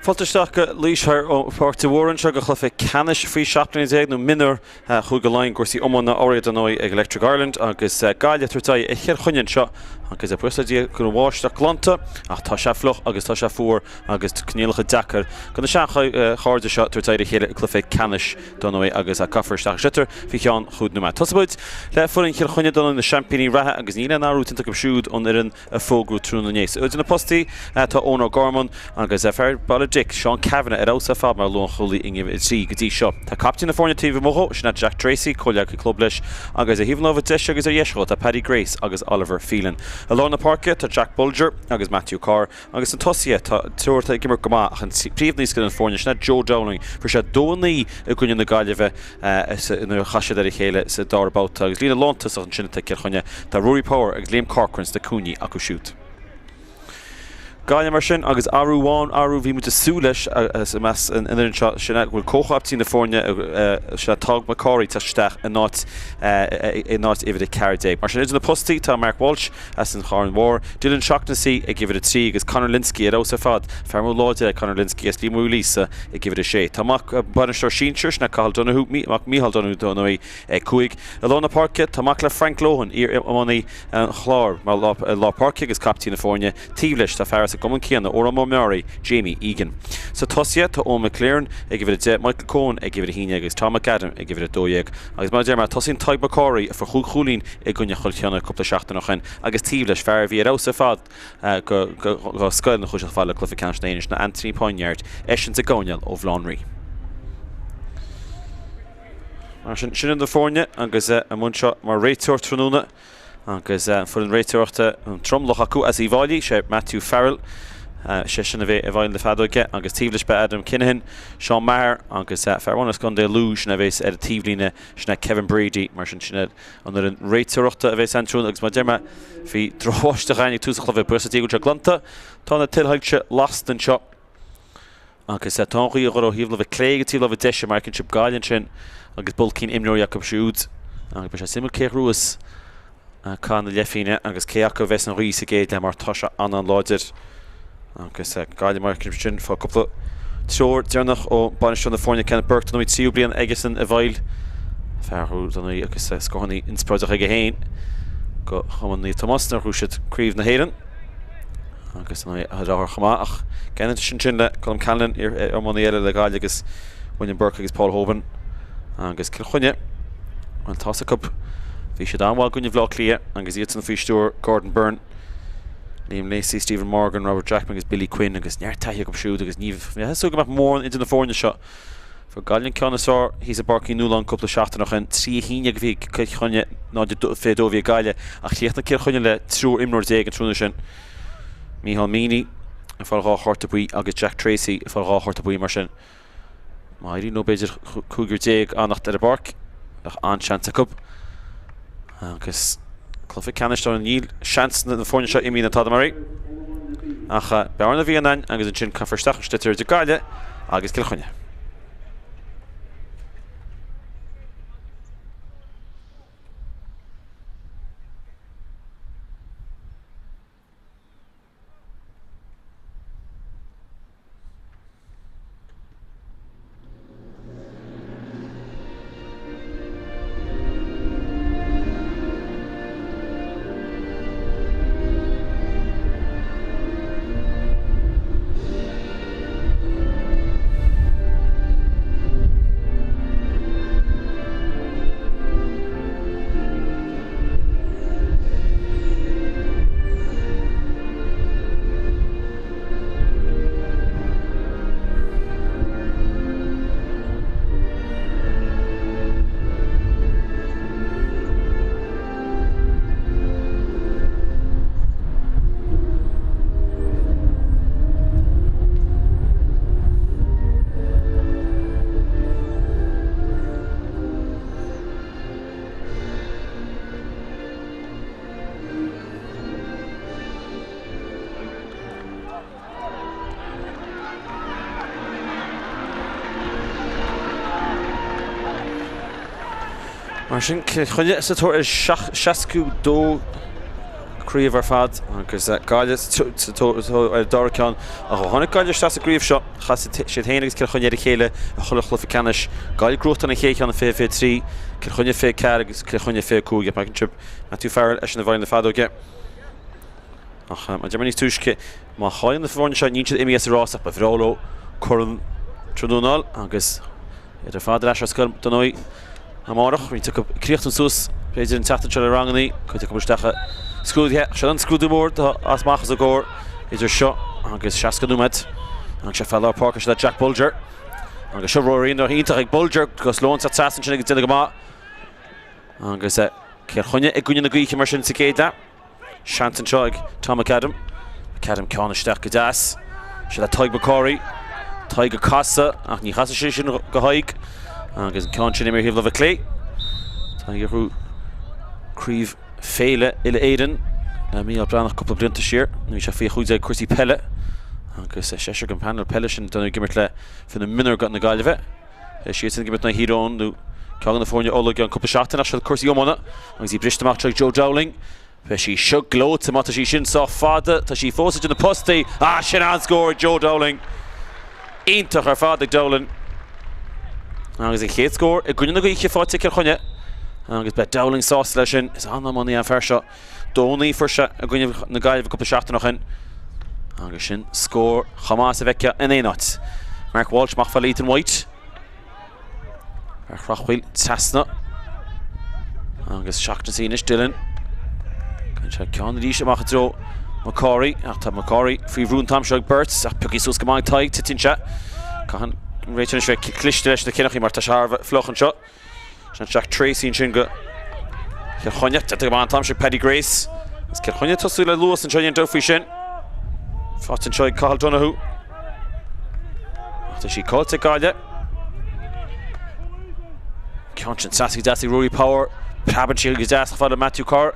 Fáilte isteach go Laois thoir ó Pháirc de Mhórdha anseo go chluiche ceannais faoi 17 bliana nó mionúir Chúige Laighean i gcúrsaí iomána urraithe dar ndóigh ag Electric Ireland agus Gaillimh ag tabhairt aghaidh ar Chill Chainnigh anseo agus buíochas le Dia go bhfuil an bháisteach glanta ach tá sé fliuch agus tá sé fuar agus coinníollacha deacair do na seanchairde seo tabhairt aghaidh ar a chéile i gcluiche ceannais dar ndóigh agus caithfear isteach an sliotar faoi cheann chúig nóiméad. Tosóidh muid le foireann Chill Chainnigh dar ndóigh na seaimpíní reatha agus níl aon athrú déanta acu siúd ón fhoireann a fógraíodh tráthnóna inné. Idir na postaí tá Eoin O'Gorman agus fear Baile Dic, Seán Cavanagh, ar fheabhas ar fad mar lánchúlaí in uimhir 3 go dtí seo. Tá captaen na foirne taobh amuigh dhó, sin é Jack Treacy, comhghleacaí club leis, agus ar thaobh na láimhe deise agus ar dheis dhó tá Paddy Grace agus Oliver Phelan. I lár na páirce tá Jack Bolger agus Matthew Carr agus sna tosaithe tá triúr atá ag imirt go maith ach an príomhnaosc ar an foirne sin é Joe Dowling. Fuair sé 2-9 i gcoinne na Gaillimhe nuair a chas siad ar a chéile sa dara babhta agus líne lántosach ansin atá ag Cill Chainnigh. Tá Ruairí Power agus Liam Corcoran sna cúinní acu siúd. Gaillimh mar sin agus athrú amháin, athrú bhí muid ag súil leis i measc an fhoireann seo, sin é go bhfuil comhchaptaen na foirne, sin é Tadhg MacCarthaigh, teacht isteach in áit in áit uimhir 14. Mar sin idir na postaí tá Mark Walsh as an Charn Mhór, Dylan Shaughnessy ag uimhir 3 agus Conor Lynskey ar fheabhas ar fad, fear mór láidir é Conor Lynskey as Liam Uí Líosa ag uimhir 6. Tá mac bainisteoir sinsir, sin é Cathal Donoghue, mac Mícheál Donoghue dar ndóigh, ag 5. I lár na páirce tá mac le Frank Lohan, iar-iománaí an Chláir, mar lár páirce agus caiptín na foirne. Taobh leis tá fear as an gcumann céanna, Órán Mór Meáraí, Jamie Egan. Sna tosaithe tá Eoin McLearn ag uimhir 10, Michael Coen ag uimhir 11 agus Tom McAdam ag uimhir 12. Agus mar a deir mé, tosaíonn Tadhg MacCarthaigh, a fuair chúig chúilín i gcoinne Chill Chainnigh cúpla seachtain ó shin agus taobh leis fear a bhí ar fheabhas ar fad do scoil na chuaigh fad le cluiche ceannais na hÉireann, sin Anthony Poineard, eisean sa gcoirnéal ó Bhaile Átha an Rí. Mar sin, sin iad na foirne agus i mbun seo mar réiteoir tráthnóna agus an foireann réiteoireachta an tromlach acu as Uíbh Fhailí, sé Matthew Farrell, seisean a bheidh i bhfeighil na feadóige agus taobh leis beidh Adam Kinahan, Seán Maher agus fear amháin as gContae Lú, sin a bheas ar an taobhlíne, sin é Kevin Brady. Mar sin, sin an fhoireann réiteoireachta a bheas ann tráthnóna agus mar a deir mé, bhí drochbháisteach againn ag tús an chluiche, buíochas le Dia go bhfuil sé glanta. Tá na tuilshoilse lasta anseo. Agus tá an ghaoth ag dul ó thaobh láimhe clé go taobh láimhe deise mar a fheiceann sibh Gaillimh ansin agus bulcín imreoirí acu siúd. Agus beidh sé suimiúil cé a ghnóthós cath na leithphingne agus cé acu a bheas an ghaoth sa gcéad leath mar tá sé an-an-láidir. Agus Gaillimh mar a fheiceann sibh ansin fá cúpla treoir deireanach ó bainisteoir na foirne Kenneth Burke dar ndóigh tríú bliain aigesan i bhfeighil fear dar ndóigh agus scórtha inspioráideach aige féin do Chumann Naomh Tomás nuair a ghnóthaigh siad Craobh na hÉireann. agus an deartháir chomh maith ach ceann sin sin le Colm Callanan iománaí eile le Gaillimh agus William Burke agus Paul Hoban agus Cill Chainnigh bhuel tá's acu bhí siad an-mhaith i gcoinne Bhaile Átha Cliath agus iadsan faoi stiúir Gordon Byrne Liam Lacey, Stephen Morgan, Robert Jackman agus Billy Quinn agus neart taithí acu siúd agus ní bheifeá ag súil go mbeadh mórán idir na foirne seo. Fuair Gaillimh an ceann is fearr thíos i bPáirc Uí Nualláin cúpla seachtain ó shin. 3 1 a bhí ag Cill Chainnigh, 0-22 a bhí ag Gaillimh ach chríochnaigh Cill Chainnigh le triúr imreoir déag an tráthnóna sin. Micheál Meaney ag fáil dhá chárta buí agus Jack Treacy ag fáil dhá chárta buí mar sin. Má éiríonn leo b'fhéidir cúigear déag a fhanacht ar an bpáirc, bheadh an-seans acu. Agus cluiche ceannais dár níl seans na foirne seo imithe na tada mar é. Ach bearna a bhí ann agus ansin caithfear isteach an sliotar idir Gaillimh agus Cill Chainnigh. Mar sin, Cill Chainnigh sa tóir ar 62 craobh. chraobh ar fad agus Gaillimh ar an dara ceann. Ach ó tháinig Gaillimh isteach sa gcraobh seo, chas siad féin agus Cill Chainnigh ar a chéile i chuile chluiche ceannais. Gaillimh gnóthachtáil an chéad cheann i 2023, Cill Chainnigh 24 agus Cill Chainnigh 25. Ach measann sibh Matthew Farrell eisean i bhfeighil na feadóige. Ach mar a deir mé níos túisce, má chailleann na foirne seo, níl siad imithe as an rás ach ba bhreá leo corn tráthnóna a fháil agus iad ar fad ar ais ar scoil dar ndóigh amárach. Roinnt acu ag críochnú suas b'fhéidir an tseachtain seo le ranganna, cuid acu isteach i scrúduithe. Ach sin an scrúdú mór atá as amach os a gcomhair idir seo agus 60 nóiméad. Agus seo fear lár páirce seo le Jack Bolger. Agus seo Rory iontach ag Bolger agus Lohan sa trasna ansin agus déanamh go maith. Agus Cill Chainnigh i gcoinne na gaoithe mar sin sa gcéad leath. Seans anseo ag Tom McAdam. McAdam ceann isteach go deas. Seo le Tadhg McCorry. Tadhg ag casadh ach ní chasfaidh sé sin go Tadhg. Agus an ceann sin imithe ar thaobh láimhe clé. Tadhg a ghnóthaigh craobh féile uile Éireann le Mícheál Breathnach cúpla blianta siar. Bhí sé faoi 15 cúrsaí peile agus seisear den panel peile sin ag imirt le fir na mionúr na Gaillimhe. Beidh siadsan ag imirt in aghaidh Thír Eoghain nó ceann de na foirne Uladh i gceann cúpla seachtain ach seo cúrsaí iomána agus í briste amach ag Joe Dowling. Beidh sí seo gleoite má tá sí sin sách fada. Tá sí fós idir na postaí. Ah, sin an-scór ag Joe Dowling. Iontach ar fad ag Dowling. Agus an chéad scór i gcoinne na gaoithe faighte ag Cill Chainnigh. Agus beidh Dowling sásta leis sin. Is an-iománaí an fear seo. 2-9 fuair sé i gcoinne na Gaillimhe cúpla seachtain ó shin agus sin scór chomh maith is a bhfeicfeá in aon áit. Mark Walsh amach fad le Ethan White. Ar Shrath Chaoil trasna. Agus seachtain sí anois Dillon. Cuireann sé ceann arís amach i dtreo McCorry ach tá McCorry faoi bhrú an t-am seo ag beirt ach pioctha suas go maith ag Tadhg, titeann sé. Caithfidh an réiteoir anois bheith cliste leis na cinneachaí mar tá sé thar a bheith fliuch anseo. Sin Jack Tracy ansin do Chill Chainnigh. Déanta go maith an t-am sin Paddy Grace. Agus Cill Chainnigh ag tosú le luas anseo, níl aon dabht faoi sin. Faighte anseo ag Cathal Donoghue. Ach tá sí caillte ag Gaillimh. Ceann sin trasna go deas ag Rory Power. Preabann sí go deas chomh fada le Matthew Carr.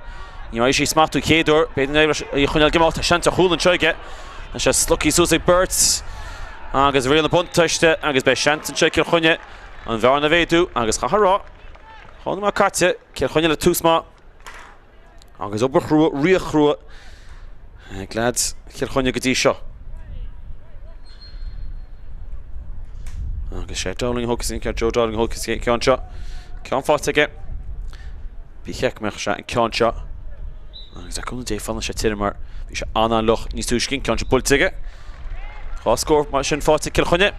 Ní raibh sí smachtú chéad uair. B'fhéidir go raibh í a choinneáil ag imeacht. Tá seans ar chúl anseo aige. Tá sé slogtha suas ag beirt. Agus riail na buntáiste agus beidh seans anseo ag Cill Chainnigh. An bhearna a mhéadú agus chaithfeá a rá, 2 nóiméad caite, Cill Chainnigh le tús maith agus obair chrua, ríocht chrua ag leaids Chill Chainnigh go dtí seo. Agus sé Dowling a thógfas an ceann, Joe Dowling a thógfas an ceann seo. Ceann faighte aige. Ba cheart go mbeadh sé an ceann seo. Agus le cúnamh Dé fanann sé tirim mar bhí sé an-an-fhliuch níos túisce, an ceann seo buailte aige. 2 scór mar sin faighte ag Cill Chainnigh.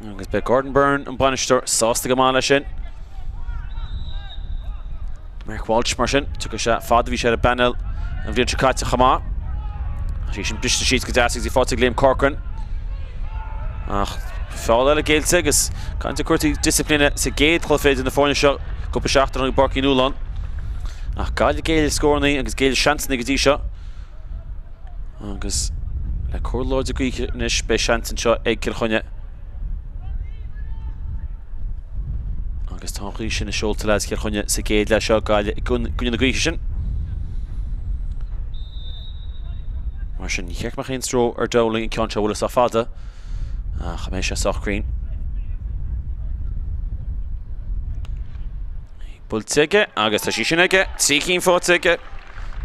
Agus beidh Gordon Byrne, an bainisteoir, sásta go maith leis sin. Mark Walsh mar sin, tiocfaidh sé fad a bhí sé ar an bpainéal an bhliain seo caite chomh maith. Tá sí sin briste síos go deas agus í faighte ag Liam Corcoran. Ach feall eile géillte agus caint ar cúrsaí disciplíne sa gcéad chluiche idir na foirne seo cúpla seachtain ó shin i bPáirc Uí Nualláin. Ach Gaillimh ag géilleadh scóranna agus géilleadh seansanna go dtí seo. Agus le cor láidir gaoithe anois beidh seans anseo ag Cill Chainnigh. Agus tá an ghaoth sin i seolta leaids Chill Chainnigh sa gcéad leath seo, Gaillimh i gcoinne na gaoithe sin. Mar sin, ní cheart go mbeadh aon stró ar Dowling an ceann seo a bhualadh sách fada, ach an mbeidh sé sách cruinn? Buailte aige agus tá sí sin aige, 3 cinn faighte aige,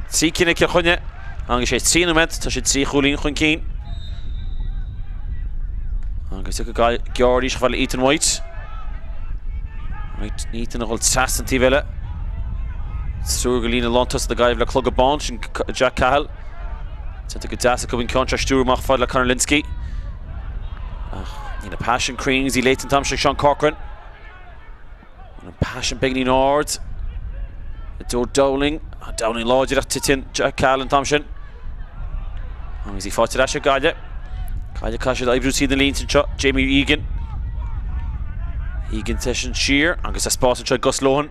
3 cinn ag Cill Chainnigh agus sé 3 nóiméad, tá siad 3 chúilín chun cinn. Agus tiocfaidh Gaillimh gearr arís chomh fada le Ethan White. Ethan a dhul trasna an taobh eile. Triúr go líne lántosaithe na Gaillimhe le clogad bán, sin Jack Cahill. Déanta go deas acu an ceann seo a stiúradh amach fad le Conor Lynskey. Ach níl an pas sin cruinn agus í léite an t-am seo ag Seán Corcoran. An pas sin beagáinín ard. Joe Dowling. Dowling láidir ach titeann Jack Cahill an t-am sin. Agus í faighte ar ais ag Gaillimh. Gaillimh caithfidh siad oibriú tríd na línte anseo. Jamie Egan. Egan seisean siar agus tá spás anseo ag Gus Lohan.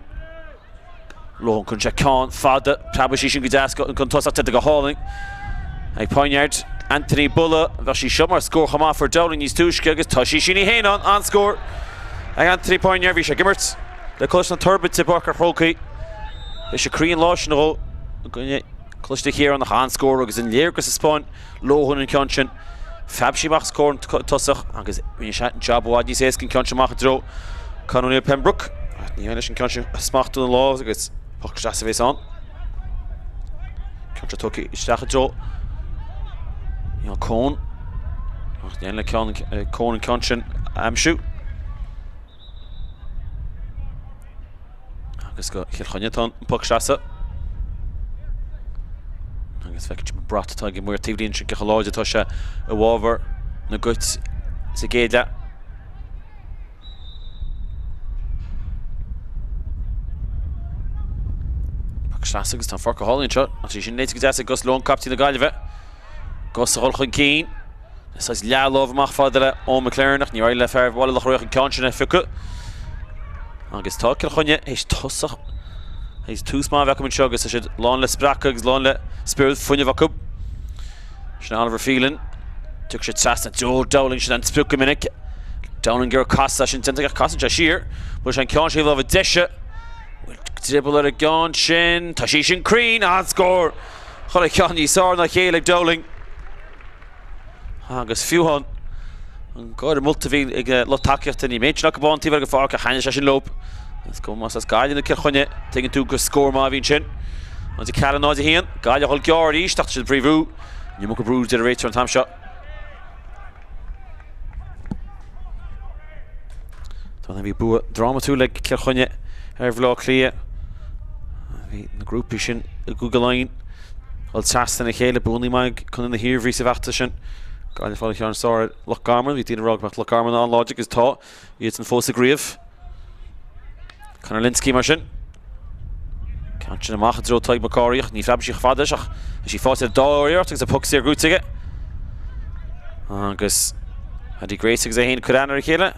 Lohan cuireann sé ceann fada. Preabfaidh sí sin go deas chun tosaigh déanta go hálainn ag Poineard. Anthony Bulla, bheadh sí seo mar scór chomh maith fuair Dowling níos túisce agus tá sí sin í féin ann. An-scór ag Anthony Poineard. Bhí sé ag imirt le Coláiste na Toirbhirte i bPáirc an Chrócaigh. Bhí sé croí an lá sin dhó i gcoinne Coláiste Chiaráin ach an-scór agus an léargas a 'spáin Lohan an ceann sin. Phreab sí amach os comhair an tosach agus rinne sé an jab i bhfad níos éasca an ceann sin amach i dtreo Conor O'Neill Pembroke. Ach ní leis an ceann sin a smachtú ina lámh agus poc deas a bhéas ann. Ceann seo tugtha isteach i dtreo Niall Coen. Ach ní le ceann Coen an ceann sin a aimsiú. Agus go Chill Chainnigh atá an poc sleasa. Agus feicfidh sibh an brat atá ag an maor taobhlíne sin cé chomh láidir atá sé i bhfabhar na gCait sa gcéad leath. Poc sleasa agus tá an pháirc go hálainn anseo. Tá sí sin léite go deas ag Gus Lohan, captaen na Gaillimhe. Gus a dhul chun cinn. Saghas leathlámh amach fada le Eoin McLaren ach níor éirigh le fear Bhaile Locha Riach an ceann sin a phiocadh. Agus tá Cill Chainnigh théis tosach théis tús maith a bheith acu anseo agus tá siad lán le spreacadh agus lán le spiorad fuinneamh acu. Sin Oliver Phelan. Tiocfaidh sé trasna Joe Dowling sin an sprioc go minic. Dowling ag iarraidh casadh sin déanta ach casann sé siar. Bhfuil sé an ceann sin lámha deise. Bhfuil dribble ar an gceann sin. Tá sí sin cruinn. An-scór. Chuile cheann níos fearr ná a chéile ag Dowling. Agus fiú an an gáire molta a bhí ag lucht tacaíochta ní méid sin acu an taobh eile den pháirc ach thaitnigh sé sin leo. Is cuma más as Gaillimh nó Cill Chainnigh, tuigeann tú gur scór maith a bhí ansin. 0-4 0-1, Gaillimh a dhul gearr arís ach tá siad faoi bhrú. An iomarca brú deir an réiteoir an t-am seo. Tá bhí bua drámatúil ag Cill Chainnigh ar Bhaile Átha Cliath. Bhí na grúpaí sin i gCúige Laighean dul trasna a chéile, buanna maith ag Contae na hIarmhí sa bhfeachtas sin. Gaillimh ag fáil an cheann is fearr ar Loch Garman. Bhí daoine ag rá go mbeadh Loch Garman an-láidir agus tá iadsan fós i gcraobh. Conor Lynskey mar sin. Ceann sin amach i dtreo Tadhg Mac Cárthaigh ach ní phreabfaidh sí chomh fada leis ach tá sí faighte ar dá iarracht agus an poc saor gnóite aige. Agus Paddy Grace agus é féin ag cur aithne ar a chéile.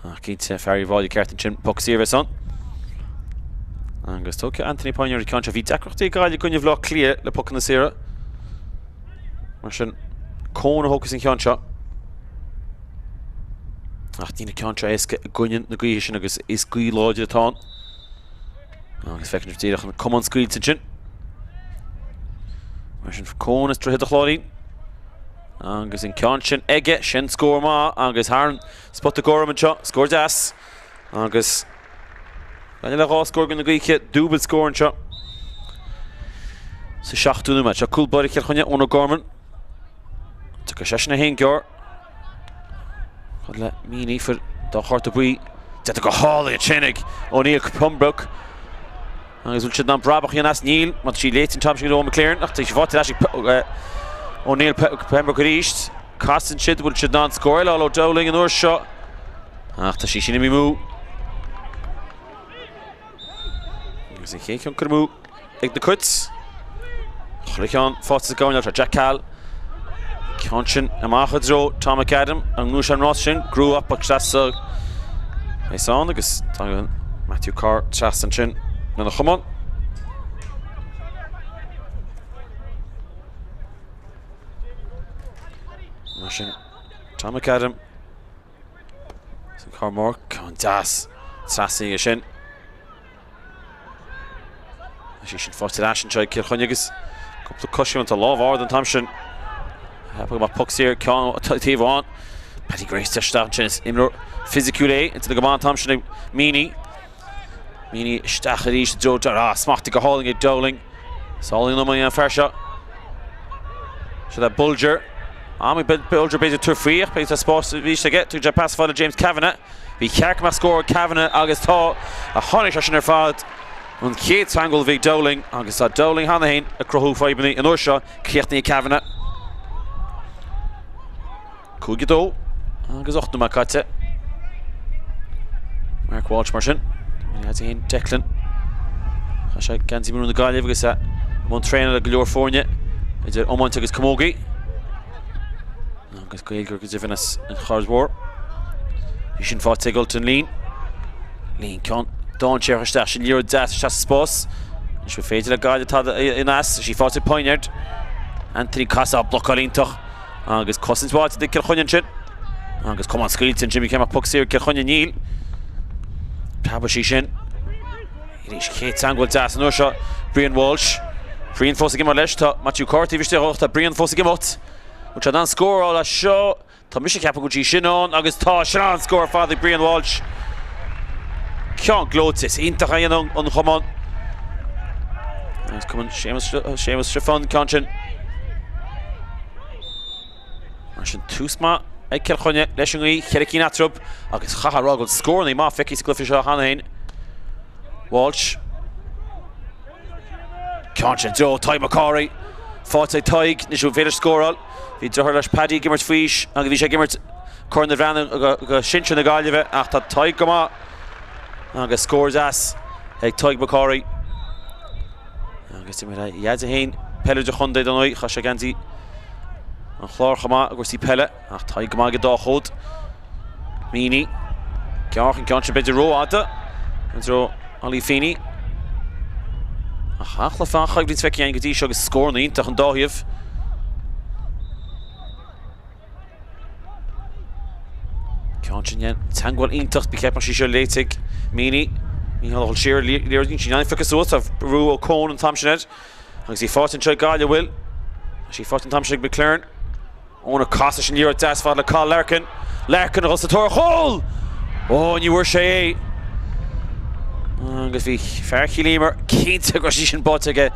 Ach cinnte, fear Uíbh Fhailí ceart ansin, poc saor a bheas ann. Agus tógfaidh Anthony Poinéir an ceann seo. Bhí deacrachtaí ag Gaillimh i gcoinne Bhaile Átha Cliath le pocanna saora. Mar sin, Coen a thógfas an ceann seo. Ach níl an ceann seo éasca i gcoinne na gaoithe sin agus is gaoth láidir atá ann. Agus feiceann sibh díreach an camán scaoilte ansin. Mar sin, Coen as Droichead an Chláirín. Agus an ceann sin aige, sin scór maith agus thar an spota gorm anseo, scór deas. Agus Gaillimh le 2 scór i gcoinne na gaoithe, dúbailt scór anseo sa seachtú nóiméad. Seo cúl báire Chill Chainnigh, Eoin O'Gorman. Tiocfaidh seisean é féin gearr. Chun le Meaney fuair dá chárta buí. Déanta go hálainn ansin ag O'Neill Pembroke. Agus bhfuil siad in ann brabach a dhéanamh as? Níl, mar tá sí léite an t-am sin ag Eoin McLaren ach tá sí faighte ar ais ag O'Neill Pembroke arís. Casann siad, bhfuil siad in ann scór eile a fháil ó Dowling an uair seo? Ach tá sí sin imithe amú. Agus an chéad cheann curtha amú ag na Cait. Chuile cheann faighte sa gcoirnéal seo. Jack Cahill. Ceann sin amach i dtreo Tom McAdam. An ngnóthóidh sé an rás sin. Gnóthach poc sleasa é ann agus tagann Matthew Carr trasna ansin lena chamán. Mar sin Tom McAdam san carr mór ceann deas trasna aige sin. Tá sí sin faighte ar ais anseo ag Cill Chainnigh agus cúpla coiscéim tá lámh ard an t-am sin. Ceapadh go mbeadh poc saor ceann taobh amháin. Paddy Grace isteach ansin is imreoir fisiciúil é déanta go maith an t-am sin ag Meaney. Meaney isteach arís i dtreo ah, smachtaithe go hálainn ag Dowling. Is álainn an iománaí an fear seo. Seo le Bolger. Am ag Bolger b'fhéidir tabhairt faoi ach beidh tá spás arís aige. Tugann sé pas fada le James Kavanagh. Ba cheart go mbeadh scór ag Kavanagh agus tá a tháinig sé sin ar fad. An chéad teagmháil a bhí ag Dowling agus tá Dowling cheana féin ag cruthú fadhbanna an uair seo, críochnaithe ag Kavanagh. 5-2 agus 8 nóiméad caite. Mark Walsh mar sin. Féin Declan. Chaith sé geansaí marún na Gaillimhe agus é i mbun traenála go leor foirne idir iomáint agus camógaí. Agus Gaeilgeoir go deimhin as an Charraig Mhór. Bhí sin faighte ag Ultan Leen. Leen ceann dainséarach isteach sin liathróid deas isteach sa spás. Anois an féidir le Gaillimh tada a dhéanamh as. Sí faighte ag Poinéard. Anthony Cassar blocáil iontach agus cosaint mhaith ag Cill Chainnigh ansin. Agus camán scaoilte ansin bhí céim poc saor Cill Chainnigh níl. Preabadh sí sin. Arís chéad teagmháil deas an uair seo Brian Walsh. Brian fós ag imeacht leis. Tá Matthew Carr taobh istigh tá Brian fós ag imeacht. Bhfuil sé in ann scór a fháil as seo? Tá mise ag ceapadh go bhfuil sí sin ann agus tá sin an scór ar fad ag Brian Walsh. Ceann gleoite, is iontach a dhéanamh an chamán. Agus cumann Séamus Séamus Stiofáin an ceann sin. Mar sin tús maith ag Cill Chainnigh leis an ngaoth, cheithre cinn eatarthu agus chaithfeá a rá go bhfuil scóranna maith feicthe sa gcluiche seo cheana féin. Walsh. Ceann sin i dtreo Tadhg McCorry. Faighte ag Tadhg, anois an féidir scóráil. Bhí deartháir leis Paddy ag imirt faoi aois agus bhí sé ag imirt Corn na Bhreathnach do shinsir na Gaillimhe ach tá Tadhg go maith agus scór deas ag Tadhg McCorry. Agus d'imir a dheaide féin peil idirchontae dar ndóigh, chaith sé geansaí an Chláir chomh maith i gcúrsaí peile, ach Tadhg go maith ag an dá chód. Meaney. Gearr an ceann sin b'fhéidir rófhada i dtreo Ollie Feeney. Ach an-chluiche an-choimhlint feicthe againn go dtí seo agus scóranna iontach an dá thaobh. Ceann sin dhéan teagmháil iontach, ba cheart go mbeadh sí seo léite ag Meaney. Mícheál a dhul siar, liathróid sin an-phioctha suas, tá brú ó Coen an t-am sin air. Agus í faighte anseo ag Gaillimh, bhfuil? Tá sí faighte an t-am sin ag McLaren. Óna casadh sin liathróid deas fada le Cathal Larkin. Larkin a dhul sa tóir ar chúl! Ó, ní bhfuair sé é. Agus bhí fear Chill Íomair cinnte go raibh sí sin báite aige.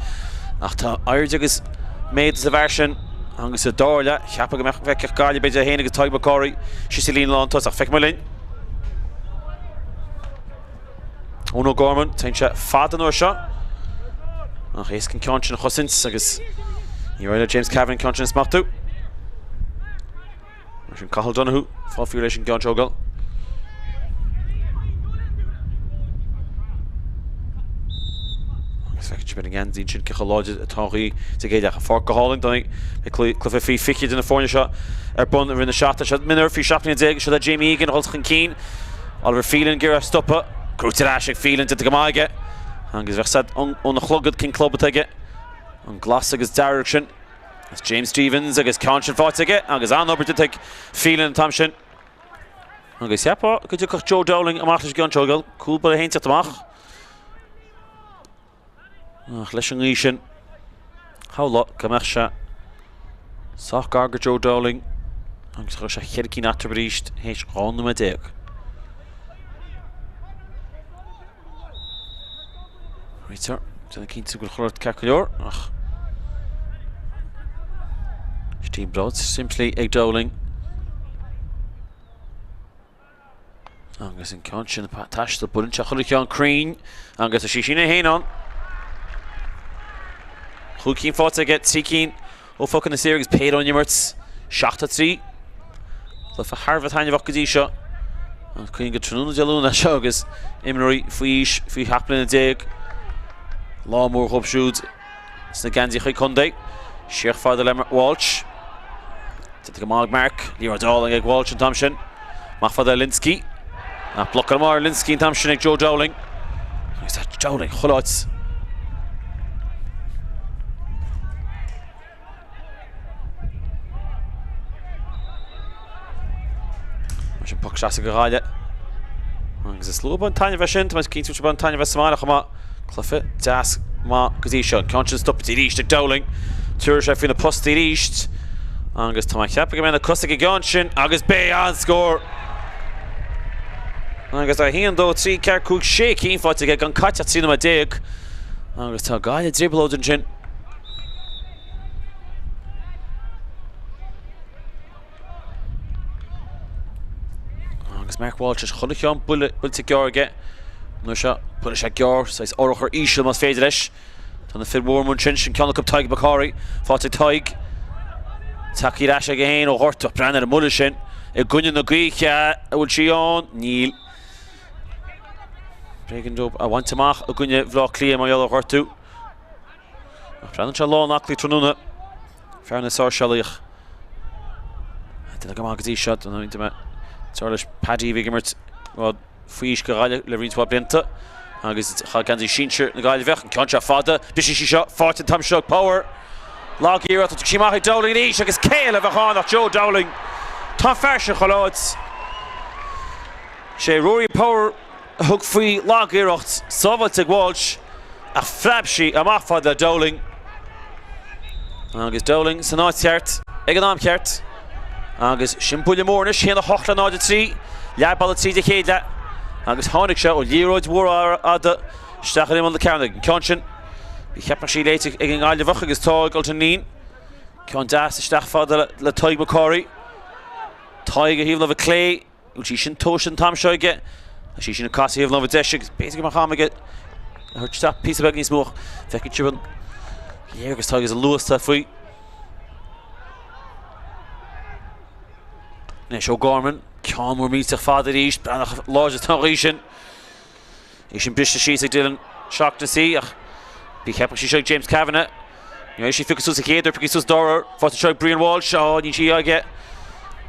Ach tá airde agus méid sa bhfear sin. Agus sa dara leath, cheapfá go mbeadh bhfeicfeadh Gaillimh b'fhéidir é féin agus Tadhg McCorry síos sa líne lántosach. Feicfidh muid linn. Eoin O'Gorman, téann sé fada an uair seo. Ach éasca an ceann sin a chosaint agus ní raibh le James Cavan an ceann sin a smachtú. Mar sin Cathal Donoghue, fáil faoi leis an gceann seo a fhágáil. Agus feicfidh sibh ar an ngeansaí ansin cé chomh láidir atá an ghaoth sa gcéad leath. An pháirc go hálainn, dar ndóigh, beidh cluiche faoi 20 idir na foirne seo ar bun i rith na seachtaine seo. Mionúir faoi 17 bliana, seo le Jamie Egan a dhul chun cinn. Oliver Phelan ag iarraidh stopadh. Gnóite ar ais ag Phelan, déanta go maith aige. Agus bheadh said óna chlogad cén club atá aige. An glas agus dearg sin. Is James Stephens agus ceann sin faighte aige agus an-obair déanta ag Phelan an t-am sin. Agus cheapfá go dtiocfadh Joe Dowling amach leis an gceann seo, cúl báire féin teacht amach. Ach leis an ngaoth sin, shamhlófá go mbeadh sé sách gar go Joe Dowling agus chuir sé cheithre cinn eatarthu arís théis 12 nóiméad. Réiteoir, déanamh cinnte go bhfuil chuile rud ceart go leor ach trioblóid simplí ag Dowling. Agus an ceann sin ag taisteal, buaileann sé chuile cheann cruinn agus tá sí sin é féin ann. Chúig cinn faighte aige, 3 cinn ó phocanna saora agus péire ón imirt. 7-3. Cluiche thar a bheith taitneamhach go dtí seo. Agus cuimhnigh gur tráthnóna Dé Luain é seo agus imreoirí faoi aois, faoi 17 bliana. Lá mór dhóibh siúd. Sna geansaíocha contae, siar fada le Walsh. Déanta go maith ag Mark. Liathróid álainn ag Walsh an t-am sin. Amach fada le Lynskey. Ach blocáil amach ar Lynskey an t-am sin ag Joe Dowling. Agus tá Dowling chuile áit. Mar sin poc seasta do Ghaillimh. Agus is luath bain taitneamh as sin, tá mé cinnte go bhfuil bain taitneamh as sa mbaile chomh maith. Cluiche deas maith go dtí seo. An ceann sin stoptha arís ag Dowling. Tabharfaidh sé faoi na postaí arís. Agus tá mé ag ceapadh go mbeidh na cosa ag an gceann sin agus beidh an-scór. Agus tá 1, 2, 3, 4, 5, 6 cinn faighte aige gan caite ach 13 nóiméad. Agus tá Gaillimh i dtrioblóid ansin. Agus Mark Walsh is chuile cheann buille buailte gearr aige. An uair seo, buailfidh sé gearr, saghas urchar íseal más féidir leis. Tá na fir mhóra ansin, sin ceann acu Tadhg McCorry, faighte ag Tadhg. Tagtha ar ais aige féin ó ghortú. Breathnaigh ar an mbuille sin i gcoinne na gaoithe. An bhfuil sí ann? Níl. B'éigean dóibh a bhaint amach i gcoinne Bhaile Átha Cliath mar gheall ar ghortú. Ach breathnaíonn sé lán aclaí tráthnóna. Fear na Sáirséalaíoch. Duine go maith go dtí seo. Deartháir leis Paddy a bhí ag imirt faoi aois do Ghaillimh le roinnt mhaith blianta. Agus chaith geansaí sinsir na Gaillimhe. An ceann seo fada. Briseann sí seo. Faighte an t-am seo ag Power. Lag-iarracht. Tá sí amach ag Dowling arís agus cé eile a bheadh ann ach Joe Dowling. Tá an fear sin chuile áit. Sé Rory Power a thug faoi lag-iarracht sábháilte ag Walsh ach phreab sí amach fad le Dowling. Agus Dowling san áit cheart ag an am cheart. Agus sin buille mór anois, 1-8 le 0-3, leath bealaigh tríd an chéad leath. Agus tháinig sé ó liathróid mhór fhada isteach ar imeall na cearnóige. An ceann sin. Bhí cheap mé sí léite ag an nGaillimheach agus tá ag Ultan Leen. Ceann deas isteach fada le Tadhg McCorry. Tadhg ar thaobh na láimhe clé. Bhfuil sí sin tomhaiste an t-am seo aige? Tá sí sin ag casadh thaobh na láimhe deise agus b'fhéidir go mbeadh am aige a thabhairt isteach píosa beag níos mó ach feicfidh sibh an léargas atá agus an luas atá faoi. Anois O'Gorman, ceann mór millteach fada arís, breathnaigh láidir atá an ghaoth sin. É sin briste síos ag Dylan Shaughnessy ach bhí cheapfadh sí seo ag James Kavanagh. Ní raibh sí pioctha suas sa chéad uair, pioctha suas dara huair. Faighte anseo ag Brian Walsh. Á, níl sí aige.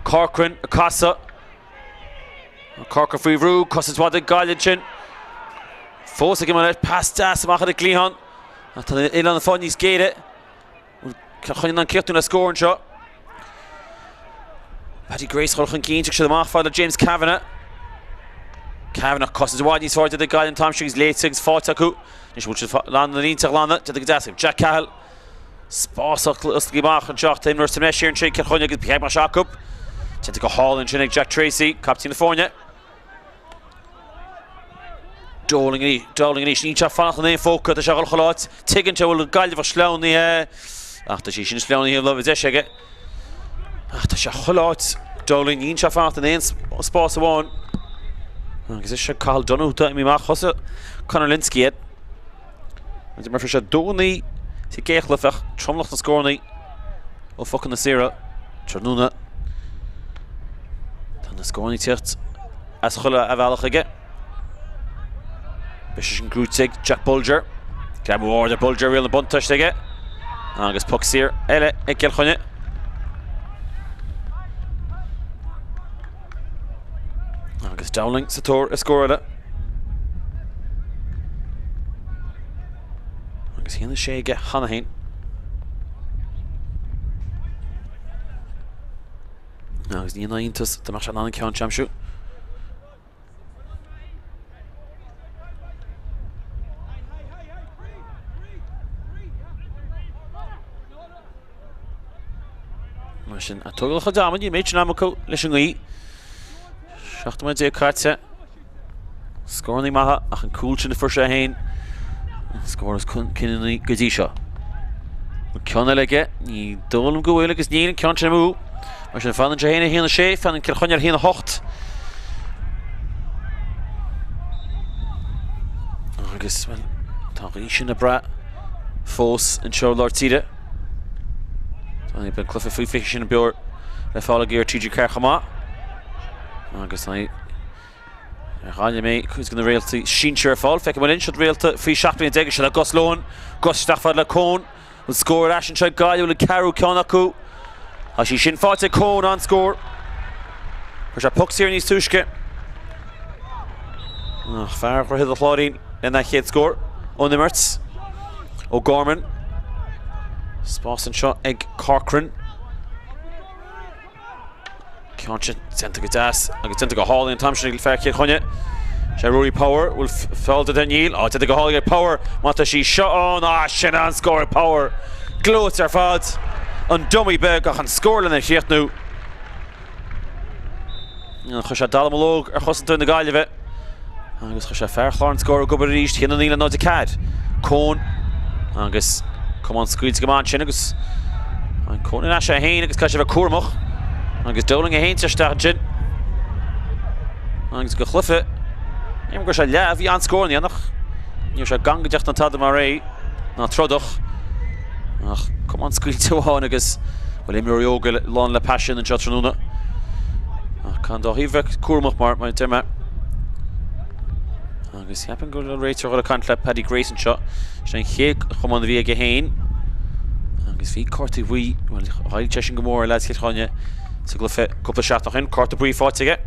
Corcoran ag casadh. Corcoran faoi bhrú, cosaint mhaith ag Gaillimh ansin. Fós ag imeacht leis, pas deas amach ar an gcliathán. Ach tá Oileán an Fáil níos géire. Cill Chainnigh in ann críochnú le scór anseo. Paddy Grace chur chun cinn, tig siad amach fad le James Kavanagh. Kavanagh cosaint i bhfad níos fearr déanta ag Gaillimh an t-am seo agus léite agus faighte acu. Anois bhfuil siad lán na línte a ghlanadh, déanta go deas ag Jack Cahill. Spás oscailte amach anseo ach tá imreoir sa mbreis siar ansin Cill Chainnigh agus beag mar seo acu. Déanta go hálainn ansin ag Jack Tracy, captaen na foirne. Dowling Dowling anois, níl sé ag fanacht in aon phóca, tá sé ag dul chuile áit, tuigeann sé bhfuil an Gaillimheach sleamhnaithe, ach tá sí sin sleamhnaithe an láimh deis aige. Ach tá sé chuile áit, Dowling, níl sé ag fanacht in aon spás amháin. Agus is é Cathal Donoghue atá imithe amach, thosaigh Conor Lynskey air. Mar fuair sé 2-9 sa gcéad chluiche ach tromlach na scóranna ó phocanna saora tráthnóna. Tá na scóranna ag tíocht as chuile bhealach aige. Beidh sé sin gnóite ag Jack Bolger. Greamú ard ar Bolger, riail na buntáiste aige. Agus poc saor eile ag Cill Chainnigh. Agus Dowling sa tóir ar scór eile. Agus 1-6 aige cheana féin. Agus ní haon iontas dá mbeadh sé in ann an ceann seo a aimsiú. Mar sin, ag tógáil a chuid ama, níl an méid sin ama acu leis an ngaoth. 17 nóiméad caite. Scóranna maithe ach an cúl sin a fuair sé féin. An scór is cinniúnaí go dtí seo. An ceann eile aige, ní dóigh liom go bhfuil agus níl an ceann sin amú. Mar sin fanann sé féin ar 1-6, fanann Cill Chainnigh ar 1-8. Agus well, tá an ghaoth sin ag brath fós anseo i lár tíre. Tá an cluiche faoi 20 sin beo le fáil ag TG4 chomh maith. Agus tá ar Ghaillimh é cuid de na réaltaí sinsir ar fáil. Feicfidh muid linn siad réalta faoi 17 bliana siad le Gus Lohan. Gus isteach fad le Coen. An scór ar ais anseo ag Gaillimh an ceathrú ceann acu. Tá sí sin faighte ag Coen an scór. Chuir sé poc saor níos túisce. Ach fear Dhroichead an Chláirín lena chéad scór ón imirt. O'Gorman. Spás anseo ag Corcoran. Ceann sin déanta go deas agus déanta go hálainn an t-am sin ag fear Chill Chainnigh. Sé Rory Power bhfuil feall de Níl. Á déanta go hálainn ag Power. Má tá sí seo ann, á sin an scór ag Power. Gleoite ar fad. An dummy beag ach an scór lena chríochnú. Chuir sé dallamullóg ar chosantóir na Gaillimhe agus chuir sé fear Chlár an scór ag obair arís, 1-9 le 0-4. Coen agus camán scaoilte go maith ansin agus an Coen ar ais é féin agus caithfidh sé bheith cúramach agus Dowling é féin isteach ansin agus go chluiche ní go raibh sé leath bhí an-scór ann ach ní raibh sé gangaideach ná tada mar é. ná trodach ach camán scaoilte amháin agus bhuel imreoirí óga lán le paisean anseo tráthnóna. Ach caithfidh an dá thaobh bheith cúramach mar mar a deir mé. Agus cheapfainn go bhfuil an réiteoir ag caint le Paddy Grace anseo. Sin an chéad chamán a bhí aige féin. Agus bhí cárta buí, bhuel ghoill sé sin go mór ar leaids Chill Chainnigh sa gcluiche cúpla seachtain ó shin. Cárta buí faighte aige.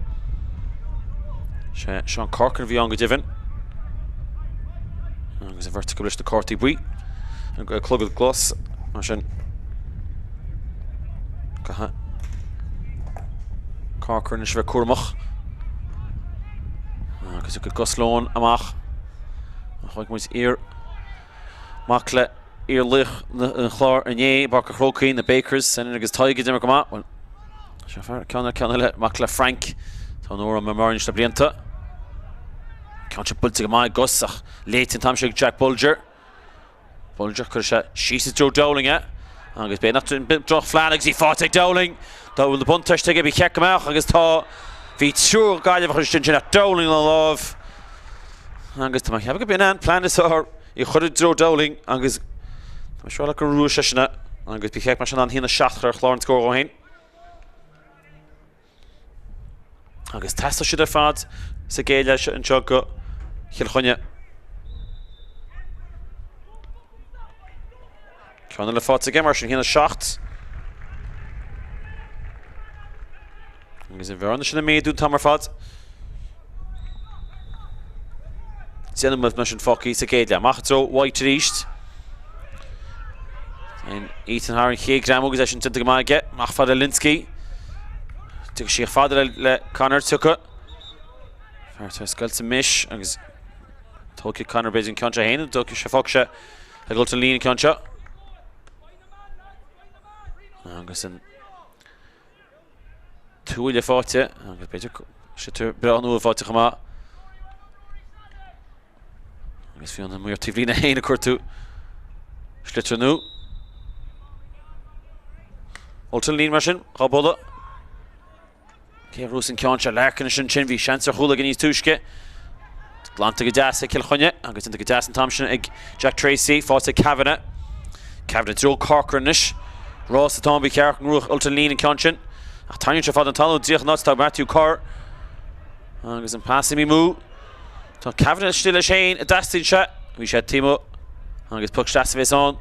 Sé Seán Corcoran a bhí ann go deimhin. Agus an bheirt acu leis na cártaí buí. An clogad glas mar sin. Caithfidh Corcoran anois a bheith cúramach. Agus go Gus Lohan amach. Chonaic muid iar mac le iar-laoch an Chláir inné i bPáirc an Chrócaigh, na Bakers, Senan agus Tadhg ag imirt go maith. Bhuel, seo fear ceann ar ceann eile, mac le Frank. Tá an uair mar anois le blianta. Ceann seo buailte go maith ag Gus ach léite an t-am seo ag Jack Bolger. Bolger cuirfidh sé síos i dtreo Dowling é agus b'fhéidir nach droch-phlean agus í faighte ag Dowling. Dá bhfuil na buntáiste aige ba cheart go mbeadh agus tá. Bhí triúr Gaillimheach istigh ansin ach Dowling ina láimh agus tá mé ag ceapadh go b'in é an plean is fearr í a chur i dtreo Dowling agus tá mé siúrálach gur bhuaigh seisean é agus ba cheart mar sin an 1-7 a chur ar chlár an scóir dhó féin. Agus teastóidh siad ar fad sa gcéad leath anseo go Chill Chainnigh. Ceann eile faighte aige mar sin 1-7. Agus an bhearna sin ag méadú an t-am ar fad. Déanamh mar sin fágtha sa gcéad leath. Amach i dtreo White arís. Ethan thar an chéad ghreamú agus é sin déanta go maith aige. Amach fada le Lynskey. Tiocfaidh sí fada le, le Connor tiocfaidh. Fear tar scoilte anois agus tógfaidh Connor b'fhéidir an ceann seo féin, tógfaidh sé fágfaidh sé ag dul an líne an ceann seo. Agus an tuile faighte agus b'fhéidir sliotar breá nua faighte chomh maith. Agus bhí an maor taobh líne féin ag cuartú sliotar nua. Ultan lín mar sin, dhá bualadh. Cé a ghnóthós an ceann seo? Larkin ansin, bhí seans ar chúl aige níos túisce. Glanta go deas ag Cill Chainnigh agus déanta go deas an t-am sin ag Jack Tracy, faighte ag Kavanagh. Kavanagh i dtreo Corcoran anois. Rás atá ann, ba cheart go ngnóthódh Ultan Leen an ceann sin. Ach tarraingíonn sé fad an talún, díreach an áit atá Matthew Kerr. Agus an pas imithe amú. Tá Kavanagh istigh leis féin, a dteastaíonn sé. Bhí sé taobh amuigh agus poc deas a bhéas ann.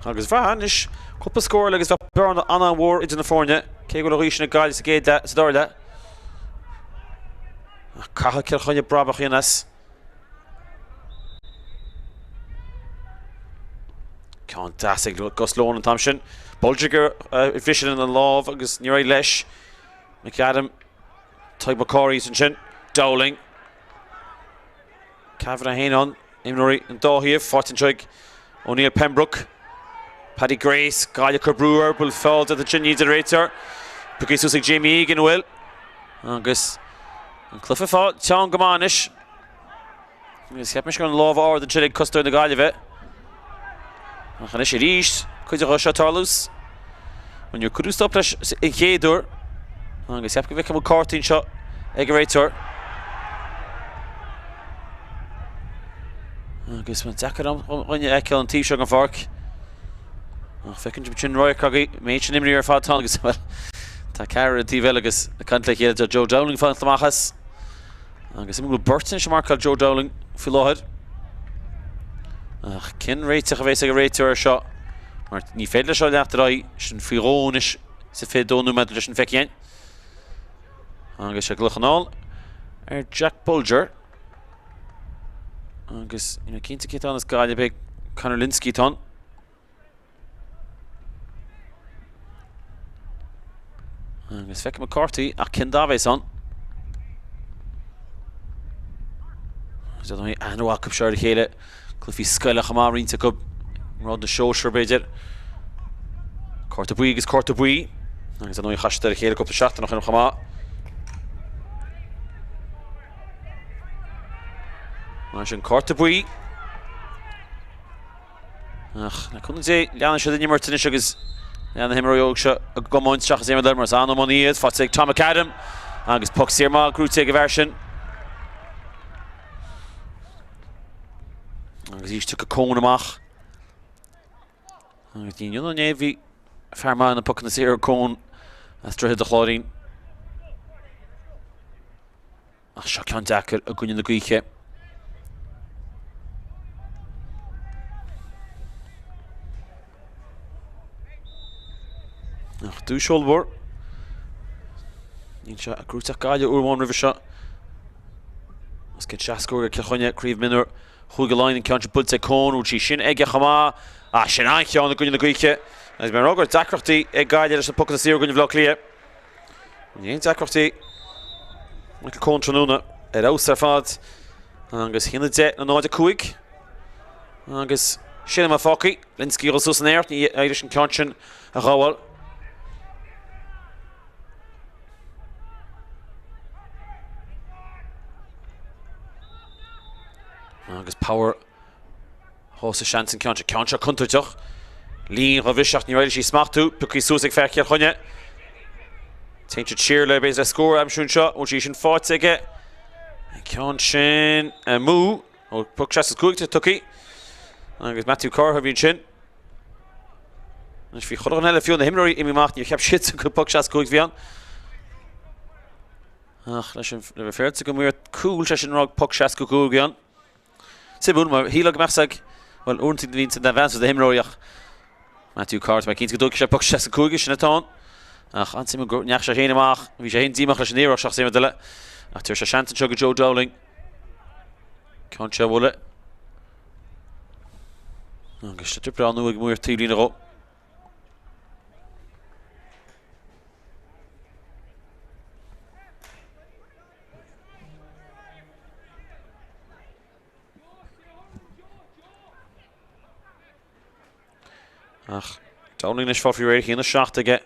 Agus bhraithfeá anois cúpla scór eile agus bheadh bearna an-mhór idir na foirne, cé go bhfuil an ghaoth sin ag Gaillimh sa gcéad leath, sa dara leath. Ach caithfidh Cill Chainnigh brabach a dhéanamh as. Ceann deas ag Gus Lohan an t-am sin. Bolger a bhriseann ina lámh agus níor éirigh leis. McAdam, Tadhg MacCárthaigh ansin. Dowling. Kavanagh féin ann, imreoirí an dá thaobh, faighte anseo ag O'Neill Pembroke. Paddy Grace, Gaillimh ag cur brú air, bhfuil feall déanta ansin, ní deir an réiteoir. Pioctha suas ag Jamie Egan, an bhfuil? Agus an cluiche fá teann go maith anois. Agus cheap mise go raibh an lámh ard ansin ag cosantóir na Gaillimhe. Ach anois arís, cuid de seo tarlú. Bhuel, níor cuireadh stop leis an chéad uair agus cheap go bhfeicfidh muid cártaí anseo ag an réiteoir. Agus bhuel, deacair dom dhuine a fheiceáil an taobh seo den pháirc. Ach feiceann sibh sin radharc agaibh, méid sin imreoirí ar fad atá ann agus bhuel, tá ceathrar an taobh eile agus ag caint le chéile, tá Joe Dowling ag fanacht amach as. Agus go bhfuil beirt anois ag marcáil Joe Dowling faoi láthair. Ach cén réiteach a bheas ag an réiteoir air seo? Mar ní féidir leis seo leanacht ar aghaidh, sin faoi dhó anois sa 22 nóiméad leis an feicthe againn. Agus sé glaoch anall ar Jack Bolger. Agus níl mé cinnte cé atá ann as Gaillimh, beidh Conor Lynskey atá ann. Agus feicim na cártaí ach cén dath a bheas ann? Is dóigh aithne mhaith acu seo ar a chéile. Cluichí scoile chomh maith roinnt acu. Grád na sóisear b'fhéidir. Cárta buí agus cárta buí. Agus ar ndóigh chaith siad ar a chéile cúpla seachtain ó shin chomh maith. Mar sin cárta buí. Ach le cúnamh Dé, leanfaidh siad an imirt anois agus lean na himreoirí óga seo a gcomáint seachas aon rud eile mar is an-iománaí iad. Faighte ag Tom McAdam agus poc saor maith gnóthaithe ag an bhfear sin. Agus arís tiocfaidh Coen amach. Agus ní inniu nó inné bhí fear maith na pocanna saora Coen as Droichead a' Chláirín. Ach seo ceann deacair i gcoinne na gaoithe. Ach duais ollmhór. Níl sé gnóthaithe ag Gaillimh uair amháin roimhe seo. Os cionn 60 uair ag Cill Chainnigh, Craobh Mionúir Chúige Laighean an ceann seo buailte ag Coen, bhfuil sí sin aige chomh maith. Ah, sin an-cheann i gcoinne na gaoithe. Agus mé ag rá go raibh deacrachtaí ag Gaillimh leis na pocanna saora i gcoinne Bhaile Átha Cliath. Ní aon deacrachtaí Michael Coen tráthnóna ar fheabhas ar fad agus 1-10 le 0-5 agus sin am fágtha. Lynskey dul suas san aer, ní éirigh leis an ceann sin a ghabháil. Agus Power thuas sa seans an ceann seo. Ceann seo contúirteach. Líne dhobhriseach, níor éirigh léi smachtú. Pioctha suas ag fear Chill Chainnigh. Téann siad siar le b'fhéidir le scór a aimsiú anseo. Bhfuil sí sin faighte aige? An ceann sin amú. Ó poc 65 tugtha. Agus Matthew Carr a bhí ansin. Anois bhí chuile dhuine eile fiú na himreoirí imithe amach, níor cheap siadsan gur poc 65 a bhí ann. Ach leis an le bheith féaráilte go maor cúl sé sin rá poc 65 a bhí ann. Suimiúil mar shílfeá go mbeadh ag bhuel uaireanta bhíonn san mheas do himreoirí ach Matthew Carr tá mé cinnte go dtógfaidh sé poc 65 sin atá ann. Ach an-suimiúil go ndeachaigh sé féin amach, bhí sé féin díomách leis an iarracht seachas aon rud eile. Ach tabharfaidh sé seans anseo go Joe Dowling. Ceann seo a bhualadh. Agus sliotar breá nua ag maor taobhlíne dhó. Ach Dowling anois fá faoi réir 1-7 aige.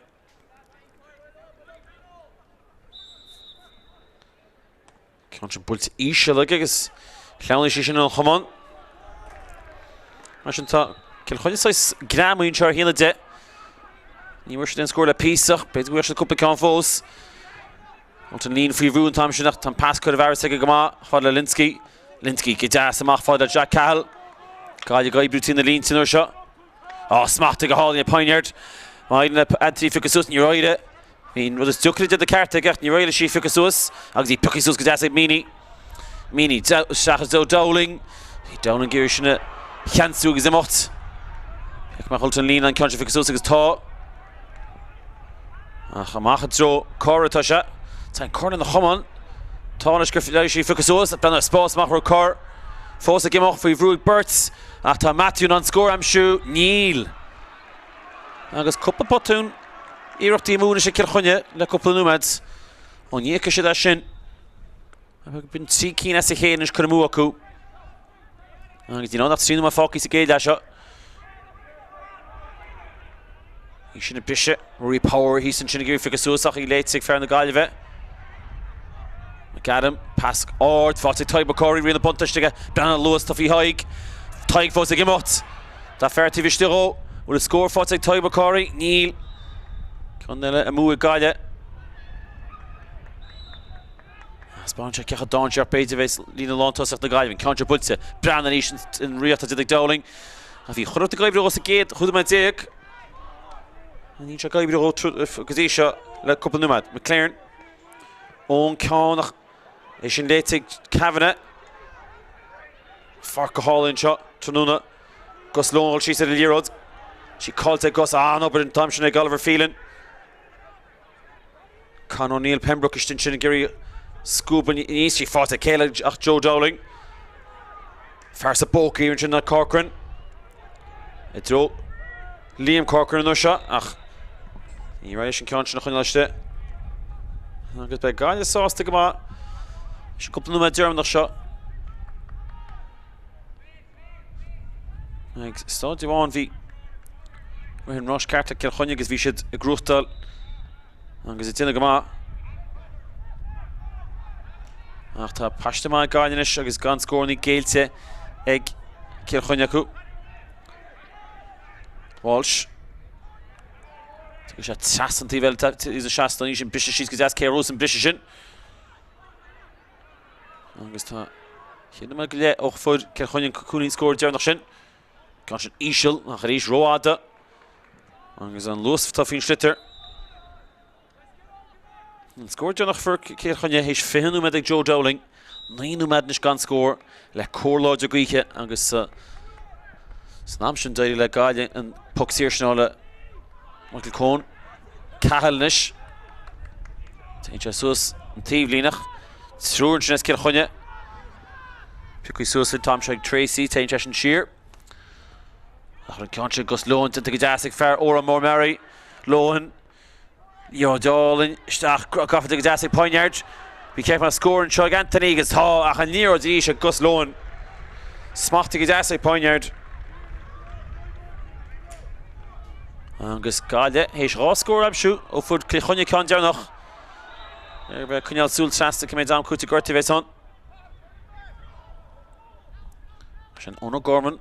Ceann sin buailte íseal aige agus shleamhnaigh sí sin ón chamán. Mar sin tá Cill Chainnigh saghas greamaithe anseo ar 1-10. Ní bhfuair siad aon scór le píosa ach b'fhéidir go bhfuair siad cúpla ceann fós. Ultan Leen faoi bhrú an t-am sin ach tá an pas curtha i bhfearas aige go maith fad le Lynskey. Lynskey go deas amach fad le Jack Cahill. Gaillimh ag oibriú trí na línte an uair seo. Á, smachtaithe go hálainn ag Poineard. Má éiríonn le Anthony phiocadh suas, níor éirigh. Bhí an rud is deacra déanta ceart aige ach níor éirigh leis í a phiocadh suas agus í pioctha suas go deas ag Meaney. Meaney isteach i dtreo Dowling. Bhí Dowling ag iarraidh sin a cheansú agus imeacht. Féach mbeadh Ultan Leen an ceann seo a phiocadh suas agus tá. Ach amach i dtreo Corr atá sé. Tá an corn ina chamán. Tá anois gur léirigh sí phiocadh suas. Breathnaigh ar spás amach roimh Corr. Fós ag imeacht faoi bhrú ag beirt. Ach tá Matthew in ann scór a aimsiú. Níl. Agus cúpla botún iarrachtaí amú anois ag Cill Chainnigh le cúpla nóiméad. Ó ní íocfaidh siad as sin. Bíonn 3 cinn as a chéile anois curtha amú acu. Agus níl ann ach 3 nóiméad fágtha sa gcéad leath seo. Í sin ag briseadh. Rory Power thíos ansin ag iarraidh phiocadh suas ach í léite ag fear na Gaillimhe. McAdam, pas ard, faighte ag Tadhg McCorry, rian na buntáiste aige. Breathnaigh ar an luas, tá faoi Thadhg. Tadhg fós ag imeacht. Tá fear taobh istigh dhó. Bhfuil an scór faighte ag Tadhg McCorry? Níl. Ceann eile amú ag Gaillimh. Spáin sé cé chomh dainséarach b'fhéidir a bheas líne lántosach na Gaillimhe. An ceann seo buailte. Breathnaigh arís an riocht atá ag Dowling. Ach bhí chuile rud ag oibriú dhó sa gcéad 15 nóiméad. Níl sé ag oibriú dhó go dtí seo le cúpla nóiméad. McLaren ón ceann ach é sin léite ag Kavanagh. Pháirc go hálainn anseo tráthnóna. Gus Lohan ag dul síos ar an liathróid. Sí caillte ag Gus. An-obair an t-am sin ag Oliver Phelan. Con O'Neill Pembroke istigh ansin ag iarraidh scuabadh aníos, sí faighte ag céile ach Joe Dowling. Fear sa bpóca ansin ná Corcoran. I dtreo Liam Corcoran an uair seo ach ní raibh leis an ceann sin a choinneáil istigh. Agus beidh Gaillimh sásta go maith leis an gcúpla nóiméad deireanach seo. Ag staid amháin bhí rith an ráis ceart ag Cill Chainnigh agus bhí siad ag gnóthachtáil agus ag déanamh go maith. Ach tá paiste maith ag Gaillimh anois agus gan scóranna géillte ag Cill Chainnigh acu. Walsh. Tugann sé trasna an taobh eile is a seastán í sin briseadh síos go deas cé a ghnóthós an briseadh sin. Agus tá chéad nóiméad go leith ó fuair Cill Chainnigh an cúilín scóir deireanach sin. Ceann sin íseal ach arís rófhada. Agus an luas atá faoin sliotar. An scór deireanach fuair Cill Chainnigh théis 20 nóiméad ag Joe Dowling. 9 nóiméad anois gan scór le cóir láidir gaoithe agus san am sin d'éirigh le Gaillimh an poc saor sin a fháil le Michael Coen. Cahill anois. Téann sé suas an taobhlíne ach triúr ansin as Cill Chainnigh. Pioctha suas an t-am seo ag Tracy, téann sé sin siar. Ach an ceann sin Gus Lohan déanta go deas ag fear Órán Mór Meáraí. Lohan Liathróid álainn isteach gafa go deas ag Poineard. Bhí ceip mar scór anseo ag Anthony agus tá ach an liathróid arís ag Gus Lohan. Smachtaithe go deas ag Poineard. Agus Gaillimh théis 2 scór a aimsiú ó fuair Cill Chainnigh ceann deireanach. Ar bheith coinneáil súil trasna cé mhéad am cúitimh gortaithe a bheas ann. Sin Eoin O'Gorman.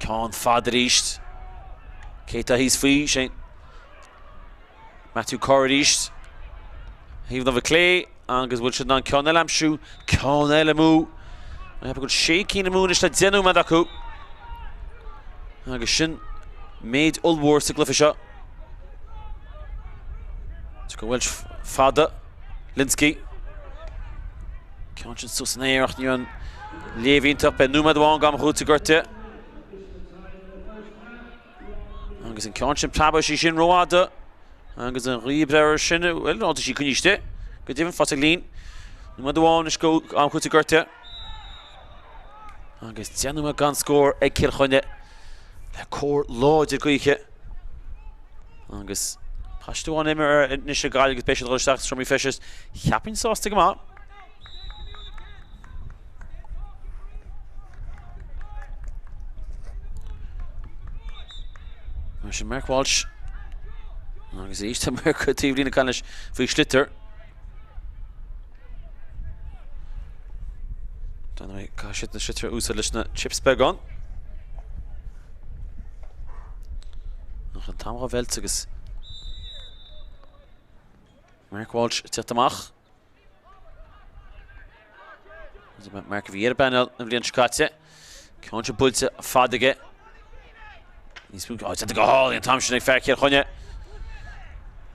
Ceann fada arís. Cé tá thíos faoi? Sin Matthew Corr arís. Thaobh na láimhe clé agus bhfuil siad in ann ceann eile a aimsiú. Ceann eile amú. Go bhfuil sé cinn amú anois le 10 nóiméad acu. Agus sin méid ollmhór sa gcluiche seo. Go bhfuil fada. Lynskey. Ceann sin suas san aer ach ní raibh an léamh iontach. Beidh nóiméad amháin d'am chúitimh gortaithe. Agus an ceann sin preabadh sí sin rófhada. Agus an ghaoth ag breith air sin, bhuel, tá sí coinnithe istigh. Go deimhin, faighte ag Leen. Nóiméad amháin anois d'am chúitimh gortaithe. Agus 10 nóiméad gan scór ag Cill Chainnigh le cóir láidir gaoithe. Agus paiste amháin imeartha anois ag Gaillimh agus beidh siad ag dul isteach sna seomraí feistis. Cheapfainn sásta go maith. Mar sin Mark Walsh agus arís tá Mark taobh líne caint leis faoi shliotar. Caithfidh siad na sliotair a úsáid leis na chips beagán. Ach an t-am á mheilt agus Mark Walsh ag teacht amach. Mark a bhí ar an bpainéal an bhliain seo caite. Ceann seo buailte fada aige. Níos mó déanta go hálainn an t-am sin ag fear Chill Chainnigh.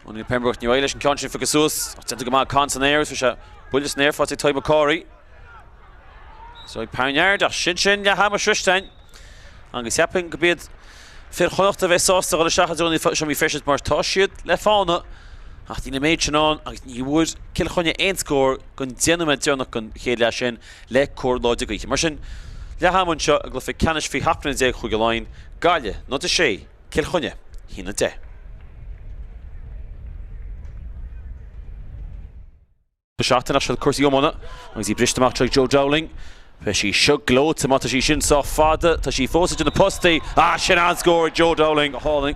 O'Neill Pembroke ní leis an ceann sin phiocadh suas. Déanta go maith Con san aer, bhí sé buille san aer faighte ag Tadhg McCorry. So ag Poineard ach sin sin leath ama sroiste Agus cheapfainn go b'iad fir Chonnacht a bheidh sásta dhul isteach i dtreo na seomraí feistis mar tá siad le fána ach níl an méid sin ann agus ní bhfuair Cill Chainnigh aon scór don 10 nóiméad deireanach den chéad leath sin le cóir láidir gaoithe. Mar sin, leath ama anseo i gcluiche ceannais faoi 17 mbliana Chúige Laighean, Gaillimh 0-6, Cill Chainnigh 1-10. Seachtain ach seo cúrsaí iomána agus í briste amach ag Joe Dowling. Beidh sí seo gleoite má tá sí sin sách fada. Tá sí fós idir na postaí. Ah, sin an-scór ag Joe Dowling. Go hálainn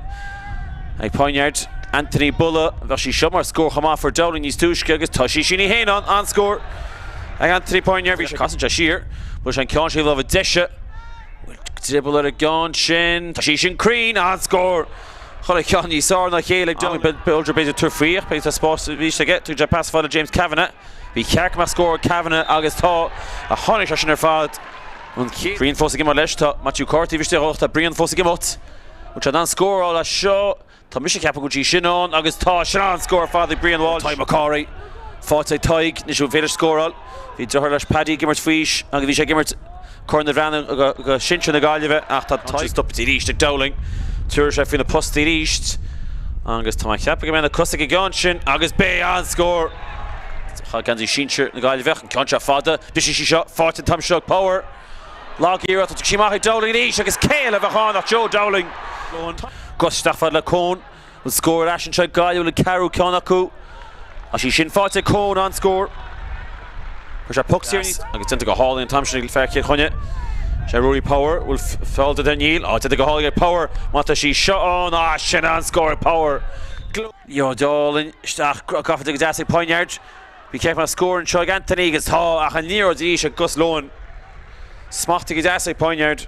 ag Poineard. Anthony Bulla. Bheadh sí seo mar scór chomh maith fuair Dowling níos túisce agus tá sí sin í fhéin ann. An-scór ag Anthony Poineard. Bhí sé casann sé siar. Bhuail sé an ceann sé lámha deise. Bhfuil drioball ar an gceann sin. Tá sí sin cruinn. An-scór. Chuile cheann níos fearr ná a chéile ag Dowling. Bolger b'fhéidir tabhairt faoi ach beidh tá spás arís aige. Tugann sé pas fada James Kavanagh. Ba cheart go mbeadh scór ag Kavanagh agus tá. A tháinig sé sin ar fad. An chéad. Brian fós ag imeacht leis. Tá Matthew Carr taobh istigh dhó ach tá Brian fós ag imeacht. Bhfuil sé in ann scóráil as seo? Tá mise ag ceapadh go bhfuil sí sin ann agus tá. Sin an-scór ar fad ag Brian Walsh. Tadhg McCorry. Faighte ag Tadhg. Anois an féidir scóráil? Bhí deartháir leis Paddy ag imirt faoi aois agus bhí sé ag imirt Corn na Bhreathnach do shinsir na Gaillimhe ach tá Tadhg stoptha arís ag Dowling. Tabharfaidh sé faoi na postaí arís agus tá mé ag ceapadh go mbeidh na cosa ag an gceann sin agus beidh an-scór. Chaith geansaí sinsir na Gaillimhe an ceann seo fada. Brisfidh sí seo. Faighte an t-am seo ag Power. Lag-iarracht, tá sí amach ag Dowling arís agus cé eile a bheadh ann ach Joe Dowling. Gus isteach fad le Coen. An scór ar ais anseo ag Gaillimh, bhfuil an ceathrú ceann acu. Tá sí sin faighte ag Coen, an-scór. Chuir sé poc saor níos. Agus déanta go hálainn an t-am sin ag fear Chill Chainnigh. Sé Rory Power, bhfuil feall de Níl. Á, déanta go hálainn ag Power. Má tá sí seo ann, á, sin an-scór ag Power. Liathróid álainn isteach, gafa go deas ag Poineard. Bhí ceart mar scór anseo ag Anthony agus tá, ach an liathróid arís ag Gus Lohan. Smachtaithe go deas ag Poineard.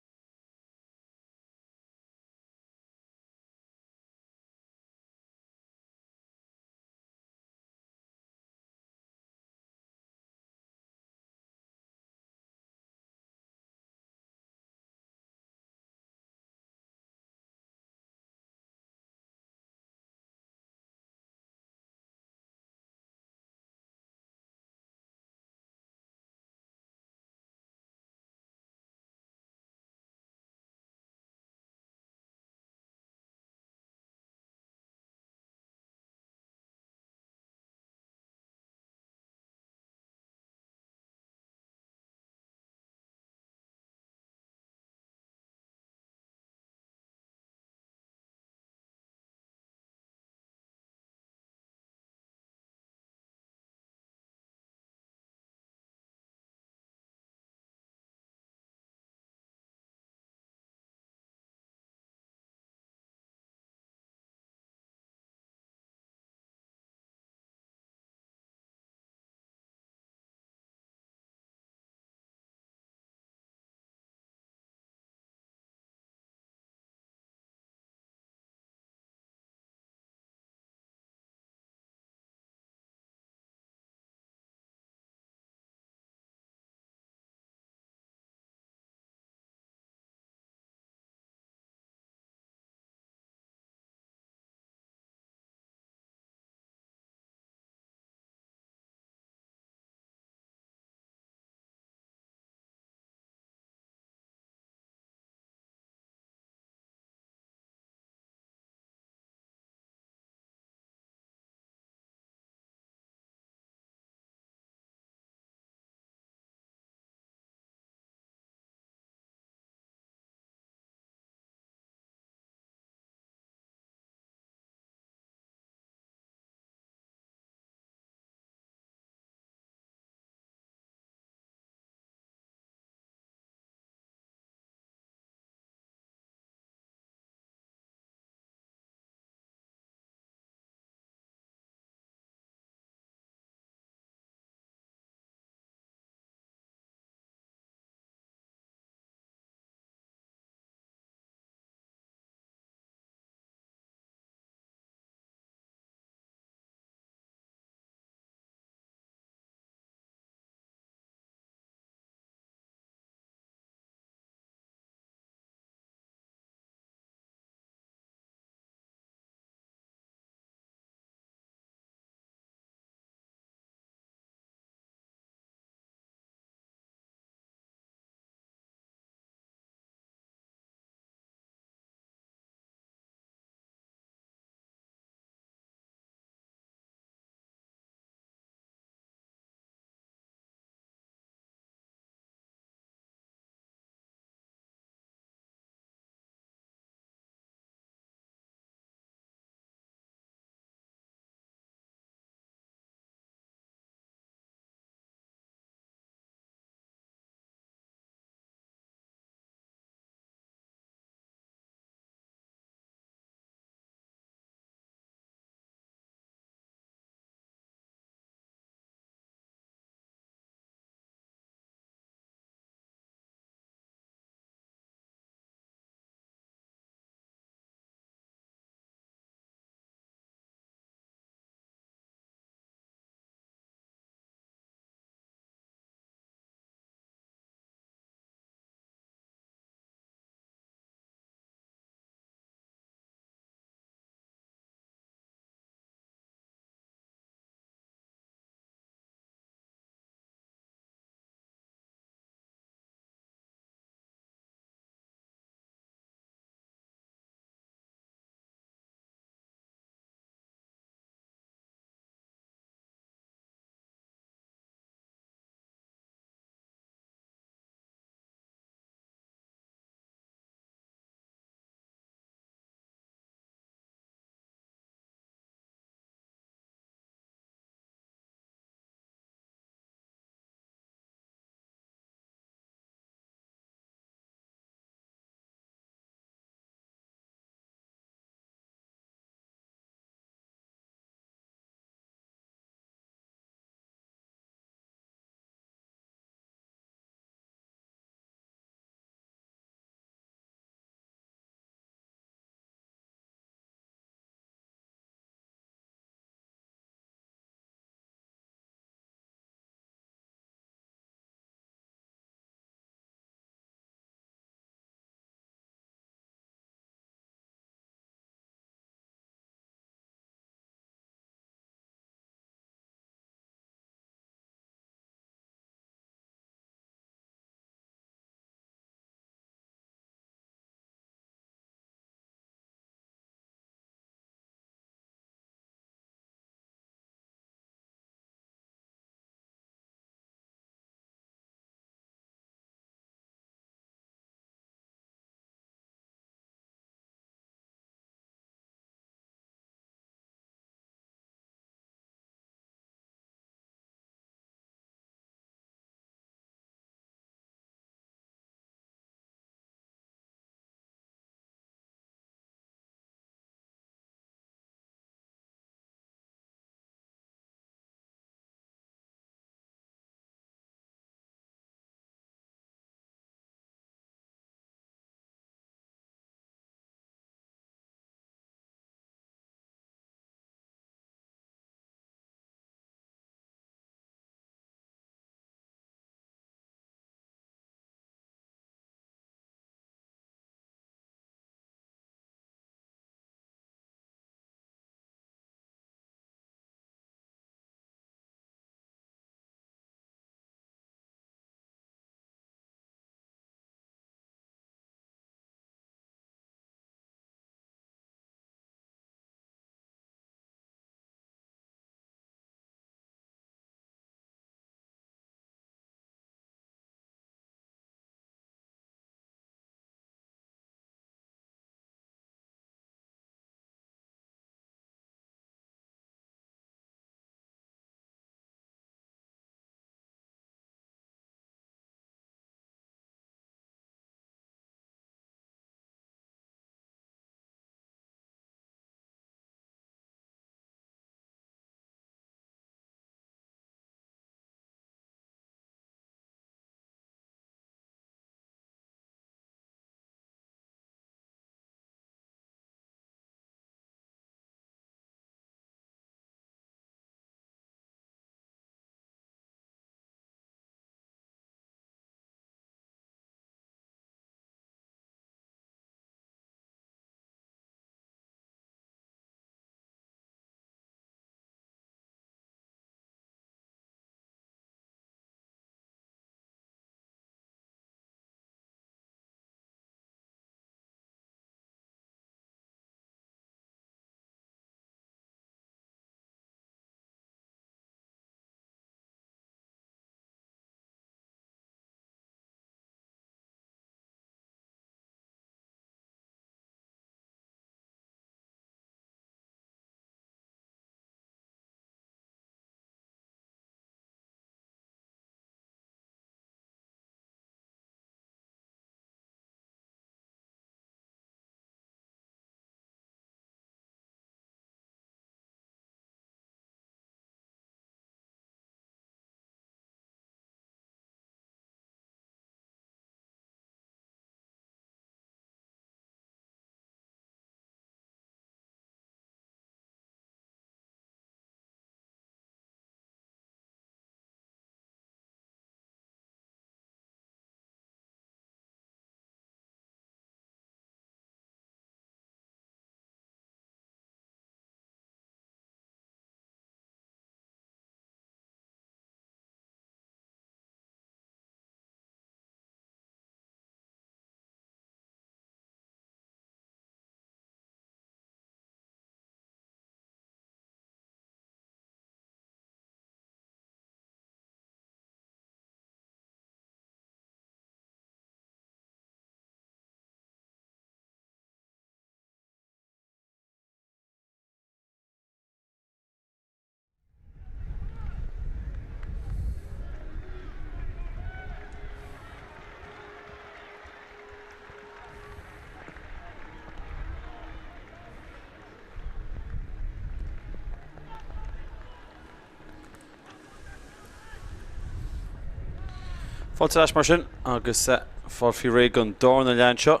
Fáilte ar ais mar sin agus fáil faoi réidh don darna leath anseo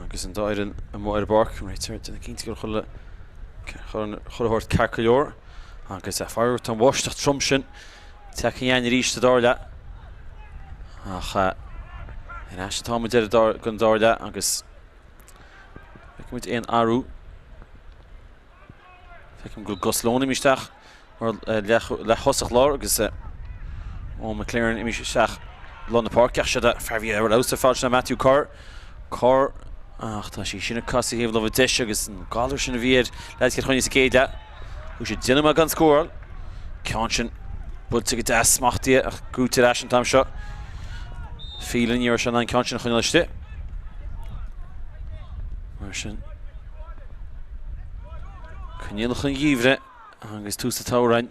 agus an dá fhoireann amuigh ar an bpáirc. An réiteoir ag déanamh cinnte go bhfuil chuile shórt ceart go leor agus faraor tá an bháisteach trom sin tagtha againn arís sa dara leath ach ar ais atá muid ar don dara leath agus feicfidh muid aon athrú. Feicim go bhfuil Gus Lohan imithe isteach mar leath-thosach láir agus Eoin McLaren imithe isteach lár na páirce ach siod é fear a bhí ar fheabhas ar fad sin Matthew Kerr. Kerr ach tá sí sin ag casadh thaobh láimhe deise agus an galar sin a bhí ar leaids Chill Chainnigh sa gcéad leath. Chuaigh siad déanamh maith gan scóráil. Ceann sin buailte go deas smachtaithe ach gnóite ar ais an t-am seo. Phelan ní raibh sé in ann an ceann sin a choinneáil istigh. Mar sin. Coinníollacha an gheimhridh agus tús an tsamhraidh.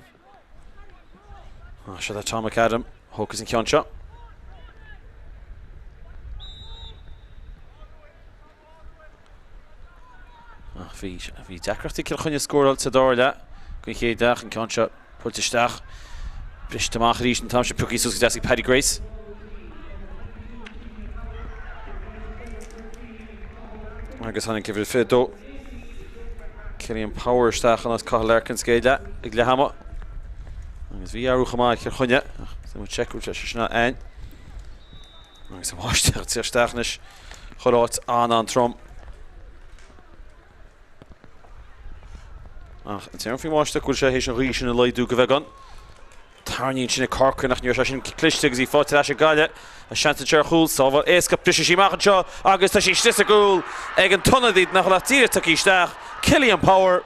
Siod é Tom McAdam, thógfas an ceann seo. Ach bhí, bhí deacrachtaí ag Cill Chainnigh scóráil sa dara leath den chéad leath, an ceann seo Buailte isteach. Briste amach arís an t-am seo pioctha suas go deas ag Paddy Grace. Agus tháinig uimhir 22 Cillian Power isteach in áit Cathal Larkin sa gcéad leath ag leath ama. Agus bhí athrú chomh maith ag Cill Chainnigh. Ach tá check sé sin ann. Agus an bháisteach ag teacht isteach anois chuile áit an-an-trom. Ach déarfainn faoin mbáisteach go bhfuil sé théis an ghaoth sin a laghdú go bheagán. Tarraingíonn sin ag Corcoran ach ní raibh sé sin cliste agus í faighte ar ais ag Gaillimh. A seans anseo ar chúl, sábháil éasca, briseann sí amach anseo agus tá sí istigh sa gcúl ag an t-ionadaí nach bhfuil ach díreach tagtha isteach, Cillian Power.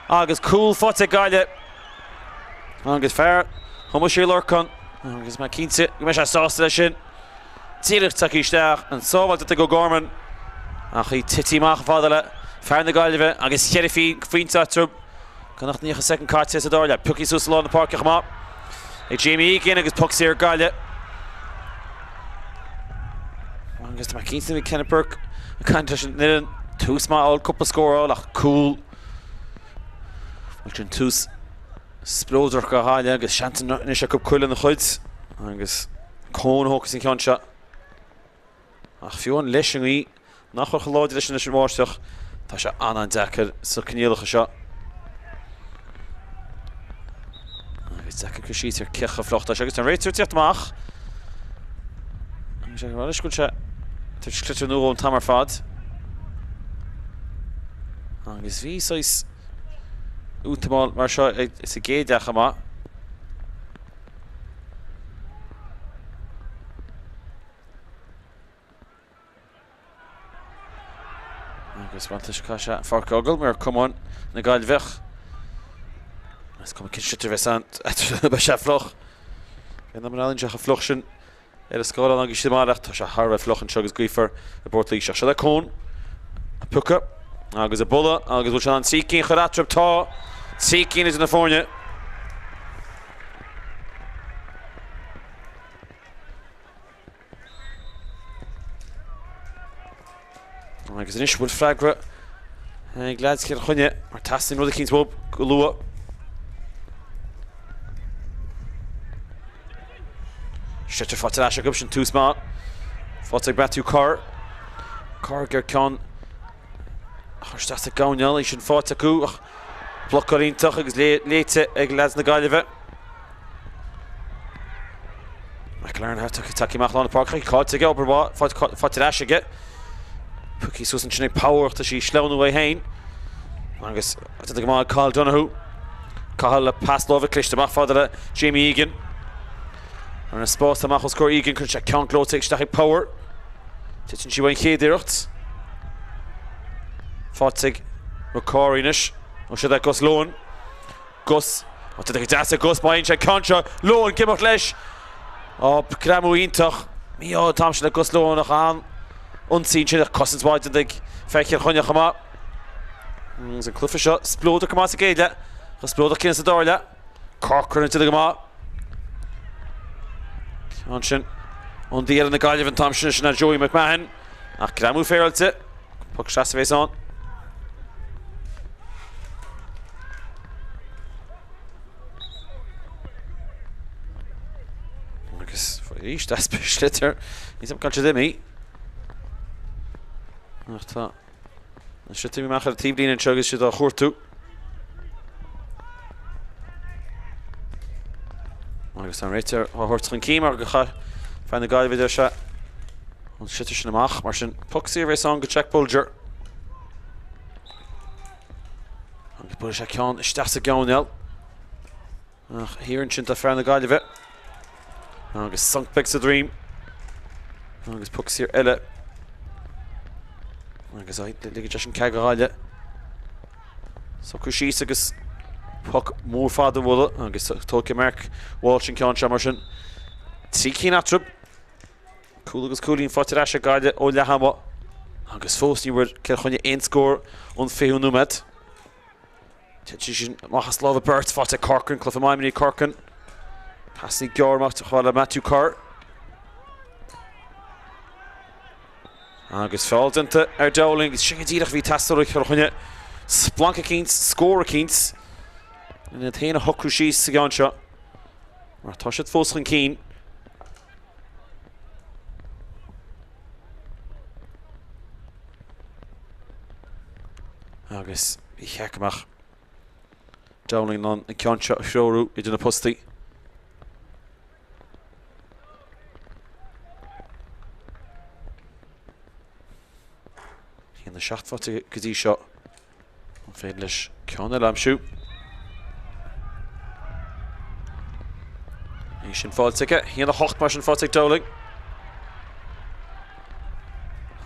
Agus cúl faighte ag Gaillimh. Agus fear Thomáis Uí Lorcáin agus mé cinnte go mbeidh sé sásta leis sin. Díreach tagtha isteach, an sábháil déanta ag O'Gorman ach í tite amach fada le fear na Gaillimhe agus cheithre phointe eatarthu. Gan ach 90 soicind caite sa dara leath. Pioctha suas i lár na páirce chomh maith ag Jamie Egan agus poc saor ag Gaillimh. Agus tá mé cinnte go mbeidh Kenneth Burke ag caint leis an fhoireann. Tús maith a fháil, cúpla scór a fháil ach cúl. Bhuel sin tús spleodrach go háirithe agus seans anois acu cur lena chuid agus Coen a thógfas an ceann seo. Ach fiú amháin leis an ngaoth nach bhfuil chomh láidir leis anois an bháisteach, tá sé an-an-deacair sna coinníollacha seo. Agus deacair cur síos ar cé chomh fliuch atá sé agus tá an réiteoir ag tíocht amach. Agus sé go bhfuil sé tar éis sliotar nó dhó an t-am ar fad. Agus bhí saghas útamáil mar seo sa gcéad leath chomh maith. Agus bhuel tá sé an pháirc a fhágáil mar cumann na Gaillmheach. Is cuma cén sliotar a bheas ann, beidh sé fliuch. Bhí an am sé chomh fliuch sin ar an scáileán agus siad amach, tá sé thar a bheith fliuch anseo agus gaofar i bPort Laoise. Seo le Coen ag piocadh agus ag bualadh agus bhfuil sé in ann 3 cinn a chur eatarthu? Tá 3 cinn idir na foirne. Agus anois bhfuil freagra ag leaids Chill Chainnigh mar teastaíonn rud eicínt uathu go luath. Sliotar faighte ar ais acu sin tús maith. Faighte ag Matthew Kerr. Kerr ag iarraidh ceann a chur isteach sa gcoirnéal, í sin faighte acu ach blocáil iontach agus léite ag leaids na Gaillimhe. McLaren tagtha amach lár na páirce, caillte aige, obair mhaith faighte ar ais aige. Pioctha suas ansin ag Power, tá sí ag sleamhnú é féin. Agus déanta go maith ag Cathal Donoghue. Cathal le pas láimhe cliste amach fada le Jamie Egan. Ar an spás amach os comhair Egan, cuireann sé ceann gleoite isteach ag Power. Titeann sí uaidh an chéad iarracht. Faighte ag McCrory anois. Ó siod é Gus Lohan. Gus. Ó tá go deas ag Gus, faigheann sé ceann seo. Lohan ag imeacht leis. Ó, greamú iontach. Mí-ádh an t-am sin le Gus Lohan ach an-ionsaí ansin ach cosaint mhaith déanta ag fear Chill Chainnigh chomh maith. Agus an cluiche seo spleodrach go maith sa gcéad leath. Chomh spleodrach céanna sa dara leath. Corcoran déanta go maith. Ceann sin ionadaí eile na Gaillimhe an t-am sin sin Joey McMahon. Ach greamú féaráilte. Poc seasta a bhéas ann. Agus. Agus arís easpa sliotar. Níl 'fhios a'm cá bhfuil siad imithe. Ach tá na sliotair amach ar an taobhlíne anseo agus siad á chuartú. Agus tá an réiteoir á thabhairt chun cinn mar gur chaith fear na Gaillimhe deir sé an sliotar sin amach. Mar sin poc saor a bheas ann go Jack Bolger. Agus buailfidh sé ceann isteach sa gcoirnéal. Ach thiar ansin tá fear na Gaillimhe. Agus sonc beag sa droim. Agus poc saor eile. Agus ligeann sé sin cead do Ghaillimh. Socrú síos agus poc mór fada a bhualadh agus tógfaidh Mark Walsh an ceann seo mar sin. 3 cinn eatarthu. Cúl agus cúilín faighte ar ais ag Gaillimh ó leath ama agus fós ní bhfuair Cill Chainnigh aon scór ón 20ú nóiméad. Téann sí sin amach as lámha beirt faighte ag Corcoran, cluiche maith imrithe ag Corcoran. Pasanna gearr amach chomh fada le Matthew Kerr. Agus feall déanta ar Dowling agus sin go díreach a bhí ag teastáil ó Chill Chainnigh. Splanc eicínt, scór eicínt. Iad féin a shocrú síos sa gceann seo. Mar tá siad fós chun cinn. Agus bhí cheart go mbeadh Dowling in ann an ceann seo a threorú idir na postaí. 1-7 faighte go dtí seo. An féidir leis ceann eile a aimsiú? É sin faighte aige. 1-8 mar sin faighte ag Dowling.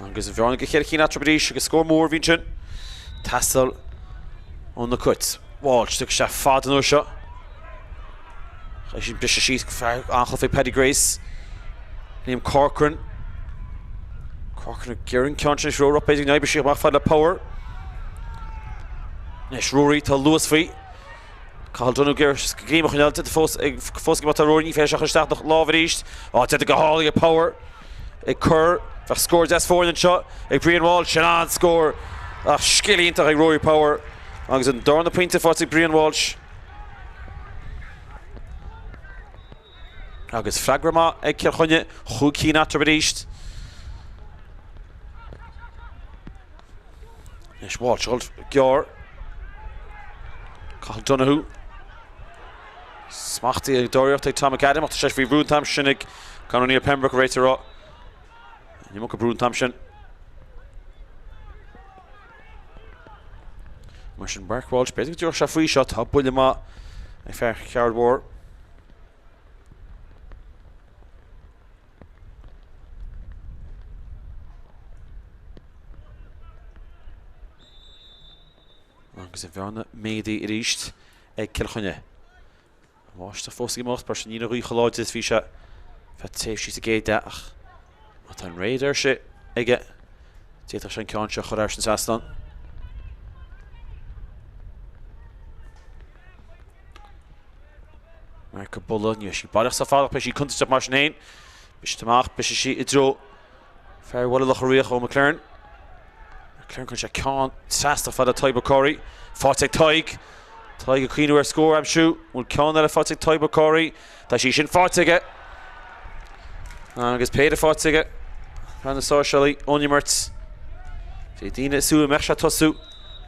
Agus an bhearna go cheithre cinn eatarthu arís agus scór mór a bhí ansin. Teastáil ó na Cait. Walsh, thug sé fada an uair seo. Chaith sin briseadh síos fear an-chluiche ag Paddy Grace. Liam Corcoran. Corcoran ag iarraidh an ceann sin a threorú b'fhéidir go n-oibreoidh sé amach fad le Power. Anois Rory, tá luas faoi. Cathal Donoghue ag iarraidh greim a choinneáil déanta fós ag fós ag tá Rory ní féidir sé a chur isteach ina lámh arís. Á déanta go hálainn ag Power. Ag cur bheadh scór deas foirne anseo ag Brian Walsh sin an-scór ach scil iontach ag Rory Power agus an darna pointe faighte ag Brian Walsh. Agus freagra maith ag Cill Chainnigh, chúig cinn eatarthu arís. Anois Walsh ag dul gearr. Cathal Donoghue. Smachtaithe ag dóireacht ag Tom McAdam ach tá sé faoi bhrú an t-am sin ag Conor O'Neill Pembroke a réiteoir. An iomarca brú an t-am sin. Mar sin Mark Walsh, b'fhéidir go dtabharfadh sé faoi seo, tá buille maith ag fear Cheathrú Mhór. Agus an bhearna méadaithe arís ag Cill Chainnigh. An bháisteach fós ag imeacht, mar sin níl an ghaoth chomh láidir is a bhí sé feadh tréimhsí sa gcéad leath ach má tá an réadmhaoirse aige, d'fhéadfadh sé an ceann seo a chur thar an trasnán. Marc ag bualadh, ní raibh sí baileach sách fada ach beidh sí contúirteach mar sin féin. Briseadh amach, briseadh sí i dtreo Fear Bhaile Locha Riach, Eoin McLaren. McLaren cuireann sé ceann trasna fada Tadhg McCorry. Faighte ag Tadhg. Tadhg ag cuimhniú ar scór a aimsiú. Bhfuil ceann eile faighte ag Tadhg McCorry. Tá sí sin faighte aige. Agus péire faighte aige. Fear na Sáirséalaí ón imirt. Bhí daoine ag súil go mbeadh sé ag tosú.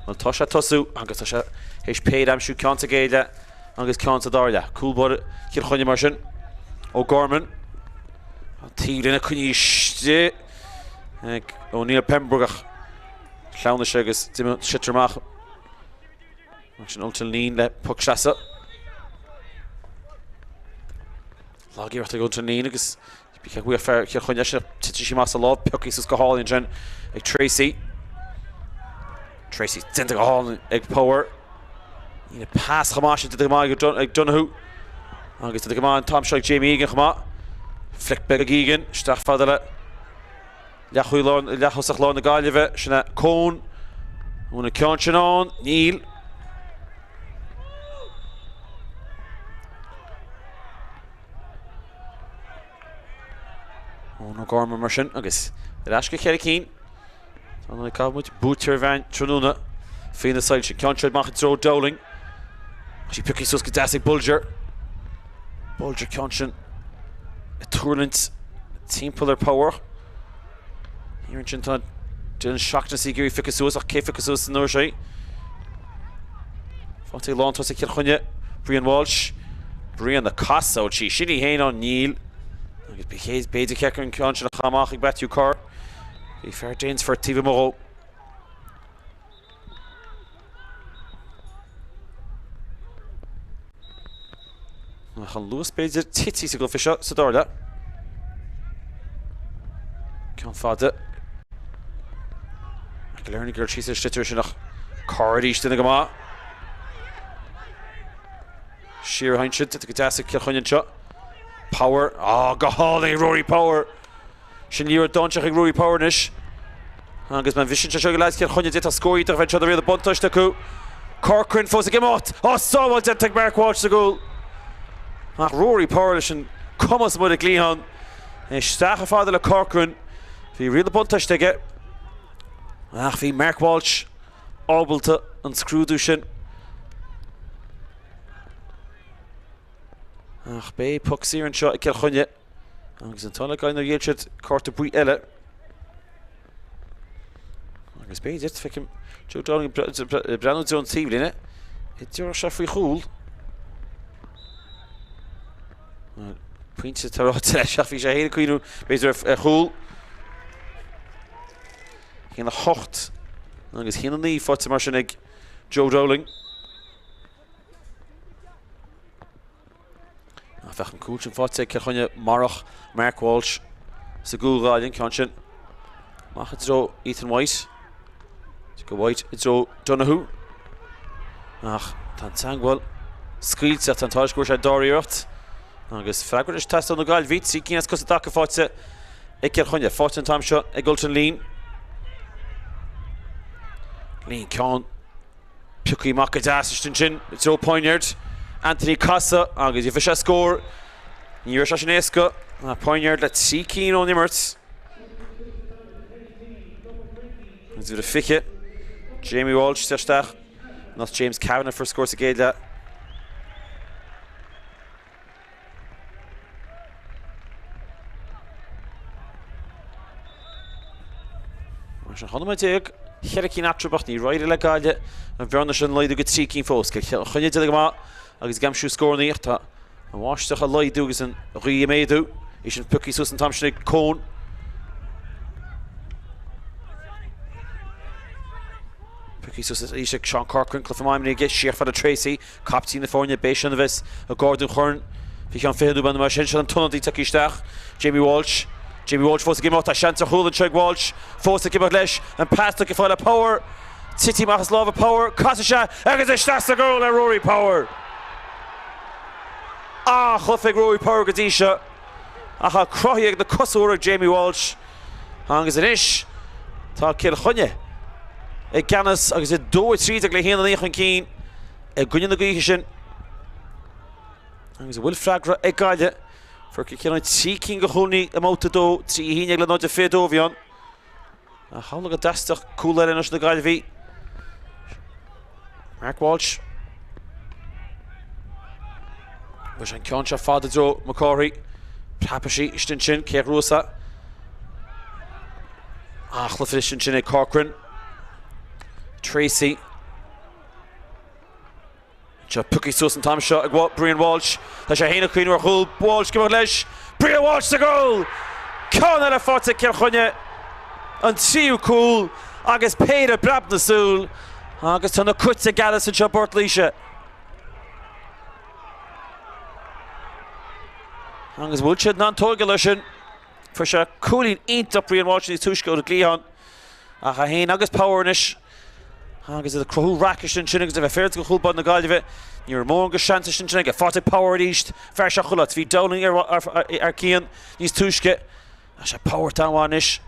Bhuel tá sé ag tosú agus tá sé théis péire a aimsiú ceann sa gcéad leath agus ceann sa dara leath. Cúl báire Chill Chainnigh mar sin. O'Gorman. An taobhlíne coinnithe istigh ag O'Neill Pembroke ach shleamhnaigh sé agus d'imigh an sliotar amach. Mar sin Ultan Leen le poc sleasa. Lag-iarracht ag Ultan Leen agus bhí cead go fear Chill Chainnigh sin titeann sí amach as a lámh pioctha suas go hálainn ansin ag Tracy. Tracy déanta go hálainn ag Power. Níl pas chomh maith sin déanta go maith ag Donoghue. Agus déanta go maith an t-am seo ag Jamie Egan chomh maith. Flic beag ag Egan, isteach fada le leath-thosach lár na Gaillimhe, sin é Coen. An bhfuil an ceann sin ann? Níl. Eoin O'Gorman mar sin agus ar ais go cheithre cinn. Tá an caithfidh muid buaiteoir a bheith tráthnóna faoi na soilse. Ceann seo amach i dtreo Dowling. Tá sí pioctha suas go deas ag Bolger. Bolger ceann sin. Ag tuirlingt timpeall ar Power. Thiar ansin tá Dylan Shaughnessy ag iarraidh piocadh suas ach cé phiocfadh suas an uair seo? Faighte ag lántosaí Chill Chainnigh, Brian Walsh. Brian ag casadh, bhfuil sí sin í féin ann? Níl. Agus b'fhéidir ceart an ceann sin a chaitheamh amach ag Matthew Kerr. Bhí fear Danesfort taobh amuigh dhó. Ach an luas b'fhéidir tite sa gcluiche seo sa dara leath. Ceann fada. McInerney ag dul síos ar an sliotar sin ach Carr arís duine go maith. Siar a théann siad go deas ag Cill Chainnigh anseo. Power. Á, go hálainn Rory Power! Sin liathróid dainséarach ag Ruairí Power anois. Agus má bhriseann sé seo ag leaids Chill Chainnigh d'fhéadfadh scór iontach a bheith anseo dá raibh buntáiste acu. Corcoran fós ag imeacht. Á, sábháil déanta ag Mark Walsh sa gcúl. Ach Rory Power leis an cumas amuigh ar an gcliathán. Isteach chomh fada le Corcoran. Bhí riail na buntáiste aige. Ach bhí Mark Walsh ábalta an scrúdú sin. Ach beidh poc saor anseo ag Cill Chainnigh. Agus an t-ádh le Gaillimh nár ghéill siad cárta buí eile. Agus b'fhéidir, feicim Joe Dowling ag breathnú i dtreo an taobhlíne. An dtabharfadh sé faoi chúl. Pointe atá ráite leis ach bhí sé féin ag cuimhniú b'fhéidir ar chúl. 1-8 agus 1-9 faighte mar sin ag Joe Dowling. Ach bheadh an cúl sin faighte ag Cill Chainnigh marach Mark Walsh sa gcúl Ghaillimh an ceann sin. Amach i dtreo Ethan White. Go White i dtreo Donoghue. Ach tá an teagmháil scaoilte ach tá an t-ádh leis go bhfuair sé an dara iarracht. Agus freagra anois ag teastáil ó na Gaillmhigh, 3 cinn as cosa i dtaca faighte ag Cill Chainnigh. Faighte an t-am seo ag Ultan Leen. Leen ceann Pioctha amach go deas ansin i dtreo Poineard. Anthony casadh agus gheobhaidh sé scór. Ní raibh sé sin éasca. Poineard le 3 cinn ón imirt. Agus uimhir a 20, Jamie Walsh isteach. Not James Kavanagh fuair scór sa gcéad leath. Mar sin 12 nóiméad, cheithre cinn eatarthu ach níor éirigh le Gaillimh an bhearna sin a laghdú go 3 cinn fós. Cill Chainnigh ag déanamh go maith agus ag aimsiú scóranna ach tá an bháisteach á laghdú agus an ghaoth ag méadú. Í sin pioctha suas an t-am sin ag Coen. Pioctha suas arís ag Seán Corcoran, cluiche maith aige, siar fada Tracy. Captaen na foirne, b'eisean a bheas ag ardú an choirn faoi cheann 20 nóiméad nó mar sin. Seo an t-ionadaí tagtha isteach, Jamie Walsh. Jamie Walsh fós ag imeacht, tá seans ar chúl anseo ag Walsh. Fós ag imeacht leis, an pas tugtha fada le Power. Tití amach as lámha Power, casfaidh sé agus isteach sa gcúl le Rory Power. An-chluiche ag Rory Power go dtí seo ach tá cruthaithe ag na cosa úra ag Jamie Walsh. Agus anois tá Cill Chainnigh i gceannas agus iad 2-13 le 1-9 chun cinn i gcoinne na gaoithe sin. Agus an bhfuil freagra ag Gaillimh? Fuair Cill Chainnigh 3 cinn de chúilíní i mbabhta 2, 3-11 le 0-22 a bhí ann. Ach amhlaidh go dteastódh cúl eile anois ó na Gaillmhigh. Mark Walsh. Bhí an ceann seo fada i dtreo McCarthy. Preabfaidh sí istigh ansin, cé a ghnóthós? An-chluiche anois ansin ag Corcoran. Tracy. Seo pioctha suas an t-am seo ag Brian Walsh. Tá sé féin ag cuimhniú ar chúl. Walsh ag imeacht leis. Brian Walsh sa gcúl! Ceann eile faighte ag Cill Chainnigh. An tríú cúl agus péire breab na súl. Agus tá na Cait i gceannas anseo i bPort Laoise. Agus bhfuil siad in ann tógáil air sin? Fuair sé cúilín iontach Brian Walsh níos túisce ón gcliathán. Ach é féin agus Power anois. Agus iad ag cruthú raic istigh ansin agus a bheith féaráilte do chúl báire na Gaillimhe. Ní raibh mórán de sheans istigh ansin aige. Faighte ag Power arís. Fear seo chuile áit. Bhí Dowling ar cian níos túisce. Ach sé Power atá ann anois.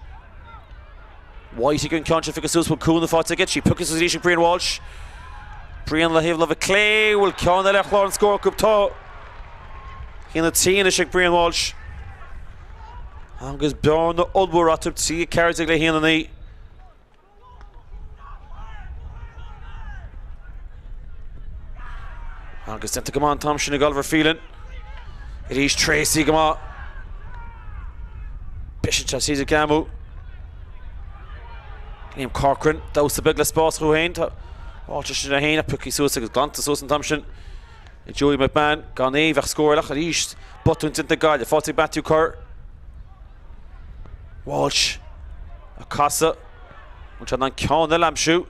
White ag an ceann sin pioctha suas. Bhfuil cúnamh faighte aige? Sí pioctha suas arís ag Brian Walsh. Brian le thaobh láimhe clé. Bhfuil ceann eile ar chlár an scóir acu? Tá. 1-3 anois ag Brian Walsh. Agus bearna ollmhór eatarthu 3-14 le 1-9. Agus déanta go maith an t-am sin ag Oliver Phelan. Arís Tracy go maith. Briseann sé tríd an gceamú. Liam Corcoran, damhsa beag le spás chucu féin. Tá Walsh ansin é féin ach pioctha suas agus glanta suas an t-am sin ag Joey McMahon. Gan é, bheadh scór eile ach arís botún déanta ag Gaillimh. Faighte ag Matthew Kerr. Walsh ag casadh. Bhfuil sé in ann ceann eile a aimsiú?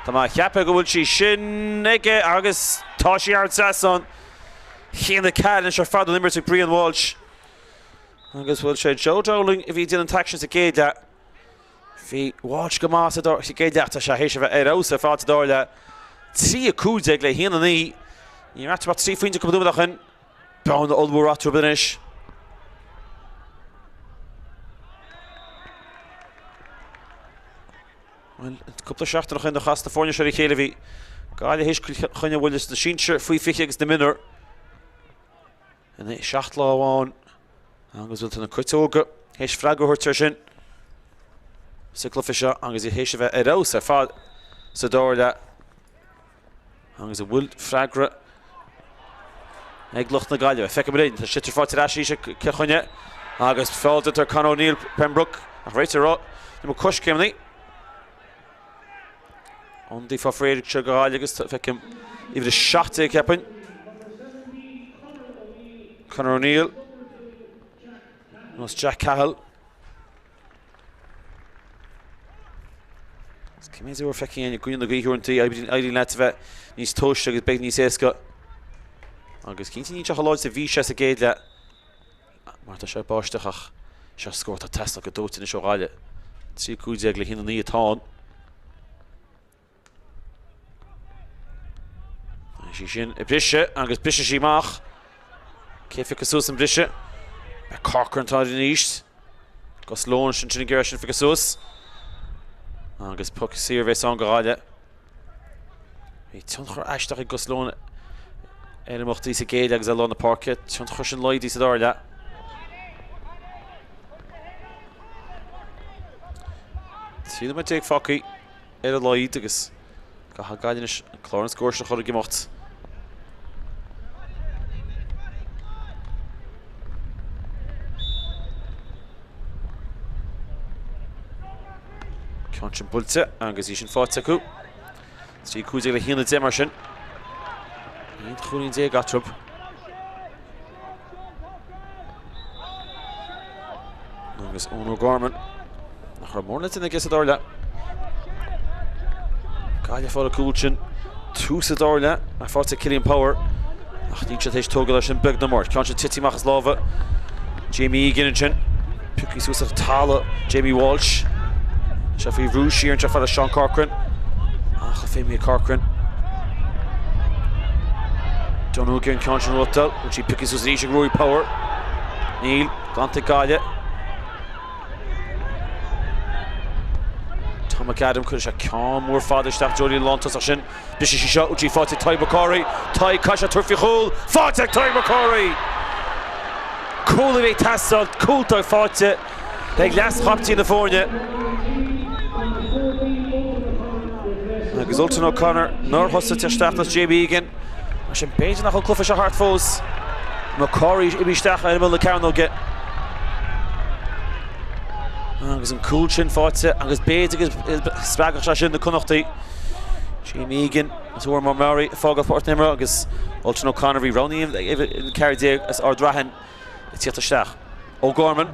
Tá mé a cheapadh go bhfuil sí sin aige agus tá sí thar an trasnán. 1-4 anois ar fad ón imirt ag Brian Walsh. Agus bhuel sé Joe Dowling a bhí ag déanamh an t-aicsean sa gcéad leath. Bhí Walsh go maith sa gcéad leath, tá sé théis a bheith ar fheabhas ar fad sa dara leath. 3-15 le 1-9. Ní raibh ach 3 phointe cúpla nóiméad ó shin. Bearna ollmhór eatarthu anois. Bhuel, cúpla seachtain ó shin a chas na foirne seo ar a chéile bhí Gaillimh théis Cill Chainnigh a bhualadh sna sinsir faoi 20 agus na mionúir. In 7 lá amháin agus bhuel tá na Cait Óga théis freagra a thabhairt air sin sa gcluiche seo agus iad théis a bheith ar fheabhas ar fad sa dara leath agus an bhfuil freagra ag lucht na Gaillimhe. Feicfimid linn, tá sliotar faighte ar ais arís ag Cill Chainnigh agus feall déanta ar Conor O'Neill Pembroke ach réiteoir ag rá níl coiscéimeanna. Ionadaí fá réir anseo do Ghaillimh agus feicim uimhir 17 cheapfainn. Conor O'Neill. Nós Jack Cahill. Cé mhéad uair feicfidh éinne i gcoinne na gaoithe uaireanta éiríonn leat a bheith níos tomhaiste agus beidh níos éasca. Agus cinnte níl sé chomh láidir is a bhí sé sa gcéad leath. Mar tá sé ag báisteach ach seo scór atá ag teastáil go dóite anois ó Ghaillimh. 3 15 le 1 9 atá ann. Tá sí sin ag briseadh agus briseann sí amach. Cé phiocfaidh suas an briseadh? Beidh Corcoran atá arís. Gus Lohan sin sin ag iarraidh sin a phiocadh suas. Agus poc saor a bheas ann do Ghaillimh. Bhí tionchar aisteach ag Gus Lohan ar imeachtaí sa gcéad leath agus ar lár na páirce. Tionchar sin laghdaithe sa dara leath. 13 nóiméad fágtha ar a laghad agus caithfidh Gaillimh anois clár an scóir seo a chur ag imeacht. Ceann sin buailte agus í sin faighte acu. 3 15 le 1 10 mar sin. 11 chúilín eatarthu. Agus Eoin O'Gorman. Nach raibh mórán le déanamh aige sa dara leath. Gaillimh ag fáil an cúl sin. Tús an dara leath. Ar faighte ag Cillian Power. Ach níl siad théis tógáil air sin beag ná mór. Ceann sin tite amach as lámha Jamie Egan ansin. Pioctha suas ar talamh Jamie Walsh. Sé faoi bhrú siar anseo fada Sean Corcoran. Ach a féimí Corcoran. Donoghue an ceann sin ruatal. Bhfuil sí pioctha suas arís ag Rory Power. Níl. Glanta ag Gaillimh. Tom McAdam cuireann sé ceann mór fada isteach Jody lántosach sin. Briseann sí seo, í faighte ag Tadhg McCorry. Tadhg, caithfidh sé tabhairt faoi chúl. Faighte ag Tadhg McCorry! Cúl a bhí ag teastáil, cúl atá faighte ag leas-chaptaen na foirne. Agus Ultan O'Connor nár thosaigh ag teacht isteach as Jamie Egan. Mar sin b'fhéidir nach bhfuil an cluiche seo thart fós. McCorry imithe isteach ar imeall na cearnóige. Agus an cúl sin faighte agus b'fhéidir go spreagfadh sé sin na Connachtaigh. Jamie Egan is Warren Murray ag fágáil pháirc na himeartha agus Ultan O'Connor bhí roghnaithe ag 14 as Ard Raithin ag tíocht isteach. O'Gorman.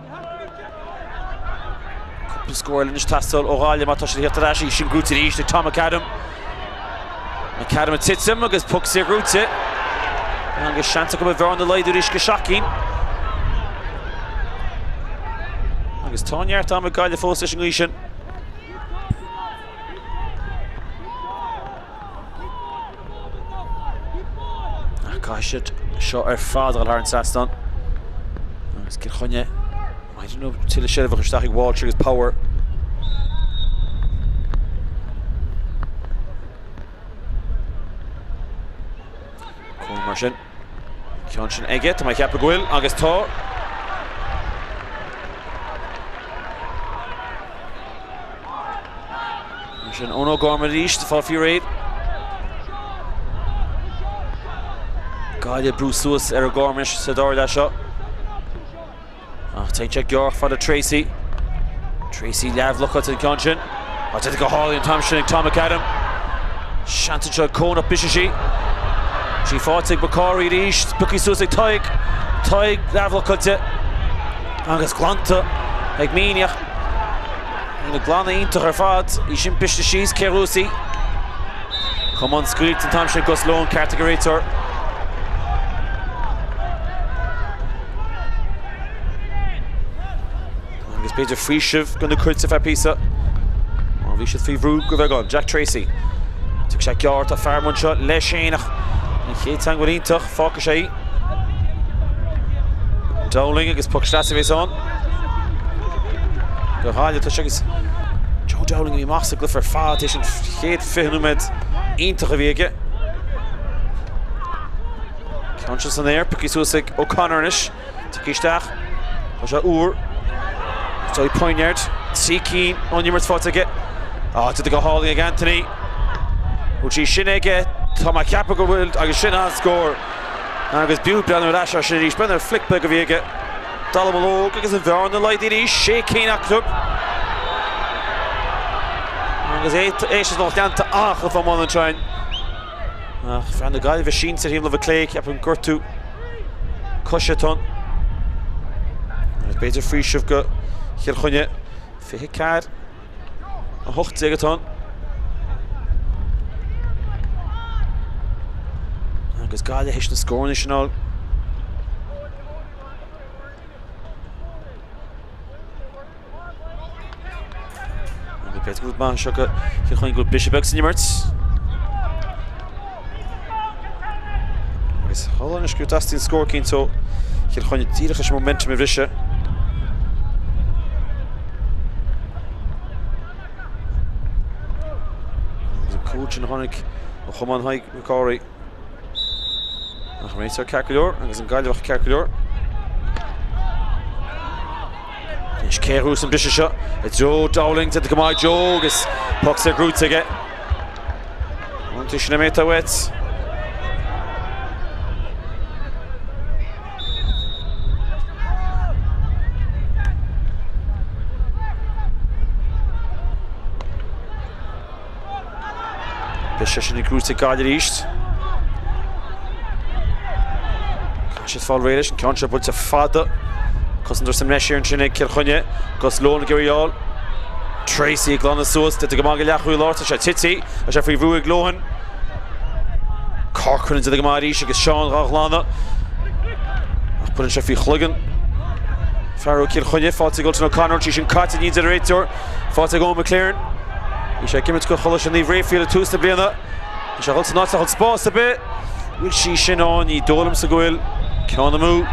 Cúpla scór eile anois ag teastáil ó Ghaillimh má tá siad ag tíocht ar ais. Í sin gnóite arís ag Tom McAdam. McAdam ag titim agus puc saor gnóite. Agus seans acu an bhearna a laghdú arís go 7 cinn. Agus tá neart ama ag Gaillimh fós leis an ngaoth sin. Ach caithfidh siad seo ar fad a dhul thar an trasnán. Agus Cill Chainnigh, I don't know, tuilleadh seilbh isteach ag Walsh agus Power. Cúl mar sin. Ceann sin aige, tá mé ag ceapadh go bhfuil, agus tá. Mar sin Eoin O'Gorman arís, ag fáil faoi réir. Gaillimh ag brú suas ar O'Gorman sa dara leath seo. Ach téann sé gearr fada Tracey. Tracey leathbhlocáilte an ceann sin. Ach déanta go hálainn an t-am sin ag Tom McAdam. Seans anseo ag Coen ach briseann sí. Sí faighte ag McCorry arís. Pioctha suas ag Tadhg. Tadhg leathbhlocáilte. Agus glanta ag Meaney ach níl an glanadh iontach ar fad. Í sin briste síos, cé a ghnóthaigh í? Camán scaoilte an t-am sin Gus Lohan ceart ag an réiteoir. Agus b'fhéidir faoiseamh do na Coillte feadh píosa. Má bhí siad faoi bhrú go bheagán. Jack Tracey. Tig sé gearr, tá fear anseo leis féin ach an chéad teagmháil iontach, fágfaidh sé í. Dowling agus poc sleasa a bhéas ann. Do Ghaillimh tá sé agus Joe Dowling a bhí amach sa gcluiche ar fad tar éis an chéad 20 nóiméad iontach a bhí aige. Ceann seo san aer, pioctha suas ag O'Connor anois. Tiocfaidh isteach. Tá sé úr. Joey Poineard. 3 cinn ón imirt faighte aige. Á, déanta go hálainn ag Anthony. Bhfuil sí sin aige? Tá mé ag ceapadh go bhfuil agus sin an-scór. Agus b'fhiú breathnú ar ais air sin arís. Breathnú ar flic beag a bhí aige. Dallamullóg agus an bhearna laghdaithe arís. Sé cinn acu. Agus é éis an leanta an-chluiche iomána anseo. Ach fear na Gaillimhe sínte ar thaobh na láimhe clé, ceapaim gortú coise atá ann. Agus b'fhéidir faoiseamh do Chill Chainnigh. 24, 18 atá ann. Agus Gaillimh théis na scóranna sin a fháil. Agus b'fhéidir go bhfuil maith anseo do Chill Chainnigh go bhfuil briseadh beag san imirt. Agus tharla anois go dteastaíonn scór cinnte ó Chill Chainnigh díreach leis an momentum a bhriseadh. Agus an cúl sin a tháinig ó chamán Thaidhg McCorry. Ach an réiteoir ceart go leor agus an Gaillimheach ceart go leor. Anois cé a ghnóthós an briseadh seo i dtreo Dowling, déanta go maith Joe agus poc saor gnóthaithe aige. An tú sin a méid uait. Briseadh sin gnóthaithe ag Gaillimh arís. Caithfidh siad fáil réidh leis an ceann seo buailte fada. Cosantóir sa mbreis ansin ag Cill Chainnigh. Gus Lohan ag iarraidh í a fháil. Tracey ag glanadh suas. Déanta go maith go leathchúlaí láir. Tá sé tite. Tá sé faoi bhrú ag Lohan. Corcoran déanta go maith arís agus Seán dhá ghlanadh. Ach cuireann sé faoi chloigeann fear ó Chill Chainnigh. Faighte ag Ultan O'Connor. Í sin caite ní deir an réiteoir. Faighte ag Eoin McLaren. Bhí sé ag imirt do Choláiste Naomh Raphael ag tús na bliana. Bhí sé ag dul san áit nach bhfuil spás ar bith. Bhfuil sí sin ann? Ní dóigh liomsa go bhfuil. Ceann amú.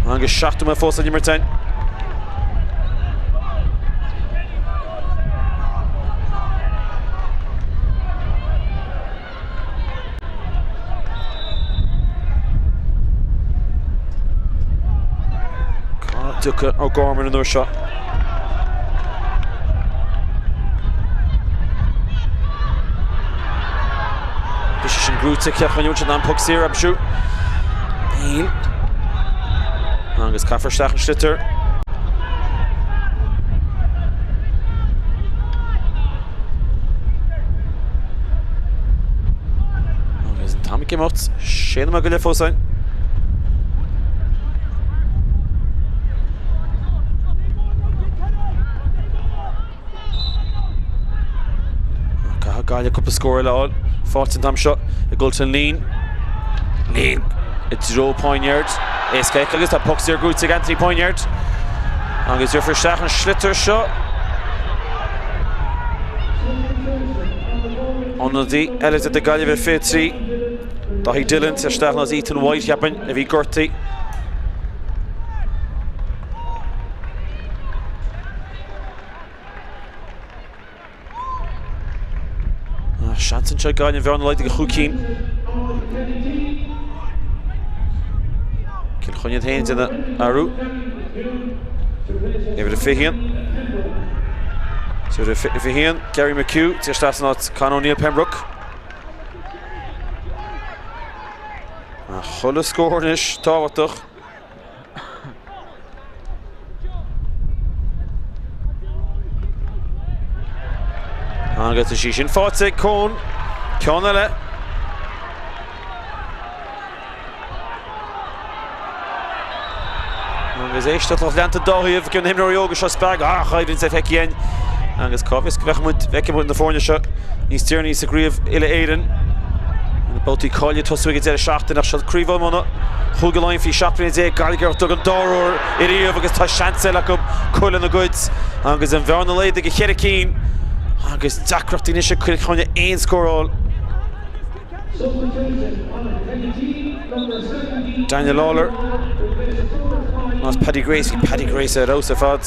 Agus 7 nóiméad fós san imirt againn. Cá dtiocfaidh O'Gorman an uair seo? Briseadh sin gnóthaithe ag Cill Chainnigh an bhfuil siad in ann poc saor a aimsiú. Níl. Agus caithfear isteach an sliotar. Agus an t-am ag imeacht, sé nóiméad go leith fós ann. Caithfidh Gaillimh cúpla scór eile a fháil. Faighte an t-am seo ag Ultan Leen. Leen i dtreo Poineard. Éasca agus tá poc saor gnóthaithe ag Anthony Poineard. Agus gheofar isteach an sliotar seo. Ionadaí eile de Gaillimh ar 23. Daithí Dillon isteach in áit Ethan White cheapfainn a bhí gortaithe. Seans anseo ag Gaillimh an bhearna a laghdú go chúig cinn. Cill Chainnigh féin ag déanamh athrú. Uimhir a 21. Uimhir a 21, Gary McHugh, tar isteach san áit Con O'Neill Pembroke. Chuile scór anois tábhachtach. Agus tá sí sin faighte ag Coen. Ceann eile. Agus éisteacht lucht leanta dá thaobh ag na himreoirí óga seo spreagadh an-choimhlint le feicthe againn. Agus cá bhfios go bhfeicfidh muid, bhfeicfidh muid na foirne seo níos deireanaí sa gcraobh uile-Éireann. Na babhtaí cáilithe ag tosú ag an deireadh seachtaine ach seo Craobh Iomána Chúige Laighean faoi 17 bliana. Gaillimh ag iarraidh don dara huair ariamh agus tá seans eile acu cur lena gcuid agus an bhearna laghdaithe go cheithre cinn agus deacrachtaí anois ag Cill Chainnigh aon scór a fháil. Daniel Lawlor Más Paddy Grace, bhí Paddy Grace ar fheabhas ar fad.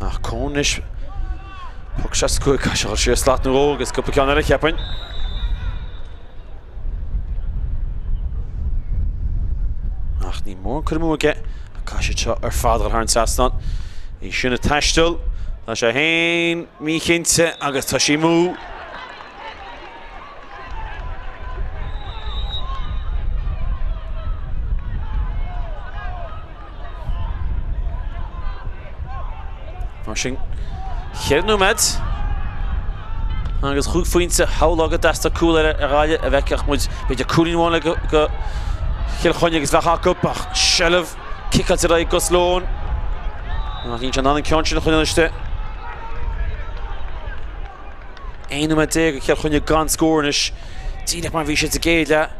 Ach Coen anois poc 65 caithfidh sé dul siar slat nó dhó agus cúpla ceann eile cheapfainn. Ach ní mór an cur amú aige. Caithfidh siad seo ar fad a dhul thar an trasnán. É sin ag taisteal. Tá sé féin míchinnte agus tá sí amú. Mar sin, cheithre nóiméad agus chúig phointe shamhlófá go dteastódh cúl eile ó Ghaillimh a bhfeicfeadh muid b'fhéidir cúilín amháin le go Chill Chainnigh agus bheadh acu ach seilbh ciceáilte ar aghaidh Gus Lohan. Ach níl sé in ann an ceann sin a choinneáil istigh. 11 nóiméad ag Cill Chainnigh gan scór anois. Díreach mar a bhí siad sa gcéad leath.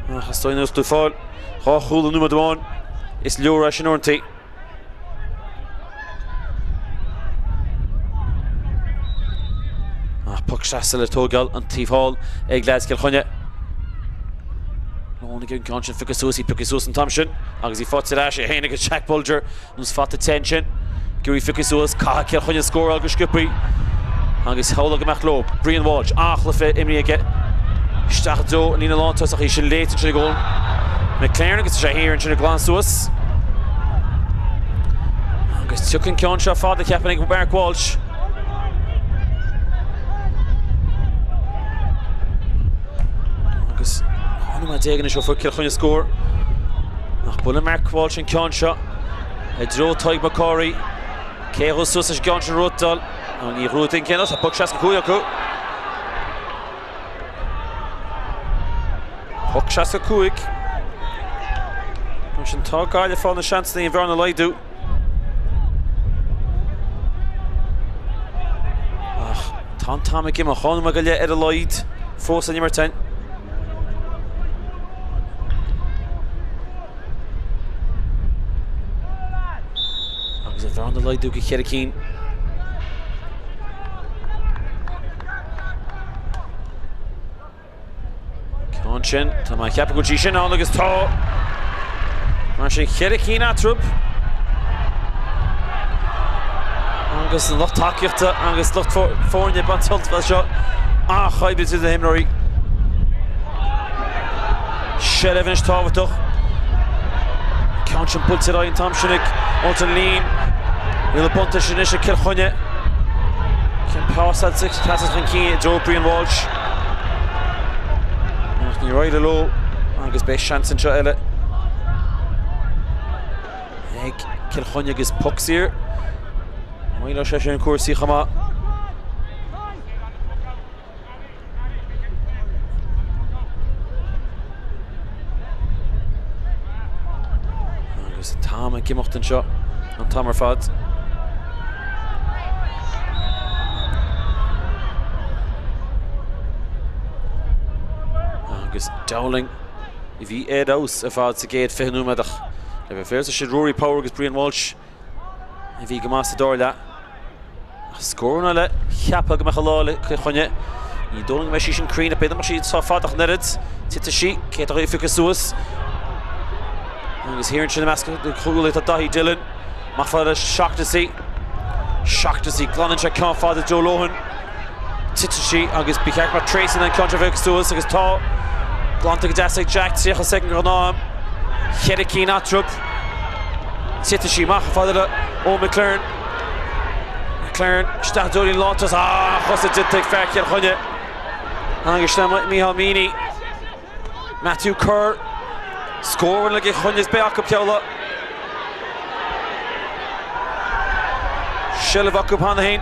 Ach is dóigh nuair atá tú ag fáil Dhá chúl i nóiméad amháin, is leor é sin uaireanta. Ach poc seasta le tógáil an taobh thall ag leaids Chill Chainnigh. Lohan ag an gceann sin pioctha suas, í pioctha suas an t-am sin agus í faighte ar ais é féin agus Jack Bolger. Nós fata te ansin. Geary pioctha suas, caithfidh Cill Chainnigh scóráil go sciobtha agus shamhlófá go mbeadh leo. Brian Walsh, an-chluiche imrithe aige. Isteach i dtreo an líne lántosach, í sin léite ansin ag Eoin McLaren agus tá sé thiar ansin ag glanadh suas. Agus tiocfaidh an ceann seo fada cheapfainn ag Mark Walsh. Agus 12 nóiméad anois ó fuair Cill Chainnigh scór. Ach buaileann Mark Walsh an ceann seo i dtreo Tadhg McCorry. Cé a ghabhfas suas leis an gceann sin a ghnóthachtáil? Nó ní ghnóthaíonn an ceann, tá poc 65 acu. Poc 65. Mar sin tá Gaillimh ag fáil na seansanna an bhearna a laghdú. Ach tá an t-am ag imeacht, 2 nóiméad go leith ar a laghad fós san imirt againn. Agus an bhearna a laghdú go cheithre cinn. Ceann sin, tá mé ag ceapadh go bhfuil sí sin ann agus tá. Mar sin cheithre cinn eatarthu. Agus an lucht tacaíochta agus lucht foirne ag baint sult as seo. An-choimhlint idir na himreoirí. Seilbh anois tábhachtach. Ceann sin buailte ar aghaidh an t-am sin ag Ultan Leen. Níl an buntáiste anois ag Cill Chainnigh. Ceann pasáilte chun cinn i dtreo Brian Walsh. Ach níor éirigh leo agus beidh seans anseo eile ag Cill Chainnigh agus poc saor. Maolóidh sé sin cúrsaí chomh maith. Agus an t-am ag imeacht anseo, an t-am ar fad. Agus Dowling a bhí ar fheabhas ar fad sa gcéad 20 nóiméad ach le bheith fair is iad Rory Power agus Brian Walsh a bhí go maith sa dara leath. Ach scór eile, cheapfá go mbeadh an lá le Cill Chainnigh. Ní dóigh liom go mbeidh sí sin cruinn ach b'fhéidir nach mbeidh sí sách fada ach an oiread. Titfidh sí, cé atá í a phiocadh suas? Agus thiar ansin i measc na cúlaithe tá Daithí Dillon. Amach fada le Shaughnessy. Shaughnessy, glanann sé ceann fada Joe Lohan. Titeann sí agus ba cheart go mbeadh Tracy in ann ceann seo a phiocadh suas agus tá. Glanta go deas ag Jack, 30 soicind go ghnáth-am. Cheithre cinn eatarthu. Titeann sí amach fada le Eoin McLaren. McLaren isteach i dtreo an lántosach. Ah, chosaint déanta ag fear Chill Chainnigh. Agus sin Micheál Meaney. Matthew Kerr, scór ag Cill Chainnigh is beidh acu ceola. Seilbh acu cheana féin.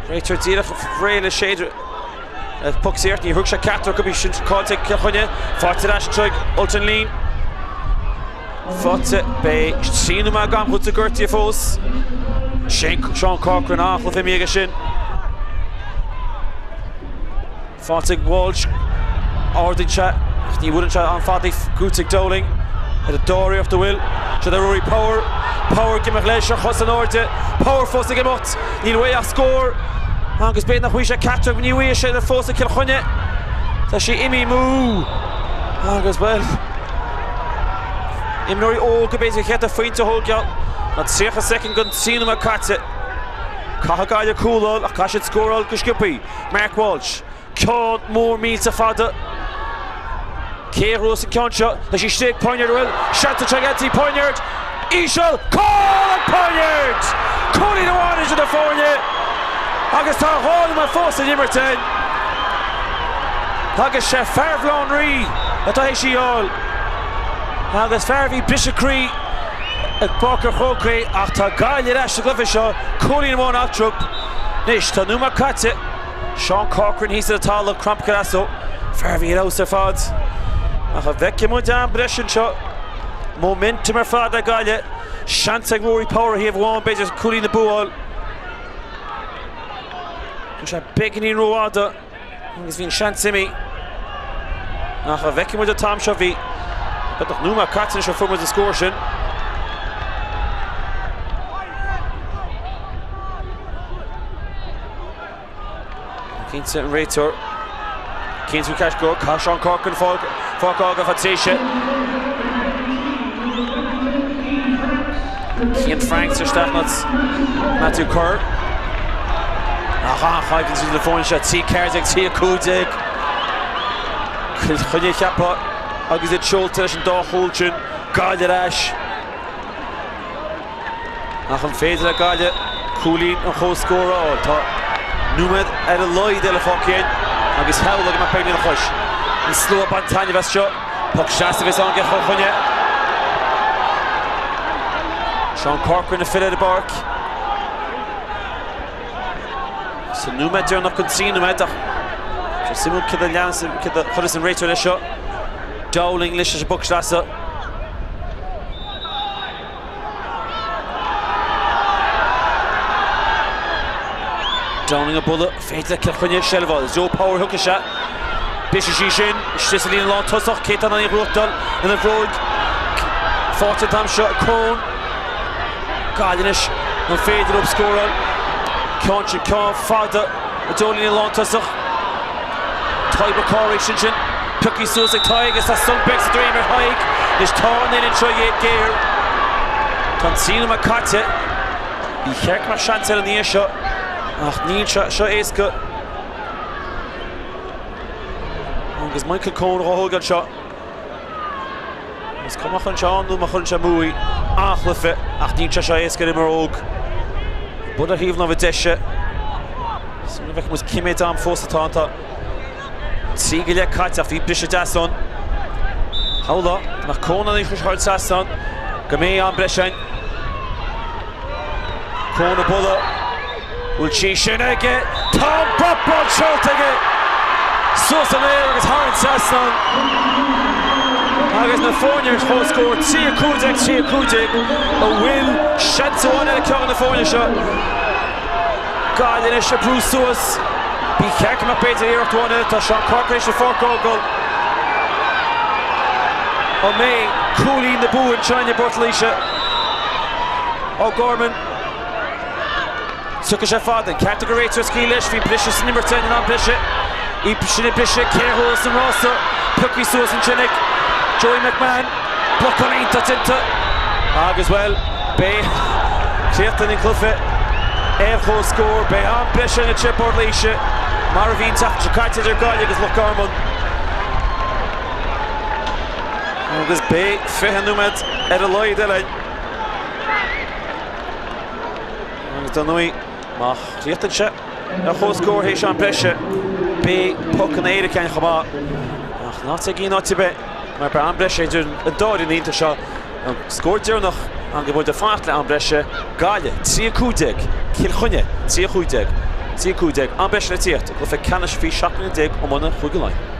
Réiteoir díreach réidh le séideadh poc saor. Níor thug sé ceachtar acu, bhí sin caillte ag Cill Chainnigh. Faighte ar ais anseo ag Ultan Leen. Faighte, beidh 3 nóiméad d'am cúitimh gortaithe fós. Seán Corcoran, an-chluiche imithe aige sin. Faighte ag Walsh, ardaíonn sé ach ní bhuaileann sé an-fhada í. Gnóthaithe ag Dowling ar an dara iarracht a bhfuil siad ar Rory Power. Power ag imeacht leis ar chos in airde. Power fós ag imeacht. Níl uaidh ach scór agus b'fhéidir nach bhfaighidh sé ceachtar ní bhfaighidh sé fós ag Cill Chainnigh. Tá sí imithe amú agus bhuel imreoirí óga b'fhéidir a chéad phointe a thógáil. Tá 30 soicind den 3 nóiméad caite. Caithfidh Gaillimh cúl a fháil ach caithfidh siad scóráil go sciobthaí. Mark Walsh, Ceann mór millteach fada. Cé a ghnóthós an ceann seo? Tá sí istigh ag Poinéard, bhfuil seans anseo ag Anthony Poinéard. Íseal, cúl ag Poinéard! Cúilín amháin idir na foirne agus tá 2 nóiméad fós san imirt againn. Agus sé fear Bhaile Átha an Rí atá théis í a fháil. Agus fear a bhí briseadh croí ag Páirc an Chrócaigh ach tá Gaillimh ar ais sa gcluiche seo, cúilín amháin eatarthu. Anois, tá nóiméad caite. Seán Corcoran thíos ar an talamh, Crampa Carasso, fear a bhí ar fheabhas ar fad. Ach an bhfeicfidh muid am breise anseo? Momentum ar fad ag Gaillimh. Seans ag Rory Power ar thaobh amháin, b'fhéidir cúilín na bua a fháil. Tá sé beagáinín rófhada. Agus bhí an seans imithe. Ach an bhfeicfidh muid an t-am seo bhí beagnach nóiméad caite anois ó fuair muid an scór sin. Cinnte an réiteoir. Cinnte ceart go Caithfidh Seán Corcoran fágáil fad tréimhse. Cian Franks isteach in áit Matthew Kerr. Ach an-choimhlint idir na foirne seo, 3 14 3 15. Cill Chainnigh cheapfá agus iad seolta leis an dá chúl sin, Gaillimh ar ais. Ach an féidir le Gaillimh cúilín an chomhscóir a fháil? Tá nóiméad ar a laghad eile fágtha againn agus shamhlófá go mbeadh beagáinín ina chois. An slua ag baint taitneamh as seo. Poc seasamh a bheas ann ag Cill Chainnigh. Seán Corcoran ag filleadh ar an bpáirc. Sa nóiméad deireanach den 3 nóiméad ach tá sé suimiúil céard a leanas, céard a chuirfeas an réiteoir leis seo. Dowling leis leis an bpoc sleasa. Dowling ag bualadh, féidir le Cill Chainnigh seilbh a fháil. Joe Power a thiocfaidh sé. Briseann sí sin, istigh sa líne lán tosach, cé atá in ann í a ghnóthachtáil ina bhróig. Faighte an t-am seo ag Coen. Gaillimh anois, an féidir leo scóráil? Ceann sin, ceann fada i dtreo líne lán tosach. Tadhg McCaughley sin sin. Pioctha suas ag Tadhg agus tá sonc beag sa droim ar Thadhg. Anois tá an uillinn anseo géar. Tá an 3 nóiméad caite. Ba cheart go mbeadh seans ar an fhear seo ach níl sé seo éasca. Agus Michael Coen á thógáil anseo. Is cuma má chuireann sé ann nó má chuireann sé amú í, an-chluiche ach níl sé seo éasca ar imreoir óg. Buille ar thaobh na láimhe deise. Sula bhfeicfidh muid cé mhéad am fós atá ann, tá 3 go leith caite ach bhí briseadh deas ann. Shamhlófá dá mbeadh Coen in ann í a chur trasna go mbeidh am breise ann. Coen ag bualadh. Bhfuil sí sin aige? Tá an brat bán seolta aige! Suas san aer agus thar an trasnán. Agus na foirne ar comhscór, 3 15 3 15, an bhfuil seans amháin eile ag ceann de na foirne seo? Gaillimh anois ag brú suas. Ba cheart go mbeadh b'fhéidir iarracht amháin eile. Tá Seán Corcoran tar éis an pháirc a fhágáil. An mbeidh cúilín na bua anseo i bPort Laoise? O'Gorman. Tiocfaidh sé fada. An ceart ag an réiteoir scaoileadh leis. Bhí briseadh san imirt in am breise. Sin é briseadh. Cé a thabharfas an rása? Pioctha suas ansin ag Joey McMahon. Blocáil iontach déanta. Agus, bhuel, beidh críochnaíonn an cluiche ar comhscór. Beidh am breise anseo i bPort Laoise mar a bhí an tseachtain seo caite idir Gaillimh agus Loch Garman. Agus beidh 20 nóiméad ar a laghad eile. Agus dar ndóigh, má chríochnaíonn sé ar chomhscór théis am breise, beidh pocanna éirice ann chomh maith. Ach ná téigí in áit ar bith. Mar beidh am breise idir an dá fhoireann iontach seo. An scór deireanach agus muid ag fanacht le am breise, Gaillimh 3, 15, Cill Chainnigh 3, 15. 3, 15, am breise le tíocht i gcluiche ceannais faoi 17 mbliana iomána Chúige Laighean.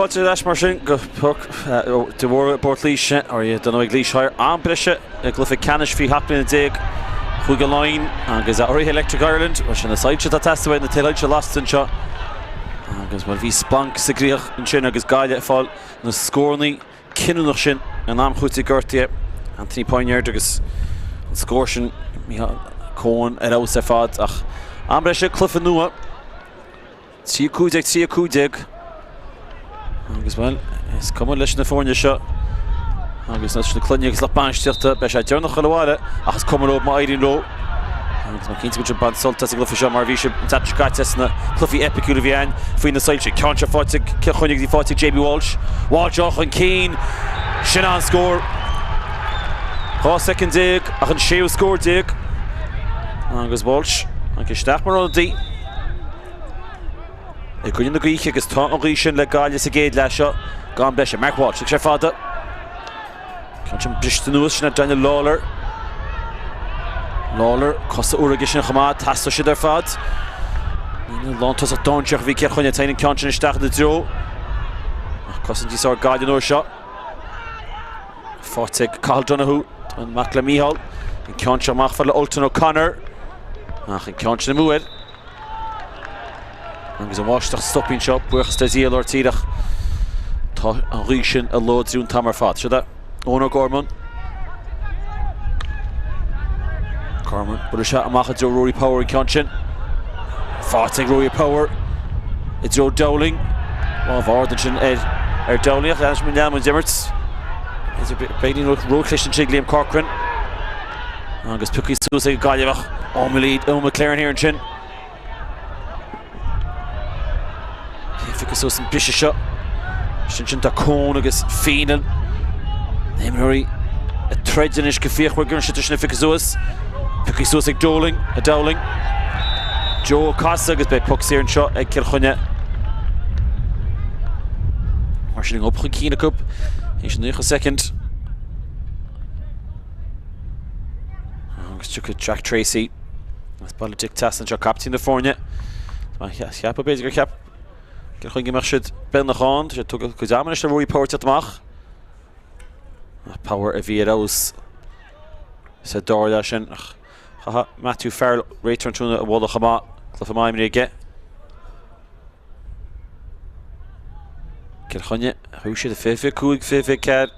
Fáilte ar ais mar sin go Páirc de Mhórdha i bPort Laoise, ar ndóigh Laois Hire am breise i gcluiche ceannais faoi 17 bliana Chúige Laighean agus urraithe Electric Ireland. Bhuel, sin na soilse atá ag teastáil uaidh, na taoisoilse lasta anseo agus bhuel bhí splanc sa gcriathach ansin agus Gaillimh ag fáil na scóranna cinniúnach sin in am chúitimh gortaithe Anthony Poinéard agus an scór sin Micheál Coen ar fheabhas ar fad ach am breise cluiche nua. 3 15 3 15 agus bhuel is cuma leis na foirne seo agus leis na clainne agus lucht bainistíochta beidh sé deireanach dul abhaile ach is cuma leo má éiríonn leo agus tá mé cinnte go bhfuil siad ag baint sult as an gcluiche seo mar a bhí siad an tseachtain seo caite sna cluichí eipiciúla a bhí ann faoi na soilse. Ceann seo faighte ag Cill Chainnigh agus í faighte ag Jamie Walsh. Walsh á chun cinn. Sin an-scór. 12 soicind ach an séú scór déag. Agus Walsh ag isteach mar ionadaí. I gcoinne na gaoithe agus tá an ghaoth sin le Gaillimh sa gcéad leath seo gan breise. Mark Walsh, ag sé fada. Ceann sin briste anuas sin Daniel Lawlor. Lawlor, cosa úra aige sin chomh maith, teastóidh siad ar fad. Lántosach dainséarach a bhí Cill Chainnigh, téann an ceann sin isteach ina dtreo. Ach cosaint níos fearr Gaillimh an uair seo. Faighte ag Cathal Donoghue, an mac le Mícheál. An ceann seo amach fad le Ultan O'Connor. Ach an ceann sin amú air. Agus an bháisteach stoptha anseo, buíochas le Dia lár tíre ach tá an ghaoth sin ag láidriú an t-am ar fad. Siod é Eoin O'Gorman. Gorman, buailfidh sé amach i dtreo Rory Power an ceann sin. Faighte ag Rory Power i dtreo Dowling. Lámh ard ansin ar ar Dowling ach leanann leanann an imirt. Beagáinín róchliste ansin ag Liam Corcoran. Agus pioctha suas ag an Gaillimheach Eoin McLaren thiar ansin. Cé a phiocfaidh suas an briseadh seo? Sin sin tá Coen agus Feenan. Na himreoirí ag troid anois go fíochmhar go siad sin a phiocadh suas. Pioctha suas ag Dowling, a Dowling. Joe casadh agus beidh poc saor anseo ag Cill Chainnigh. Mar sin an obair chun cinn acu. Théis 90 soicind. Agus tiocfaidh Jack Tracy as Baile Mhic Trasna anseo, caiptín na foirne. Cheapfá b'fhéidir gur cheap Cill Chainnigh go mbeadh siad beagnach ann. Tá sé tugtha cuid ama anois le Rory Power teacht amach. Ach Power a bhí ar fheabhas sa dara leath sin. Ach chaithfeadh Matthew Farrell réiteoir an tráthnóna a mholadh chomh maith. Cluiche maith imeartha aige. Cill Chainnigh, chuaigh siad 25, 24.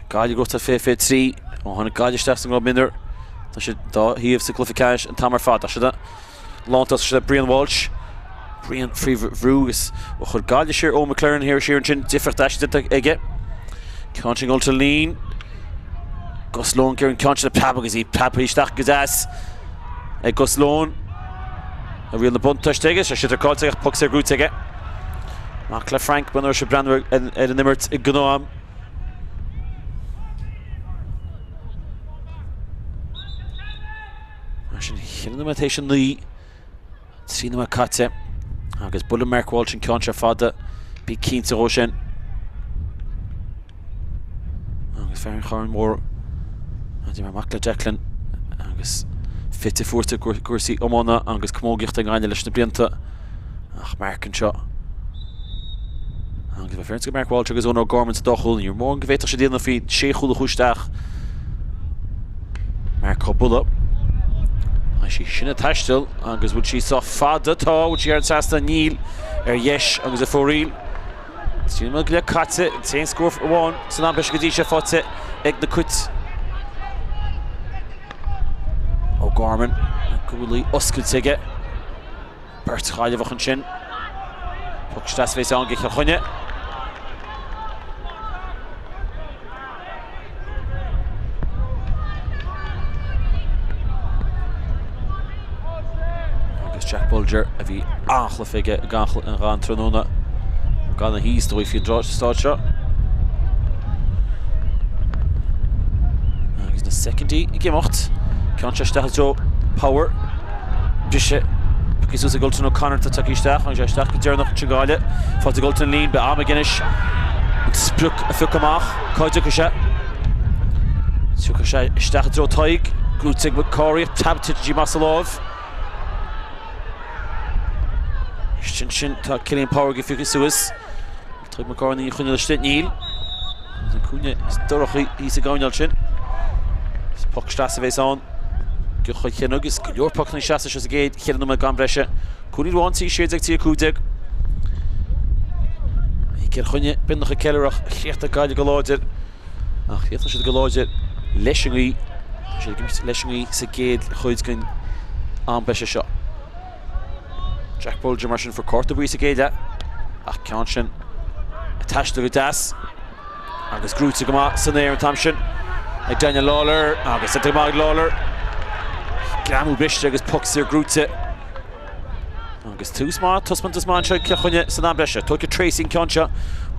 Gaillimh ag 23. Ó tháinig Gaillimh isteach sa gclub mionúr, tá siad dá thaobh sa gcluiche ceannais an t-am ar fad. Ach siod lántosach siod Brian Walsh. Brian faoi bhrú agus ó chuir Gaillimh siar Eoin McLaren thiar siar ansin, difríocht aisteach déanta aige. Ceann sin Ultan Leen. Gus Lohan ar an ceann sin a preab agus í preabtha isteach go deas ag Gus Lohan. A riail na buntáiste aige, sé sliotar caillte ach poc saor gnóthaithe aige. Mac le Frank, b'in uair breathnú ar an imirt i ngnáth-am. Mar sin, cheithre nóiméad théis a 9, 3 nóiméad caite agus buailfidh Mark Walsh an ceann seo fada, bí cinnte dhó sin. Agus fear an Chairn Mhóir, mar mac le Declan, agus fite fuaite i gcúrsaí iomána agus camógaíochta i nGaillimh leis na blianta. Ach Mark anseo. Agus bheith féachaint go Mark Walsh agus Eoin O'Gorman sa dá chúl. Ní raibh mórán go bhféadfadh siad a dhéanamh faoi sé chúl a chuaigh isteach. Mark á bualadh. Tá sí sin ag taisteal agus bhfuil sí sách fada? Tá, bhfuil sí ar an trasnán? Níl. Ar dheis agus i fóraoil. 3 nóiméad go leith caite, an t-aon scór amháin san am breise go dtí seo faighte ag na Cait. O'Gorman, na guaillí oscailte aige. Beirt Ghaillimheach ansin. Poc isteach a bheas ann do Chill Chainnigh. Agus Jack Bolger a bhí an-chluiche aige i gCath an tráthnóna gan a thíos dóibh faoin staid seo. Agus na soicindí ag imeacht. Ceann seo isteach i dtreo Power. Briseadh. Pioctha suas ag Ultan O'Connor atá tagtha isteach. Tháinig sé isteach go deireanach ansin Gaillimh. Faighte ag Ultan Leen. Beidh am aige anois an sprioc a phiocadh amach. Cá dtiocfaidh sé? Tiocfaidh sé isteach i dtreo Tadhg. Gnóthaithe ag McCorry. Preab tite amach as a láimh. Istigh ansin tá Cillian Power ag piocadh suas. Tadhg Mac Gabhann í a choinneáil istigh. Níl. Agus an cúinne is dorcha thíos ag gabháil sin. Is poc sleasa a bhéas ann. Do Chill Chainnigh agus go leor pocanna sleasa seo sa gcéad cheithre nóiméad den am breise. Cúilín amháin 3 16 3 15. Bhí Cill Chainnigh beagnach ag ceiliúradh ach chríochnaigh Gaillimh go láidir. Ach chríochnaigh siad go láidir leis an ngaoth. Tá siad ag imirt leis an ngaoth sa gcéad chuid den am breise seo. Jack Bolger mar sin fuair cárta buí sa gcéad leath ach ceann sin ag taisteal go deas agus gnóite go maith san aer an t-am sin ag Daniel Lawlor agus go maith ag Lawlor. Greamú briste agus poc saor gnóite. Agus tús maith, taispeántas maith anseo ag Cill Chainnigh san am breise. Tógfaidh Tracy an ceann seo.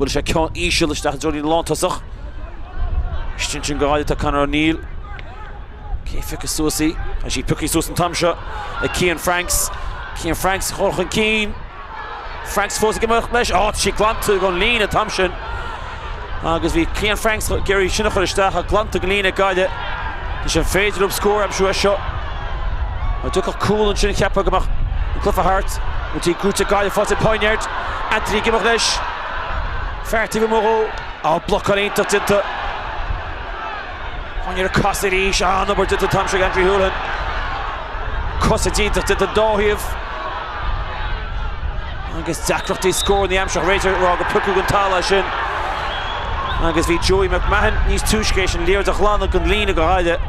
Bhuail sé ceann íseal isteach i dtreo líne lántosach. Istigh ansin do Ghaillimh tá Conor O'Neill. Cé phiocfaidh suas í? Tá sí pioctha suas an t-am seo ag Cian Franks. Cian Franks ag dul chun cinn. Franks fós ag imeacht leis. Á, tá sí glanta gon líne an t-am sin. Agus bhí Cian Franks ag iarraidh sin a chur isteach ach glanta gon líne ag Gaillimh. Tá sé féidir leo scór a aimsiú as seo. Dá dtiocfadh cúl ansin cheapfá go mbeadh an cluiche thart. Nó tá gnóite ag Gaillimh fós ag Poinéard. Anthony ag imeacht leis. Fear taobh amuigh dhó. Á, blocáil iontach déanta. Poinéard ag casadh arís, an-obair déanta an t-am seo ag Andrew Houlihan. Cosaint iontach déanta an dá thaobh. Agus deacrachtaí scóranna a aimsiú ach réiteoir ag rá gur piocadh den talamh é sin. Agus bhí Joey McMahon níos túisce éis an liathróid a ghlanadh den líne do Ghaillimh.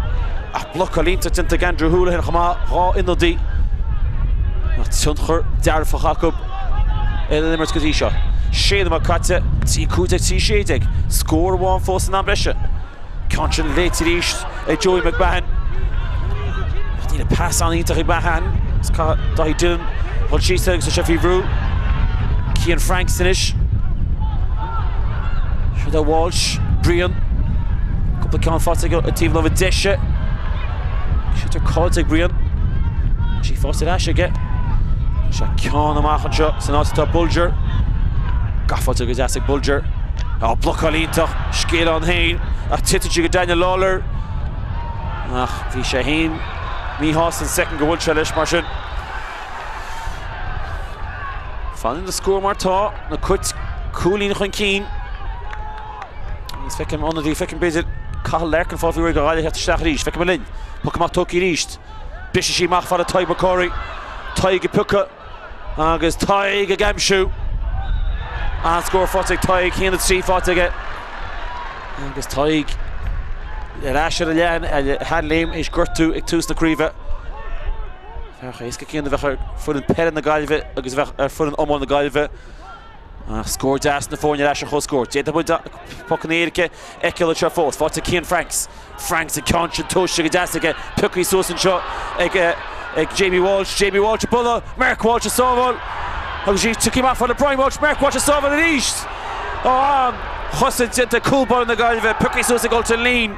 Ach blocáil iontach déanta ag Andrew Houlihan chomh maith, 2 ionadaí. Ach tionchar dearfach acu ar an imirt go dtí seo. 6 nóiméad caite, 3 15 3 16. Scór amháin fós san am breise. Ceann sin léite arís ag Joey McMahon. Ach níl an pas an-iontach ag McMahon. Is caithfidh Daithí Dillon dhul síos agus tá sé faoi bhrú. Cian Franks anois. Seo do Walsh, Brian. Cúpla ceann faighte aige ag taobh láimhe deise. Sitar caillte ag Brian. Tá sí fós ar ais aige. Tá sé ceann amach anseo san áit atá Bolger. Gafáilte go deas ag Bolger. Á, blocáil iontach, scéal ann féin, ach titeann sí go Daniel Lawlor. Ach bhí sé féin míshásta an soicind go bhfuil sé leis mar sin. Fanann an scór mar tá, na Cait cúilín chun cinn. Agus feicim ionadaí, feicim b'fhéidir Cathal Larkin fáil faoi réir do Ghaillimh theacht isteach arís. Feicim linn. Poc amach tógtha arís. Briseann sí amach fad le Tadhg McCorry. Tadhg ag piocadh. Agus Tadhg ag aimsiú. An-scór faighte ag Tadhg, 1-3 faighte aige. Agus Tadhg ar ais ar a leath sheanléim éis gortú ag tús na craoibhe. Fear chomh héasca céanna a bheadh ar foireann peile na Gaillimhe agus a bheadh ar foireann iomána na Gaillimhe. Ach scór deas na foirne ar ais ar comhscór. D'fhéadfadh muid pocanna éirice a fheiceáil anseo fós. Faighte ag Cian Franks. Franks an ceann sin tomhaiste go deas aige. Pioctha suas anseo ag ag Jamie Walsh. Jamie Walsh ag bualadh. Mark Walsh ag sábháil. Agus í tugtha amach fad le Brian Walsh. Mark Walsh ag sábháil arís. Ó an-chosaint déanta ag cúl báire na Gaillimhe. Pioctha suas ag Ultan Leen.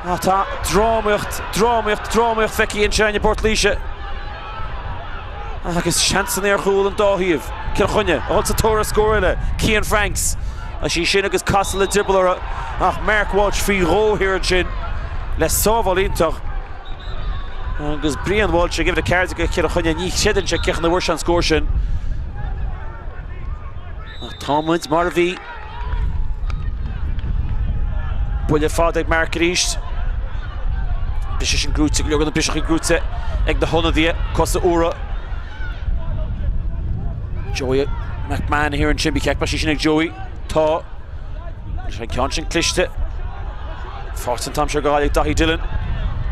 Ach tá drámaíocht, drámaíocht, drámaíocht feicthe anseo i bPort Laoise. Agus seansanna ar chúl an dá thaobh. Cill Chainnigh ag dul sa tóir ar scór eile. Cian Franks. Tá sí sin agus casadh le drioball orthu ach Mark Walsh faoi dhó thiar ansin le sábháil iontach. Agus Brian Walsh ag uimhir 14 do Chill Chainnigh. Ní chreideann sé cén chaoi a bhfuair sé an scór sin. Ach tá muid mar a bhí. Buille fada ag Mark arís. Briseadh sin gnóite, go leor de na briseachaí gnóite ag na hionadaithe, cosa úra. Joey McMahon thiar ansin, ba cheart go mbeadh sí sin ag Joey. Tá. Leis an ceann sin cliste. Faighte an t-am seo do Ghaillimh ag Daithí Dillon.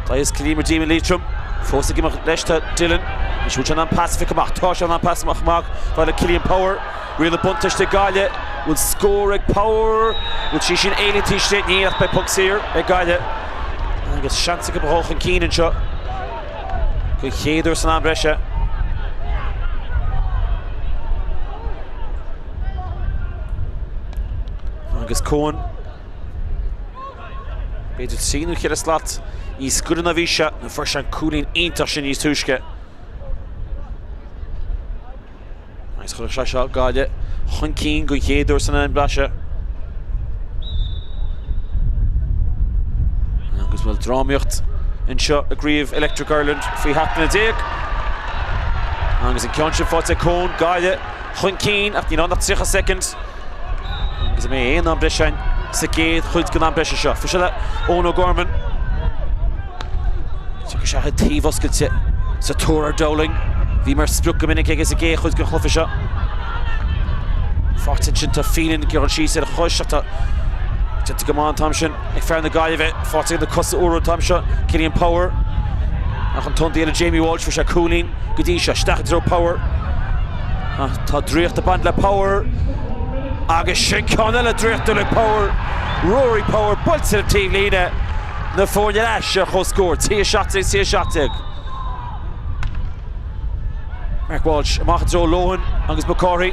Daithí as Cill Mhurdaoin i Liatroim. Fós ag imeacht leis tá Dillon. Anois bhfuil sé in ann pas a phiocadh amach. Tá sé in ann pas a phiocadh amach. Fad le Cillian Power. Riail an buntáiste ag Gaillimh. Bhfuil scór ag Power? Bhfuil sí sin éalaithe istigh? Níl ach beidh poc saor ag Gaillimh. Agus seans acu a dhul chun cinn anseo. Don chéad uair san am breise. Agus Coen. B'fhéidir trí nó cheithre slat níos gaire ná bhí sé. Nó fuair sé an cúilín iontach sin níos túisce. Agus chuirfeadh sé seo Gaillimh chun cinn don chéad uair san am breise. Agus bhfuil drámaíocht anseo i gcraobh Electric Ireland faoi 17 mbliana. Agus an ceann sin faighte ag Coen, Gaillimh chun cinn ach níl ann ach 30 soicind. Agus an mbeidh aon am breise againn sa gcéad chuid den am breise seo? Faoi seo le Eoin O'Gorman. Tiocfaidh sé chuig taobh oscailte sa tóir ar Dowling. Bhí mar sprioc go minic aige sa gcéad chuid den chluiche seo. Faighte ansin tá Phelan ag dul síos ar a chois ach tá déanta go maith an t-am sin ag fear na Gaillimhe. Faighte ag na cosa úra an t-am seo, Cillian Power. Ach an t-ionadaí eile Jamie Walsh fuair sé cúilín go dtí seo. Isteach i dtreo Power. Ach tá draíocht ag baint le Power. Agus sin ceann eile draíochtúil ag Power. Rory Power buailte ar an taobhlíne. Na foirne ar ais ar comhscór, 3 17 3 17. Mark Walsh amach i dtreo Lohan agus McCarthy.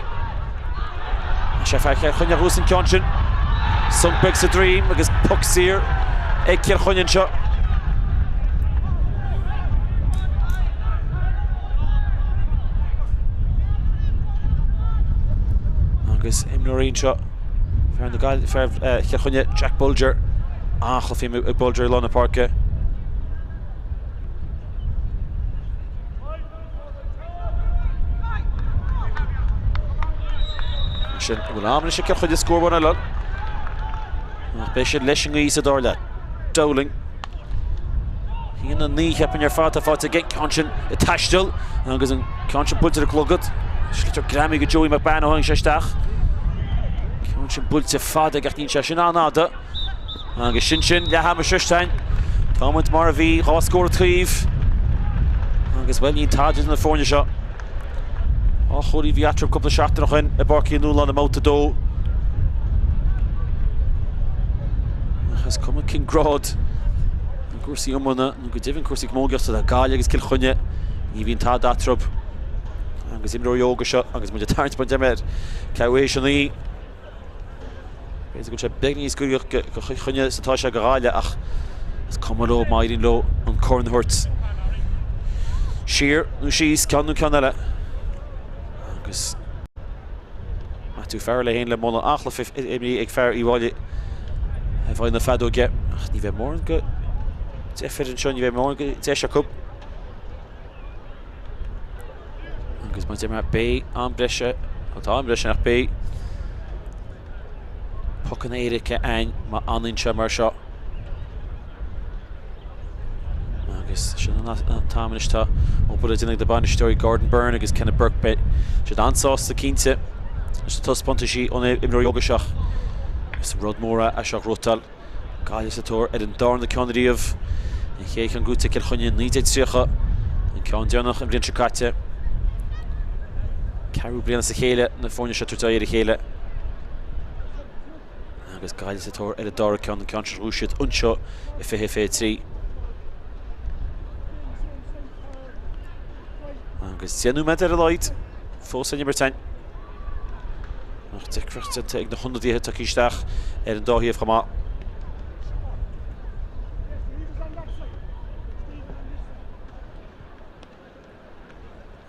Tá sé fear Chill Chainnigh thuas an ceann sin. Sonc beag sa droim agus poc saor ag Cill Chainnigh anseo. Agus imreoirí anseo fear na Gaillimhe, fear Chill Chainnigh, Jack Bolger. An-chluiche ag Bolger i lár na páirce. Sin an bhfuil am anois ag Cill Chainnigh scór amháin eile. Ach beidh siad leis an ngaoth sa dara leath. Dowling. 1-9 cheapfainn ar fad tá faighte aige. Ceann sin ag taisteal agus an ceann sin buailte ar an gclogad. Sliotar greamaithe go Joey McBan ó tháinig sé isteach. Ceann sin buailte fada ach níl sé sin an-fhada. Agus sin sin, leath ama sroiste againn. Tá muid mar a bhí, 2 scór an taobh. Agus, bhuel, níl tada idir na foirne seo. Dhá chúilín a bhí eatarthu cúpla seachtain ó shin i bPáirc Uí Nualláin i mbabhta 2. Ach is cuma cén grád i gcúrsaí iomána, nó go deimhin cúrsaí camógaíochta, tá Gaillimh agus Cill Chainnigh, ní bhíonn tada eatarthu. Agus imreoirí óga seo, agus muid ag tarraingt baint air, ceathrú théis a naoi. B'fhéidir go bhfuil sé beagán níos gaire do Chill Chainnigh is atá sé do Ghaillimh ach is cuma leo má éiríonn leo an corn a thabhairt siar nó síos, ceann nó ceann eile. Agus Matthew Farrell é féin le moladh an-chluiche imeartha ag fear Uíbh Fhailí i bhfeighil na feadóige ach ní bheidh mórán de deifir anseo, ní bheidh mórán de dheis acu. Agus mar a deir mé, beidh am breise, nó tá am breise ach beidh pocanna éirice againn má fhanann sé mar seo. Agus sin an t-am anois tá obair le déanamh ag na bainisteoirí Gordon Byrne agus Kenneth Burke. Beidh siad an-sásta cinnte leis na taispeántaisí ón imreoirí óga seo. Is rud mór é seo a ghnóthachtáil. Gaillimh sa tóir ar an darna ceann riamh. An chéad cheann gnóthaithe ag Cill Chainnigh 1930, an ceann deireanach an bhliain seo caite. Ceathrú bliain as a chéile na foirne seo ag tabhairt aghaidh ar a chéile. Agus Gaillimh sa tóir ar an dara ceann, an ceann seo a ghnóthaigh siad anseo i 2023. Agus 10 nóiméad ar a laghad fós san imirt againn. Ach deacracht déanta ag na hionadaithe tagtha isteach ar an dá thaobh chomh maith.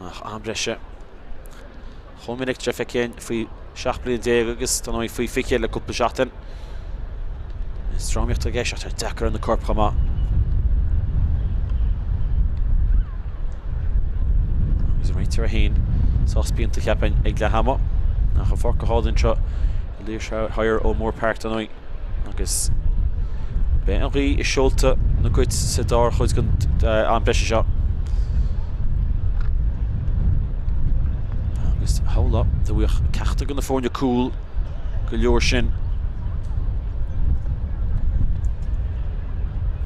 Ach am breise. Chomh minic tá feicthe againn faoi 17 bliain agus dar ndóigh faoi 20 le cúpla seachtain. Is drámaíocht i gceist ach tá deacair ar na coirp chomh maith. Agus an réiteoir é féin sách pianta cheapfainn ag leath ama. Ach an pháirc go hálainn anseo i Laois Thoir O'Moore Park dar ndóigh. Agus beidh an ghaoth i seolta na gcuid sa dara chuid den am breise seo. Agus shamhlófá dá bhfaigheadh ceachtar de na foirne cúl go leor sin.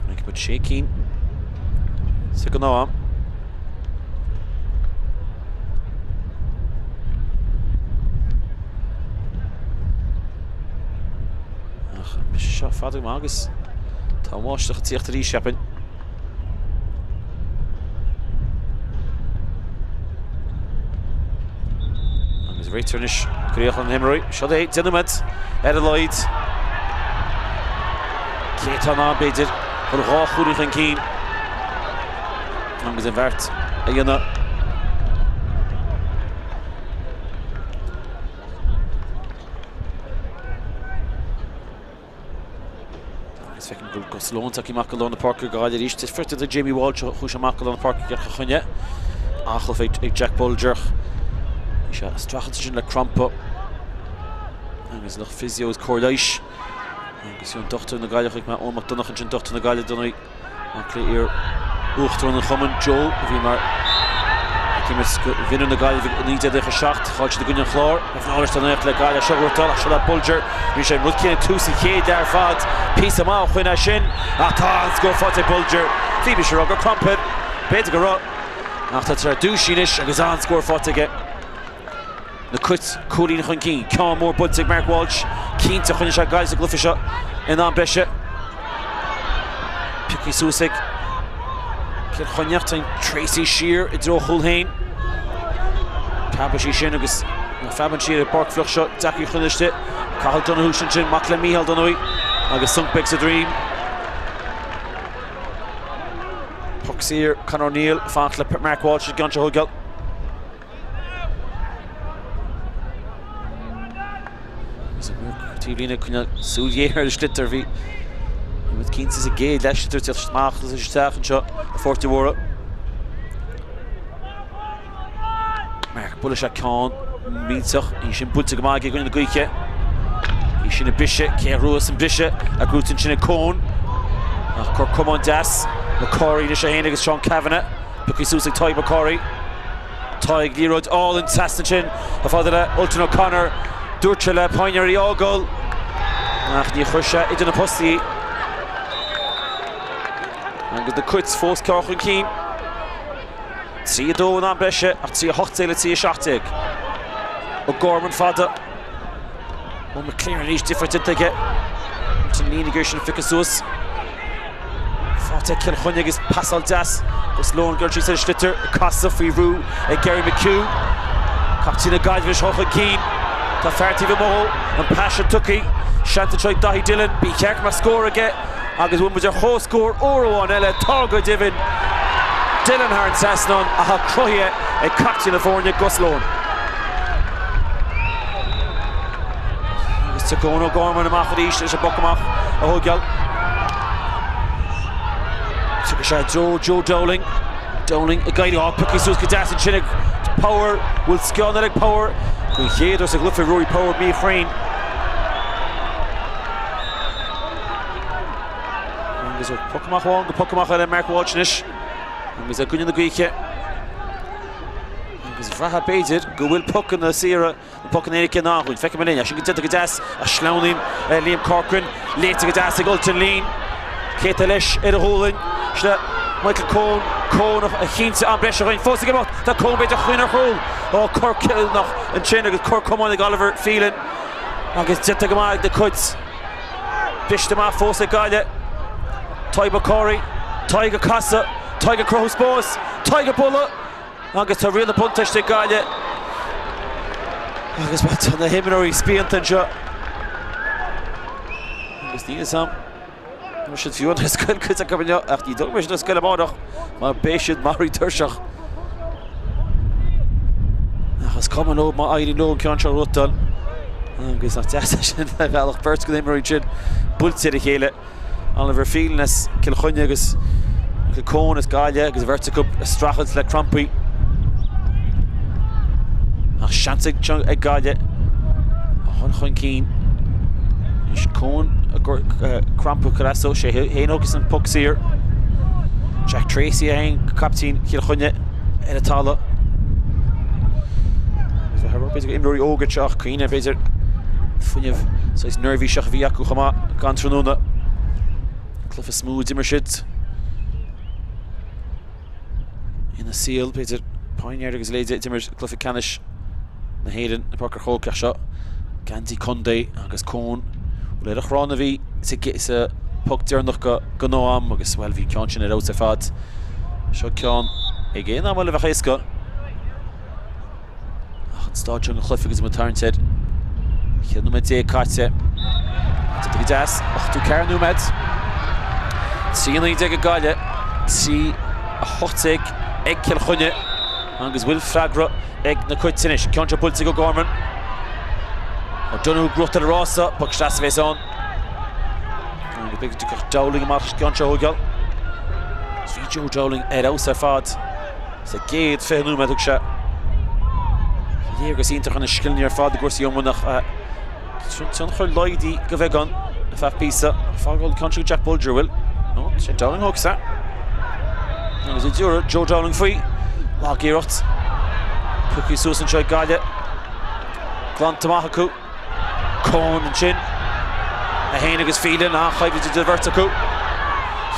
Chonaic muid sé cinn sa gnáth-am. Ach an mise seo fada go maith agus tá an bháisteach ag tíocht arís, cheapfainn. Agus réiteoir anois ag glaoch ar na himreoirí. Seo é, 10 nóiméad ar a laghad. Cé atá in ann, b'fhéidir, chun 2 chúilín chun cinn agus an bheart a dhéanamh. Agus feicim go bhfuil Gus Lohan tagtha amach go lár na páirce go Gaillimh arís. Is freisin do Jamie Walsh a chuaigh amach go lár na páirce go Cill Chainnigh. An-chluiche ag Jack Bolger. Bhí sé ag streachailt ansin le crampa agus lucht physio is cóir leighis agus bhí an dochtúir na Gaillimhe chonaic mé Eoin Mac Donncha ansin dochtúir na Gaillimhe dar ndóigh mac le iar Uachtarán an chumainn Joe a bhí mar ag imirt do mhionúir na Gaillimhe i 1997 chaill siad i gcoinne an Chláir ba bhreá leis an éacht le Gaillimh seo a bhuachtáil ach seo le Bolger Bhí sé an rud céanna tús an chéad leath ar fad píosa maith ó Choinn é sin ach tá an-scór faighte ag Bolger. Bhí mise ag rá gur crampa b'fhéidir go raibh ach tá sé dúisithe anois agus an-scór faighte aige. Na Cait cúilín chun cinn. Ceann mór buailte ag Mark Walsh. Cinnte choinnigh sé Gaillimh sa gcluiche seo in am breise. Pioctha suas ag Cill Chainnigh. Téann Tracy siar i dtreo a chúl féin. Preabadh sí sin agus má phreabann sí ar an bpáirc fliuch seo, deacair í a choinneáil istigh. Cathal Donoghue sin sin, mac le Mícheál Donoghue agus sonc beag sa droim. Puc saor, Conor O'Neill ag fanacht le Mark Walsh an ceann seo a thógáil. Agus an buac taobh líne ag coinneáil súil ghéar ar an sliotar. Bhí muid cinnte sa gcéad leath sliotar teacht amach agus isteach anseo i Pháirc de Mhórdha. Mark buailfidh sé ceann millteach. Í sin buailte go maith aige i gcoinne na gaoithe. Í sin ag briseadh. Cé a ghnóthós an briseadh? A gnóthaithe ansin ag Coen. Ach cor camán deas. McCorry anois é féin agus Seán Cavanagh. Pioctha suas ag Tadhg McCorry. Tadhg liathróid álainn trasna ansin chomh fada le Ultan O'Connor. Dúirt sé le Poyner í a fhágáil ach ní chuir sé idir na postaí í. Agus na Cait fós ceann chun cinn. 3-2 in am breise ach 3-18 le 3-17. O'Gorman fada. Ó McClearen arís difear déanta aige. An líne ag iarraidh sin a phiocadh suas. Faighte ag Cill Chainnigh agus pasáil deas agus Lohan ag dul síos ar an sliotar ag casadh faoi bhrú ag Gary McHugh. Captaen na Gaillimhe seo chun cinn. Tá fear taobh amuigh dó. An pas sin tugtha. Seans anseo ag Daithí Dillon. Ba cheart go mbeadh scór aige agus bhfuil muid ar chomhscór uair amháin eile. Tá go deimhin. Dillon thar an trasnán ach tá cruthaithe ag captaen na foirne Gus Lohan. Agus tiocfaidh Eoin O'Gorman amach arís leis an bpoc amach a thógáil. Tiocfaidh sé i dtreo Joe Dowling. Dowling ag éirí á pioctha suas go deas ansin ag Power. Bhfuil sceon eile ag Power? Don chéad uair sa gcluiche Rory Power míchruinn. Agus ó poc amach amháin go poc amach eile Mark Walsh anois. Agus i gcoinne na gaoithe. Agus bhraithfeá b'fhéidir go bhfuil pocanna saora, na pocanna éirice in ann dhúinn. Feicfidh muid linn. É sin go déanta go deas ach sleamhnaíonn Liam Corcoran. Léite go deas ag Ultan Leen. Cé atá leis ar a ghualainn? Sin é Michael Coen. Coen a chinntigh am breise dhúinn. Fós ag imeacht. Tá Coen b'fhéidir chruinn ar chúl. Ó, cor cinniúnach ansin agus cor camáin ag Oliver Phelan. Agus déanta go maith ag na Cait. Briste amach fós ag Gaillimh. Tadhg McCorry. Tadhg ag casadh. Tadhg ag cruthú spáis. Tadhg ag bualadh. Agus tá riail na buntáiste ag Gaillimh. Agus tá na himreoirí spíonta anseo. Agus níl fhios a'm. Tá siad fiú ar scoil cuid acu inniu ach ní dóigh go mbeidh siad ar scoil amárach mar beidh siad maraithe tuirseach. Ach is cuma leo má éiríonn leo an ceann seo a ghnóthachtáil. Agus nach deas é sin ar bhealach beirt de na himreoirí sin buailte ar a chéile. Oliver Phelan as Cill Chainnigh agus Michael Coen as Gaillimh agus an bheirt acu ag streachailt le crampaí. Ach seans ag Gaillimh a dhul chun cinn. Anois Coen crampa Colasso, sé féin a thógfas an poc saor. Jack Tracy é féin, captaen Chill Chainnigh ar an talamh. Agus b'fhéidir gur imreoirí óga anseo ach cuimhnigh b'fhéidir fuinneamh saghas neirbhíseach a bhí acu chomh maith gan tráthnóna. Cluiche is mó a d'imir siad ina saol, b'fhéidir Poyner agus a leithéid a d'imir cluiche ceannais na hÉireann i bPáirc an Chrócaigh ach seo geansaí contae agus Coen bhuel ar a chrann a bhí sa poc deireanach go gnáth-am agus bhuel bhí an ceann sin ar fheabhas ar fad. Seo ceann ag aon am eile a bheadh éasca. Ach an staid seo den chluiche agus muid ag tarraingt air. 14 nóiméad caite. Déanta go deas. 84 nóiméad. 3-19 ag Gaillimh. 3-18 ag Cill Chainnigh. Agus bhfuil freagra ag na Cait anois. An ceann seo buailte ag O'Gorman. O'Donoghue gnóthachtáil an rása. Poc deas a bhéas ann. Agus b'fhéidir go dtiocfadh Dowling amach leis an gceann seo a thógáil. Bhí Joe Dowling ar fheabhas ar fad. Sa gcéad 20 nóiméad thug sé léargas iontach ar na scileanna ar fad i gcúrsaí iomána ach tionchar laghdaithe go bheagán ar feadh píosa. Fágáil an ceann seo Jack Bolger bhfuil? No, sé Dowling thógfas é. Agus i dtiúradh Joe Dowling faoi. Lag iarracht. Pioctha suas anseo ag Gaillimh. Glanta amach acu. Coen ansin. É féin agus Phelan, an-choimhlint idir an bheirt acu.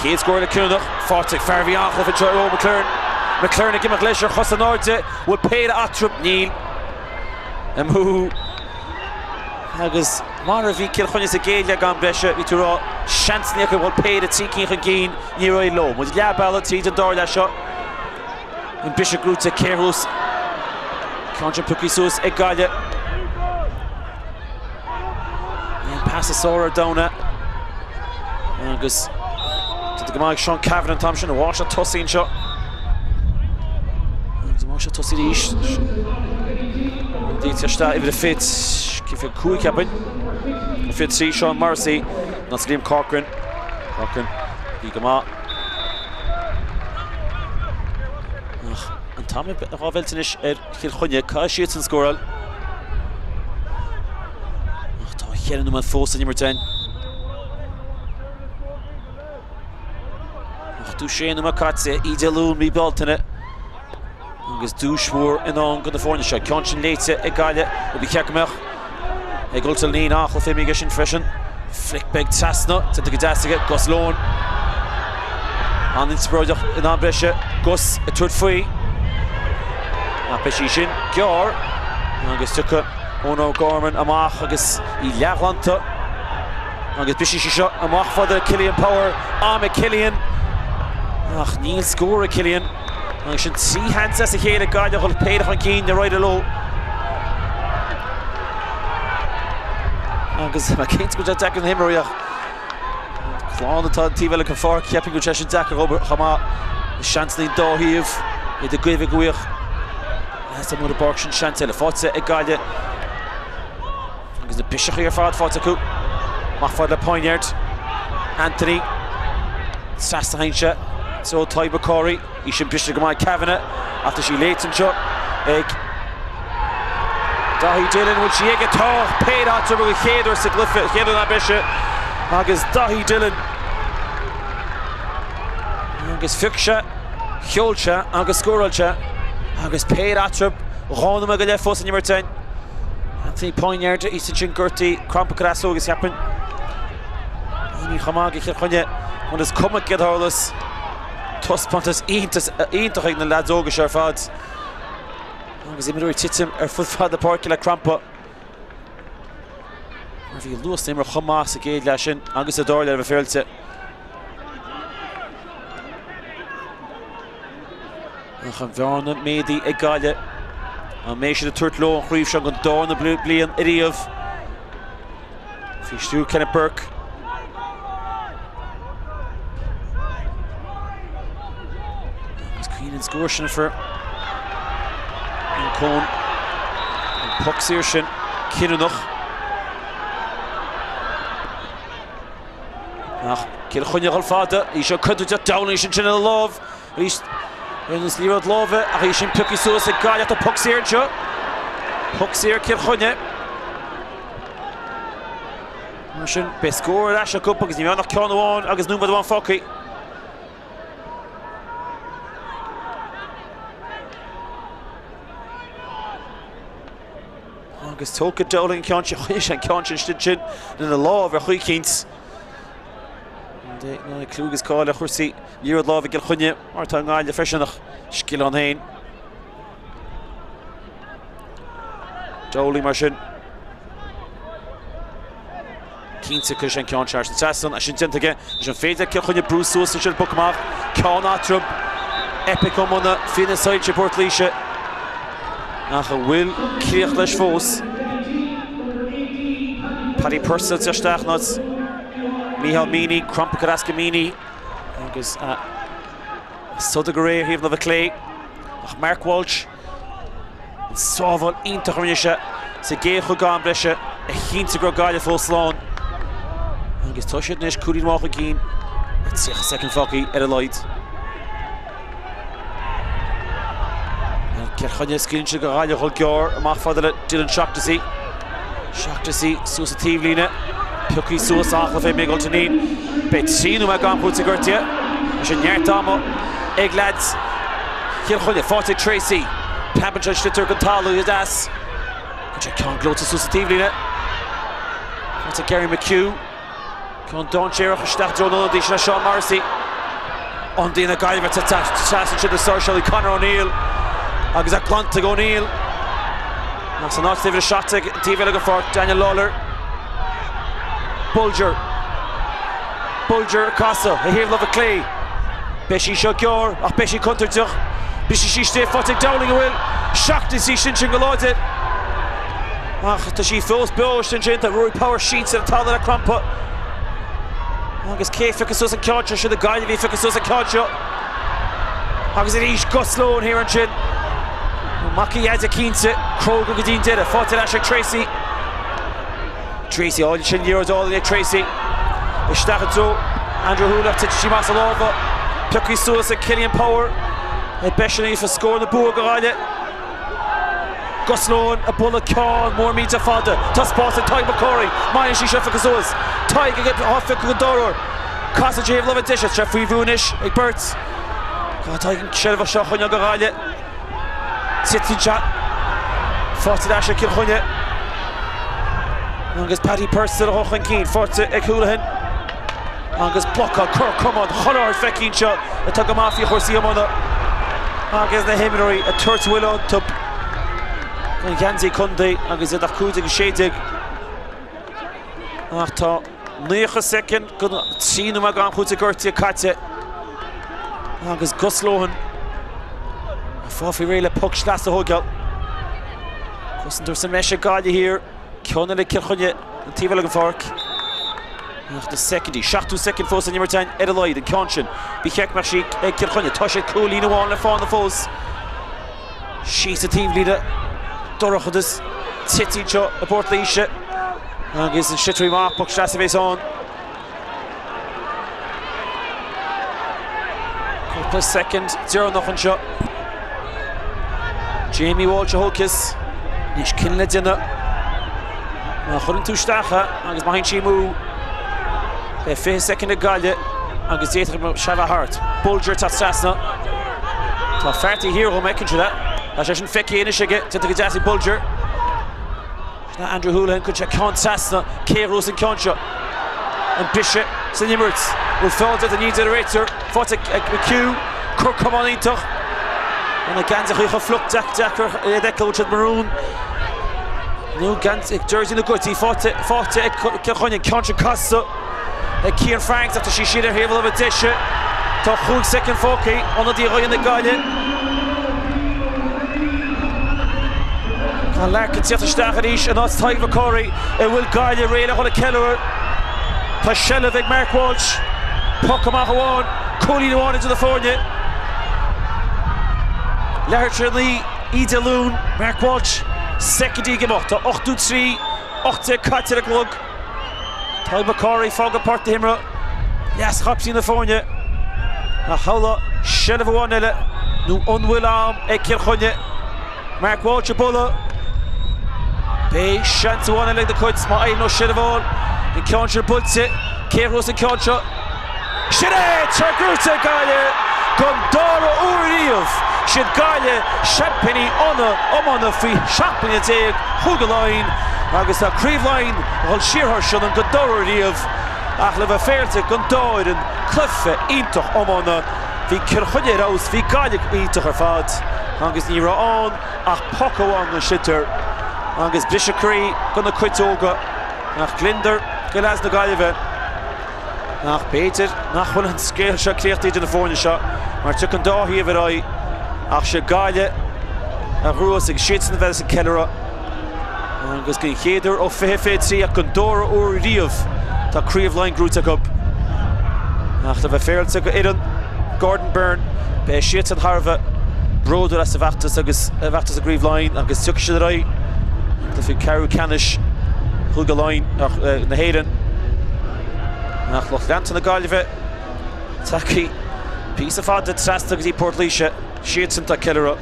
Chéad scór eile cinniúnach faighte ag fear a bhí an-chluiche anseo Eoin McLearn. McLearn ag imeacht leis ar chos in airde. Bhfuil péire eatarthu? Níl. Amú. Agus mar a bhí Cill Chainnigh sa gcéad leath am breise, bhí tú ag rá seans acu a dhul péire, 3 cinn chun cinn, níor éirigh leo. Muid leath bealaigh tríd an dara leath seo. An briseadh gnóthaithe ag Céarthús. Ceann sin pioctha suas ag Gaillimh. An pas is fearr ar domhan é. Agus déanta go maith ag Seán Cavanagh an t-am sin. An mháistreacht tosaigh anseo. Agus an mháistreacht tosaigh arís. Díte isteach uimhir a 25 cheapfainn. 23 Seán Morrissey. Nó Liam Corcoran. Corcoran bhí go maith. Ach an t-am á mheilt anois ar Chill Chainnigh, caithfidh siadsan scóráil. Ach tá cheithre nóiméad fós san imirt againn. 86 nóiméad caite, Oíche Dé Luain, mí Bealtaine. Agus duais mhór i ndán do na foirne seo. Ceann sin léite ag Gaillimh, ó ba cheart go mbeadh ag Ultan Leen an-chluiche imithe aige sin freisin. Flic beag trasna, déanta go deas aige, Gus Lohan. An-inspioráideach in am breise, Gus ag tabhairt faoi. Ach beidh sí sin gearr agus tiocfaidh Eoin O'Gorman amach agus í leathghlanta. Agus brisfidh sí seo amach fada Cillian Power, am ag Cillian. Ach níl scór ag Cillian. Agus sin 3 sheans as a chéile ag Gaillimh a dhul péire chun cinn, níor éirigh leo. Agus tá cinnte go bhfuil sé deacair na himreoirí ach clann atá an taobh eile den pháirc, cheapfainn go bhfuil sé sin deacair dhóibh chomh maith. Seansanna an dá thaobh, iad ag goimh ag uaidh. Leas amuigh ar an bpáirc sin seans eile faighte ag Gaillimh. Agus na biseachaí ar fad faighte acu. Amach fad le Poinéard. Anthony. Trasna a théann sé. So Tadhg McCorry. Í sin briste go maith Kavanagh. Ach tá sí léite anseo ag Daithí Dillon. Bhfuil sí aige? Tá. Péire eatarthu den chéad uair sa gcluiche. Chéad uair in am breise. Agus Daithí Dillon. Agus phioc sé, sheol sé agus scóráil sé. Agus péire eatarthu. 2 nóiméad go leith fós san imirt againn. Anthony Poinéard is ansin gortaithe, crampa crasóg is cheapfainn. Ní chomh maith do Chill Chainnigh mar is cuma céard a tharlas. Taispeántas iontach ag na leaids óga seo ar fad. Agus imreoirí ag titim ar fud fad na páirce le crampa. Mar bhí luas na himeartha chomh maith sa gcéad leath sin agus sa dara leath a bheith féarailte. Ach an bhearna méadaithe ag Gaillimh. An mbeidh siad ag tabhairt leo an chraobh seo don darna bliain ariamh? Faoi stiúir Kenneth Burke. Agus cuimhnigh an scór sin for an Coen. An poc saor sin cinniúnach. Ach Cill Chainnigh ag dul fada, í seo contúirteach Dowling sin sin ina lámh. Arís ar nós liathróid láimhe ach í sin pioctha suas ag Gaillimh. Tá poc saor anseo. Poc saor Cill Chainnigh. Mar sin beidh scór ar ais acu agus ní bheidh ach ceann amháin agus nóiméad amháin fágtha. Agus tógfaidh Dowling an ceann sin, choinnigh sé an ceann sin istigh ansin lena lámh ar chaoi eicínt. Ná clú agus cáil ar chúrsaí liathróid láimhe i gCill Chainnigh mar atá i nGaillimh freisin ach scil ann féin. Dowling mar sin. Cinnte cuirfidh sé an ceann seo thar an trasnán, é sin déanta aige. Is an féidir le Cill Chainnigh brú suas ansin poc amach, ceann eatarthu, eipic iomána faoi na soilse i bPort Laoise. Ach an bhfuil críoch leis fós? Paddy Purcell isteach in áit Micheál Meaney, crampa curtha as go Meaney agus sodar go réidh ar thaobh na láimhe clé. Ach Mark Walsh An sábháil iontach a rinne sé sa gcéad chuid d'am breise a chinntigh go raibh Gaillimh fós slán. Agus tá siad anois cúilín amháin chun cinn le 30 soicind fágtha ar a laghad. Cill Chainnigh, scaoileann siad go Gaillimh dhul gearr amach fada le Dylan Shaughnessy. Shaughnessy suas an taobhlíne. Pioctha suas an-chluiche fé Micheál Dineen. Beidh 3 nóiméad d'am cúitimh gortaithe. Tá sé neart ama ag leaids Chill Chainnigh. Faighte ag Tracey. Preabann sé an sliotar den talamh deas. Cuireann sé ceann gleoite suas an taobhlíne. Faighte ag Gary McHugh. Ceann dainséarach isteach i dtreo an ionadaí sin é Seán Morrissey. Ionadaí na Gaillimhe ag teacht trasna ansin na sáirséalaí Conor O'Neill agus é glanta ag O'Neill. Ach san áit uimhir 17 an taobh eile den pháirc, Daniel Lawlor. Bolger. Bolger ag casadh ar thaobh láimhe clé. Beidh sí seo gearr ach beidh sí contúirteach. Briseann sí istigh, faighte ag Dowling an bhfuil Shaughnessy ansin go láidir. Ach tá sí fós beo sin sin, tá Rory Power sínte ar an talamh le crampa. Agus cé a phiocfaidh suas an ceann seo? Sin na Gaillimhigh a phiocfaidh suas an ceann seo. Agus arís Gus Lohan thiar ansin. Mac a Dheaide cinnte, cróga go dtí an deireadh. Faighte ar ais ag Tracey. Tracey, áille sin, liathróid álainn ag Tracey. Isteach i dtreo Andrew Houlihan, titeann sí amach as a lámha. Pioctha suas ag Cillian Power. B'eisean a gheobhadh scór na bua do Ghaillimh. Gus Lohan ag bualadh ceann mór millteach fada. Tá spás ag Tadhg MacCarthaigh. Má fhaigheann sí seo pioctha suas. Tadhg ag á phiocadh den dara huair. Casann sé thaobh láimhe deise. Tá sé faoi bhrú anois ag beirt. Caithfidh Tadhg an tseilbh seo a choinneáil do Ghaillimh. Titeann sé. Faighte ar ais ag Cill Chainnigh. Agus Paddy Purcell a dhul chun cinn. Faighte ag Houlihan. Agus blocáil, cor cromán, chuile shórt feicthe anseo atá go maith faoi chúrsaí iomána agus na himreoirí ag tabhairt buille iontu don gheansaí contae agus iad ach 15 16. Ach tá 90 soicind den 3 nóiméad d'am cúitimh gortaithe caite agus Gus Lohan ag fáil faoi réir le poc sleasa a thógáil. Cosantóir sa mbreis ag Gaillimh thiar. Ceann eile ag Cill Chainnigh, an taobh eile den pháirc. Ach na soicindí, 70 soicind fós san imirt againn ar a laghad, an ceann sin. Ba cheart go mbeadh sí ag Cill Chainnigh. Tá siad cúilín amháin le fána fós. Síos an taobhlíne, dorchadas tite anseo i bPort Laoise. Agus an sliotar amach, poc sleasa a bhéas ann. Cúpla soicind deireanach anseo. Jamie Walsh a thógfas. Anois cinneadh le déanamh. Má chuireann tú isteach é agus má théann sí amú, beidh 20 soicind ag Gaillimh agus d'fhéadfadh sé a bheith thart. Bolger ag teacht trasna. Tá fear taobh thiar dhó, má fheiceann siad é. Tá sé sin feicthe anois aige, déanta go deas ag Bolger. Sin é Andrew Houlihan, cuireann sé ceann trasna, cé a ghnóthós an ceann seo? An briseadh san imirt. Bhfuil feall déanta? Ní deir an réiteoir. Faighte ag McHugh. Cor camán iontach. Tá na geansaithe chomh fliuch deacair iad a fheiceáil, bhfuil siad maroon nó jersey na gCuití. Faighte faighte ag Cill Chainnigh. An ceann sin casta ag Cian Franks ach tá sí siar ar thaobh na láimhe deise. Tá 5 soicind fágtha. Ionadaí a dhéanamh ag Gaillimh. Tá Larkin ag teacht isteach arís in áit Tadhg MacCarthaigh. An bhfuil Gaillimh réidh le dhul ag ceiliúradh. Tá seilbh ag Mark Walsh. Poc amach amháin, cúilín amháin idir na foirne. Leathuair tar éis 9 oíche Dé Luain, Mark Walsh, soicindí ag imeacht. Tá 83, 18 caite ar an gclog. Tadhg MacCarthaigh ag fágáil páirc na himeartha, leas-chaiptín na foirne. Ach shamhlaigh seilbh amháin eile nó an bhfuil am ag Cill Chainnigh? Mark Walsh ag bualadh. Beidh seans amháin eile ag na Cait má éiríonn leo seilbh a fháil. An ceann sin buailte. Cé a ghnóthós an ceann seo? Sin é! Tá gnóthaithe ag Gaillimh don dara huair riamh. Siad Gaillimh seaimpíní iomána faoi 17 bliana Chúige Laighean agus tá Craobh Laighean a dhul siar thar Sionainn don dara huair riamh. Ach le bheith féaráilte don dá fhoireann, cluiche iontach iomána. Bhí Cill Chainnigh ar fheabhas, bhí Gaillimh iontach ar fad agus ní raibh ann ach poc amháin don sliotar agus briseadh croí do na Cait óga ach gliondar do leaids na Gaillimhe. Ach b'fhéidir nach bhfuil an scéal seo críochnaithe idir na foirne seo mar tiocfaidh an dá thaobh ar aghaidh ach sé Gaillimh a ghnóthós agus siadsan a bheas ag ceiliúradh agus den chéad uair ó 2023 ach don dara huair riamh tá Craobh Laighean gnóthaithe acu. Ach le bheith féaráilte do fhoireann Gordon Byrne beidh siadsan thar a bheith bródúil as a bhfeachtas agus a bhfeachtas i gCraobh Laighean agus tiocfaidh siad ar aghaidh i gcluiche ceathrú ceannais Chúige Laighean na hÉireann. Ach lucht leanta na Gaillimhe tagtha píosa fada trasna go dtí Port Laoise, siadsan atá ag ceiliúradh.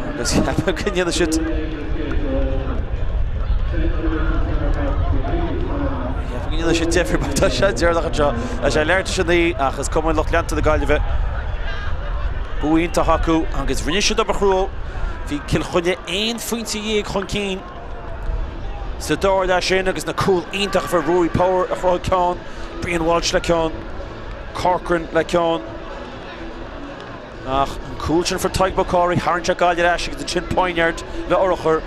Agus cheapfá go ndéanfaidh siad Cheapfá go ndéanfaidh siad deifir mar tá sé deireanach anseo. Tá sé leathuair tar éis a 9 ach is cuma lucht leanta na Gaillimhe. Bua iontach acu agus rinne siad obair chrua. Bhí Cill Chainnigh aon phointe dhéag chun cinn sa dara leath sin agus na cúil iontacha a fuair Ruairí Power a chruthaigh ceann, Brian Walsh le ceann, Corcoran le ceann. Ach an cúl sin fuair Tadhg Mac Cárthaigh, tharraing sé Gaillimh ar ais agus ansin Poineard le urchar.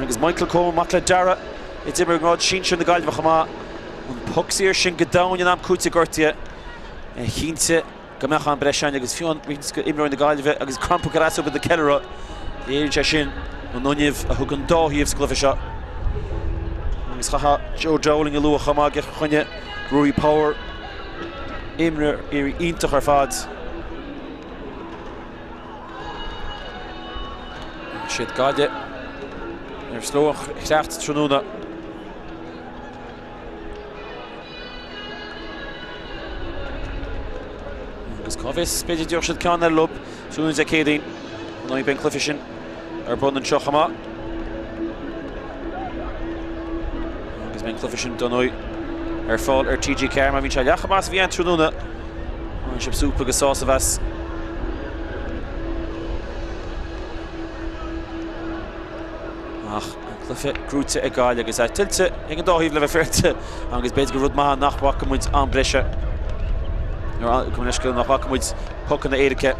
Agus Michael Coen, mac le Dara, a d'imir i ngrád sinsir na Gaillimhe chomh maith. An poc saor sin go domhain in am cúitimh gortaithe a chinntigh go mbeadh am breise ann agus fiú an roinnt d'imreoirí na Gaillimhe agus crampa go leasú ag ceiliúradh. Léiríonn sé sin an fhuinneamh a thug an dá thaobh sa gcluiche seo. Agus chaithfeá Joe Dowling a lua chomh maith do Chill Chainnigh, Ruairí Power, imreoirí iontach ar fad. Siad Gaillimh ar sló an chreach tráthnóna. Agus cá bhfios, b'fhéidir dtiocfadh siad ceann eile leo tráthnóna Dé Céadaoin. Ar ndóigh beidh an cluiche sin ar bun anseo chomh maith. Agus beidh an cluiche sin dar ndóigh ar fáil ar TG4 má bhíonn sé leath chomh maith is a bhí ann tráthnóna. Bhain sibh súp agus sásamh as. Ach an cluiche gnóite ag Gaillimh agus é tuillte ag an dá thaobh le bheith féaráilte agus b'fhéidir gur rud maith nach bhfaca muid am breise nó gabh mo leithscéal nach bhfaca muid pocanna éirice.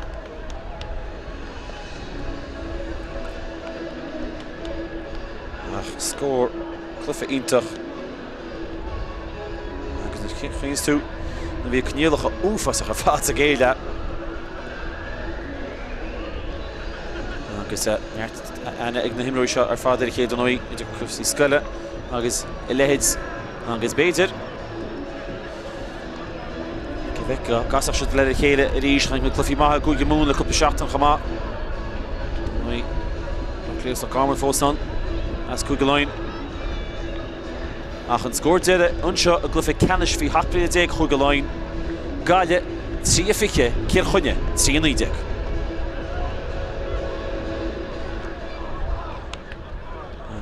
Ach scór cluiche iontach agus nuair a chuimhníos tú na bhí coinníollacha uafásach ar fad sa gcéad leath agus neart aithne ag na himreoirí seo ar fad ar a chéile dar ndóigh, idir cúrsaí scoile agus a leithéid agus b'fhéidir go bhfeicfeadh go gcasfadh siad le chéile arís. Chonaic muid cluichí maithe i gCúige Mumhan le cúpla seachtain chomh maith. Tá Clias Loch Garman fós ann as Cúige Laighean. Ach an scór deiridh anseo i gcluiche ceannais faoi 17 bliana Chúige Laighean, Gaillimh 3-20, Cill Chainnigh 3-19.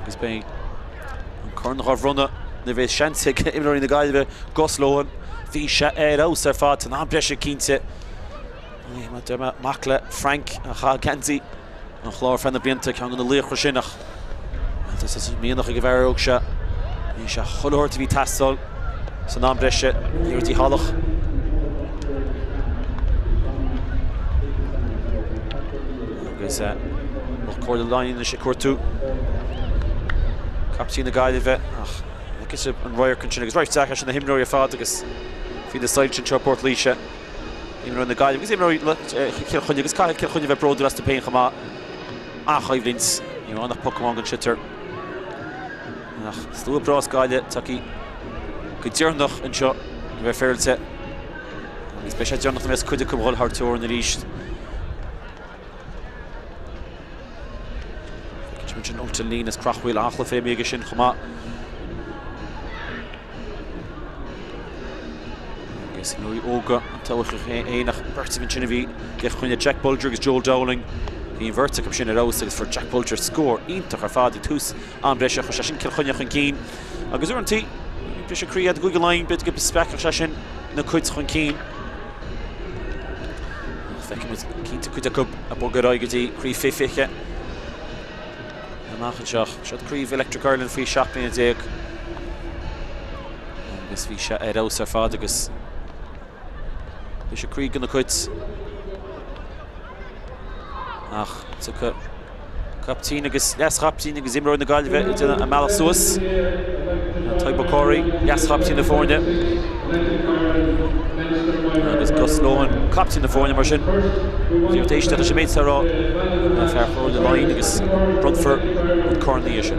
Agus beidh an corn dhá bhronnadh nuair a bheidh seans ag imreoirí na Gaillimhe Gus Lohan. Bhí sé ar fheabhas ar fad san am breise cinnte. Deir mé mac le Frank a chaith geansaí an Chláir feadh na blianta, ceann de na laochra sin ach tá mianach ag an bhfear óg seo. Bhí sé chuile shórt a bhí ag teastáil san am breise, liathróid dícheallach. Agus lucht Comhairle Laighean anois ag cuartú caiptín na Gaillimhe ach agus an radharc ansin agus radharc deacair sin na himreoirí ar fad agus faoi na soilse anseo i bPort Laoise. Imreoirí na Gaillimhe agus imreoirí Chill Chainnigh agus caithfidh Cill Chainnigh a bheith bródúil astu féin chomh maith. An-choimhlint. Ní raibh ann ach poc amháin den sliotar. Ach slua breá as Gaillimh tagtha go deireanach anseo a bheith féaráilte. Agus beidh sé deireanach nuair a bheas cuid acu ag dul thar teorainn arís. Feicimid ansin Ultan Leen as Creachmhaoil an-chluiche imeartha aige sin chomh maith. Agus imreoirí óga an todhchaí féin ach beirt ansin a bhí i gCill Chainnigh Jack Bolger agus Joel Dowling. Bhí an bheirt acu sin ar fheabhas agus fuair Jack Bolger scór iontach ar fad ag tús am breise. Chuir sé sin Cill Chainnigh chun cinn agus uaireanta briseadh croí i gCúige Laighean, b'fhéidir go spreagfadh sé sin na cuid chun cinn. Ach feicfimid cinnte cuid acu ag bogadh ar aghaidh go dtí Craobh 2020 amach anseo. Seo Craobh Electric Ireland faoi 17 bliana. Agus bhí sé ar fheabhas ar fad agus briseadh croí do na cuid. Ach tiocfaidh Caiptín agus leas-chaiptín agus imreoir na Gaillimhe ag déanamh a mbealach suas. Tadhg Mac Cárthaigh, leas-chaiptín na foirne. Agus Gus Lohan, caiptín na foirne mar sin. Bhí ort éisteacht leis an méid atá á rá le fear Chomhairle Laighean agus bronnfar an corn ina dhiaidh sin.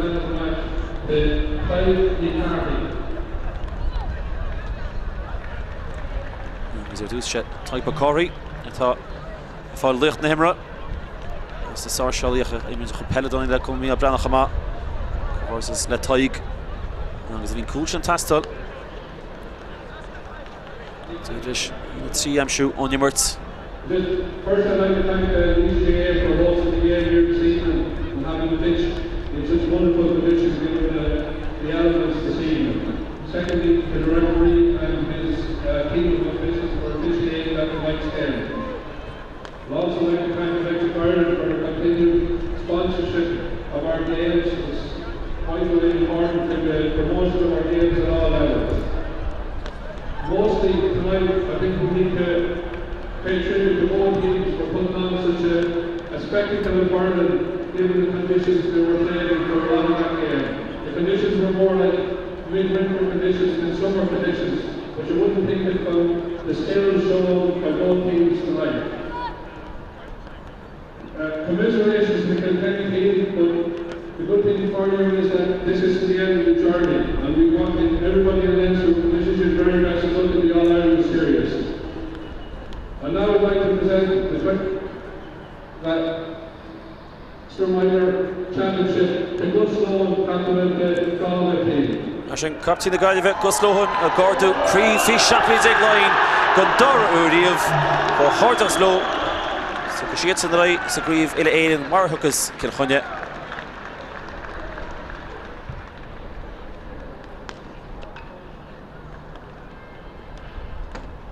Agus ar dtús sé Tadhg Mac Cárthaigh atá ag fáil laoch na himeartha. Agus na sárscéalaíocha imreoir chun peile dóibh le Cumann Mícheál Breathnach chomh maith. Comhghairdeas le Tadhg agus bhí an cúl sin ag teastáil. D'éirigh leis na 3 aimsiú ón imirt. Just first I'd like to thank the Laois GAA for hosting the game here this evening and having the pitch in such wonderful conditions given the, the elements this evening. Secondly, to the referee and his uh, team of officials for officiating at tonight's game. I'd also like to thank Electric Ireland for their continued sponsorship of our games. It's vitally important to the promotion of our games at all levels. Mostly tonight, I think we need to pay tribute to both teams for putting on such a, a spectacle of hurling, given the conditions they were playing in for a lot of that game. The conditions were more like midwinter conditions than summer conditions, but you wouldn't think it from the skill shown by both teams tonight. Uh, commiserations to the Kilkenny team, but the good thing for you is that this is the end of the journey, and we want everybody in Leinster wishes you the very best of luck in the All-Ireland series. And now I'd like to present the that Sir Minor Championship to Gus Lohan, captain of the Galway team. Mar sin, captaen na Gaillimhe, Gus Lohan, ag ardú Craobh Faoi 17 bliana Laighean don dara huair riamh. Comhghairdeas leo. Tiocfaidh siadsan ar aghaidh sa gcraobh uile-Éireann mar a thiocfas Cill Chainnigh.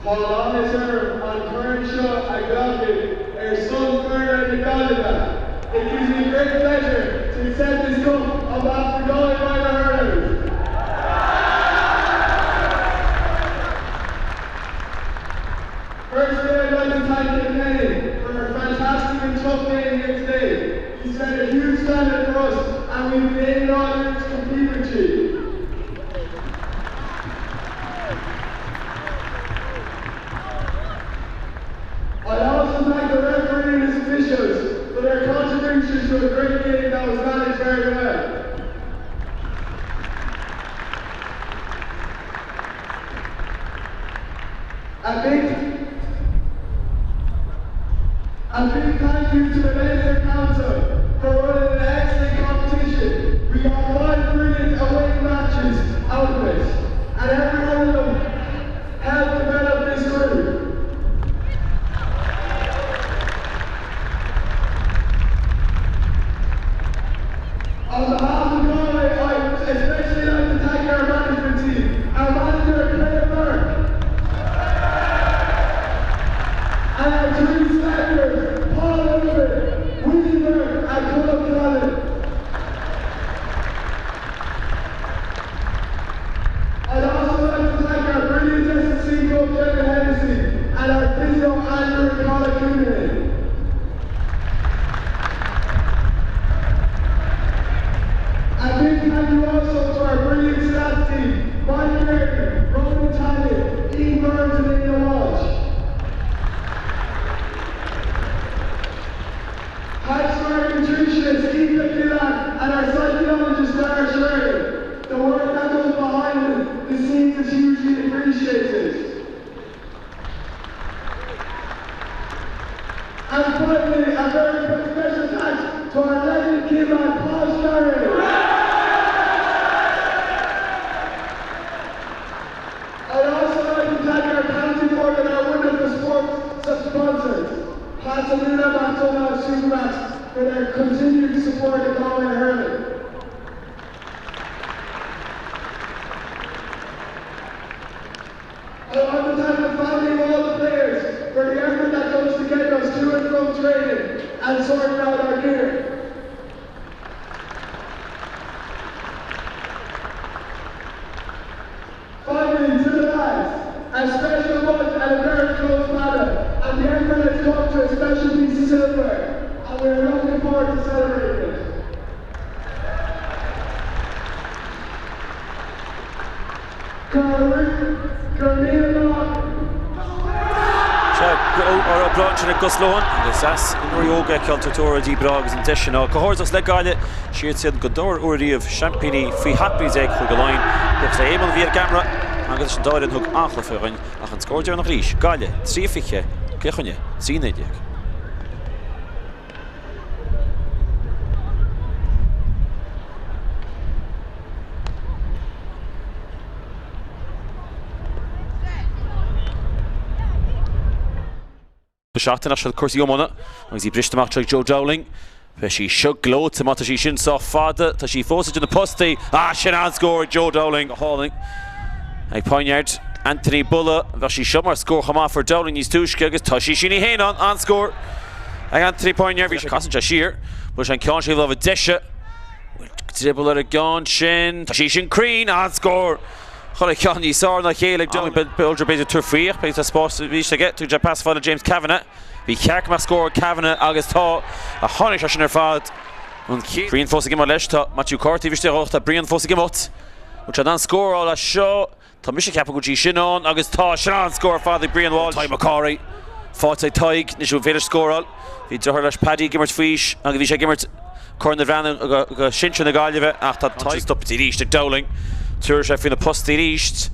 Tá áthas orm an corn seo a ghlacadh ar son foirne na Gaillimhe. It gives me great pleasure to accept this cup on behalf of the Galway Minor Hurlers. Firstly, I'd like to thank Kilkenny for a fantastic and tough game here today. You set a huge standard for us and we've been aiming all year to compete with you. I also thank the referee and his officials for their contributions to a great game that was managed very well. A big, a big thank you to the Leinster Council for running an excellent competition. We got five brilliant away matches out of it, and every one of them helped develop this group. On behalf of Galway, I especially like to thank our management team, our manager Claire Burke, and our three selectors, Paul Irvin, Willie Burke and Colin Callan. I'd also like to thank our brilliant S&C coach Kevin Hennessy and our physio Andrew and Colin Cooney. A big thank you also to our brilliant stats team, Mike Kearney, Ronan Talley, Ian Burns and Ian Walsh. Thanks to our nutritionist, Eva Gillan, and our psychologist, Dara Sheridan. The work that goes behind the scenes is hugely appreciated. And finally, a very special thanks to our legend keyman, Paul Sherry. I'd also like to thank our county board and our wonderful sports sponsors, Pasadena, McDonald's, Supermax, for their continued support of Galway Hurling. I want to thank the family of all the players for the effort that goes to get us to and from training and sorting out our gear. Finally, to the lads, a special one and a very close battle, and the effort has come to a special piece of silverware, and we are looking forward to celebrating it. Sea, breá ansin ag Gus Lohan agus as an nDoirí Óga ag tabhairt óráid bhreá agus an deis sin á. Comhghairdeas le Gaillimh, siadsan don dara huair riamh seaimpíní faoi 17 bliana Chúige Laighean. Buíochas le Éamonn a bhí ar an gceamara agus leis an dá fhoireann a thug an-chluiche dhúinn ach an scór deireanach arís, Gaillimh 3 20, Cill Chainnigh 3 19. Cúpla seachtain ach seo cúrsaí iomána agus í briste amach ag Joe Dowling. Beidh sí seo gleoite má tá sí sin sách fada. Tá sí fós idir na postaí. Ah, sin an-scór ag Joe Dowling. Go hálainn ag Poineard. Anthony Bulla. Bheadh sí seo mar scór chomh maith fuair Dowling níos túisce agus tá sí sin í fhéin ann. An-scór ag Anthony Poineard. Bhí sé casann sé siar. Bhuail sé an ceann sin láimhe deise. Bhfuil drioball ar an gceann sin. Tá sí sin cruinn. An-scór. Chuile cheann níos fearr ná a chéile ag Dowling. Bolger b'fhéidir tabhairt faoi ach beidh tá spás arís aige. Tugann sé pas fada James Kavanagh. Ba cheart go mbeadh scór ag Kavanagh agus tá, ach tháinig sé sin ar fad. An chéad. Brian fós ag imeacht leis. Tá Matthew Carr taobh istigh dhó ach tá Brian fós ag imeacht. Bhfuil sé in ann scóráil as seo? Tá mise ag ceapadh go bhfuil sí sin ann agus tá. Sin an-scór ar fad ag Brian Walsh. Tadhg McCorry. Faighte ag Tadhg. Anois an féidir scóráil? Bhí deartháir leis Paddy ag imirt faoi aois agus bhí sé ag imirt Corn na bhFiann do shinsir na Gaillimhe ach tá Tadhg stoptha arís ag Dowling. Tabharfaidh sé faoi na postaí arís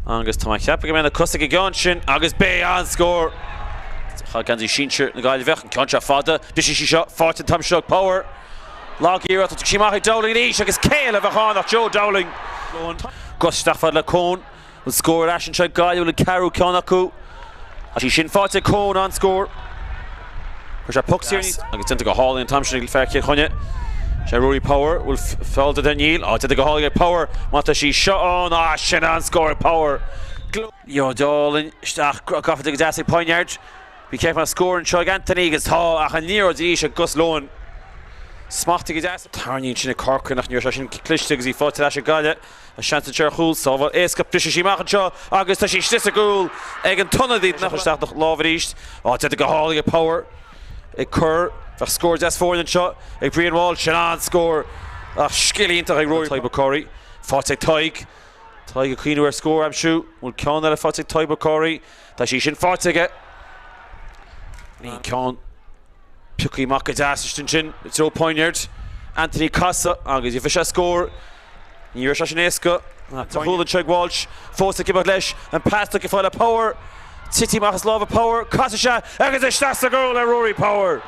agus tá mé ag ceapadh go mbeidh na cosa ag an gceann sin agus beidh an-scór. Chaith geansaí sinsir na Gaillimhe an ceann seo fada. Briseann sí seo, faighte an t-am seo ag Power. Lag iarracht, tá sí amach ag Dowling arís agus cé eile a bheadh ann ach Joe Dowling. Gus isteach fad le Con. An scór ar ais anseo ag Gaillimh, an ceathrú ceann acu. Tá sí sin faighte ag Con, an-scór. Chuir sé poc saor níos. Agus déanta go hálainn an t-am sin ag fear Chill Chainnigh. Sé Rory Power, bhfuil feall de Níl. Á, déanta go hálainn ag Power. Má tá sí seo ann, á, sin an-scór ag Power. Liathróid álainn isteach, gafa go deas ag Poineard. Bhí ceart mar scór anseo ag Anthony agus tá, ach an liathróid arís ag Gus Lohan. Smachtaithe go deas. Tarraingíonn sin ag Corcoran ach ní raibh sé sin cliste agus í faighte ar ais ag Gaillimh. An seans anseo ar chúl, sábháil éasca, briseann sí amach anseo agus tá sí istigh sa gcúl ag an t-ionadaí. Nach isteach do lámh arís. Á, déanta go hálainn ag Power. Ag cur, bheadh scór deas foirne anseo ag Brian Walsh. Sin an-scór ach scil iontach ag Rory Tadhg McCorry. Faighte ag Tadhg. Tadhg ag cuimhniú ar scór a aimsiú. Bhfuil ceann eile faighte ag Tadhg McCorry? Tá sí sin faighte aige. Ní ceann pioctha amach go deas istigh ansin i dtreo Poineard. Anthony casadh agus gheobhaidh sé scór. Ní raibh sé sin éasca. Tá cúl anseo ag Walsh. Fós ag imeacht leis. An pas tugtha fada le Power. Tití amach as lámha Power. Casadh sé agus isteach sa gcúl le Rory Power.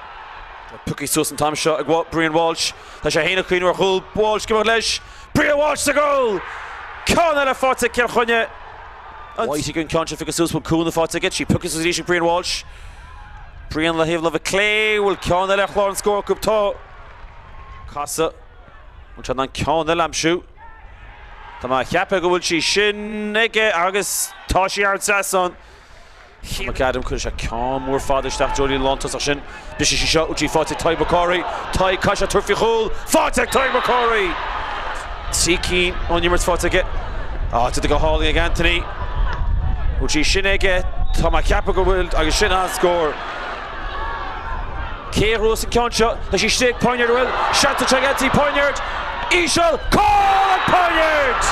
Pioctha suas an t-am seo ag Brian Walsh. Tá sé féin ag cuimhniú ar chúl. Walsh ag imeacht leis. Brian Walsh sa gcúl! Ceann eile faighte ag Cill Chainnigh. White ag an ceann sin pioctha suas, bhfuil cúnamh faighte aige? Sí pioctha suas arís ag Brian Walsh. Brian le thaobh láimhe clé, bhfuil ceann eile ar chlár an scór acu? Tá. Casadh. Bhfuil sé in ann ceann eile a aimsiú? Tá mé a cheapadh go bhfuil sí sin aige agus tá sí thar an trasnán. McAdam, cuireann sé ceann mór fada isteach Jody an lántosach sin. Briseann sí seo, í faighte ag Tadhg McCorry. Tadhg, caithfidh sé tabhairt faoi chúl. Faighte ag Tadhg McCorry! 3 cinn ón imirt faighte aige. Á, déanta go hálainn ag Anthony. Bhfuil sí sin aige? Tá mé ag ceapadh go bhfuil, agus sin an-scór. Cé a ghnóthós an ceann seo? Tá sí istigh ag Poineard, an bhfuil? Seans anseo ag Anthony Poineard! Íseal! Cúl ag Poineard!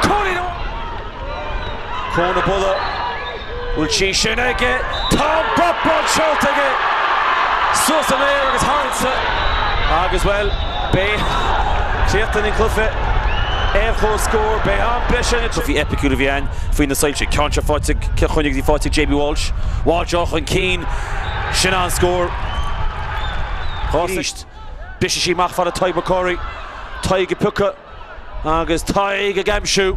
Cúilín amháin! Cón ag bualadh. Bhfuil sí sin aige? Tá an brat bán seolta aige! Suas san aer agus thar an sa. Agus, bhuel, beidh. Críochnaíonn an cluiche ar comhscór. Beidh am breise ann. Cluiche eipiciúil a bhí ann faoi na soilse. Ceann seo faighte ag Cill Chainnigh agus í faighte ag JB Walsh. Walsh dul chun cinn. Sin an-scór. Arís, briseann sí amach fada Tadhg McCorry. Tadhg ag piocadh agus Tadhg ag aimsiú.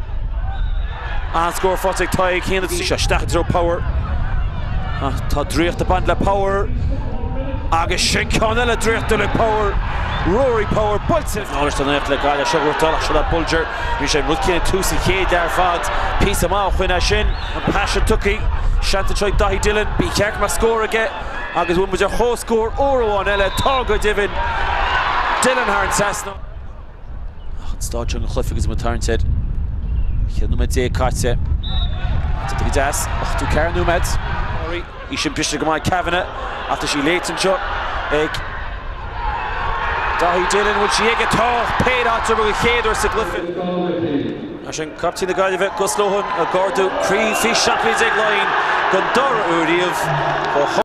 An-scór faighte ag Tadhg. 1-3. Isteach i dtreo Power. Tá draíocht ag baint le Power. Agus sin ceann eile draíochtúil ag Power. Rory Power buailte. Anois tá an le Gaillimh seo ag ach seo le Bolger. Bhí sé an rud céanna tús an chéad leath ar fad. Píosa maith ó choinne é sin. An pas sin tugtha. Seans anseo ag Daithí Dillon. Ba cheart go mbeadh scór aige agus bhfuil muid ar chomhscór uair amháin eile. Tá go deimhin. Dillon thar an trasnán. Ach an staid seo den chluiche agus muid ag tarraingt air. 14 nóiméad caite. Déanta go deas. 84 nóiméad. Í sin briste go maith ag Kavanagh ach tá sí léite anseo ag Daithí Dillon. Bhfuil sí aige? Tá! Péire eatarthu don chéad uair sa gcluiche. Mar sin, captaen na Gaillimhe, Gus Lohan, ag ardú craobh faoi 17 bliana Laighean don dara huair riamh.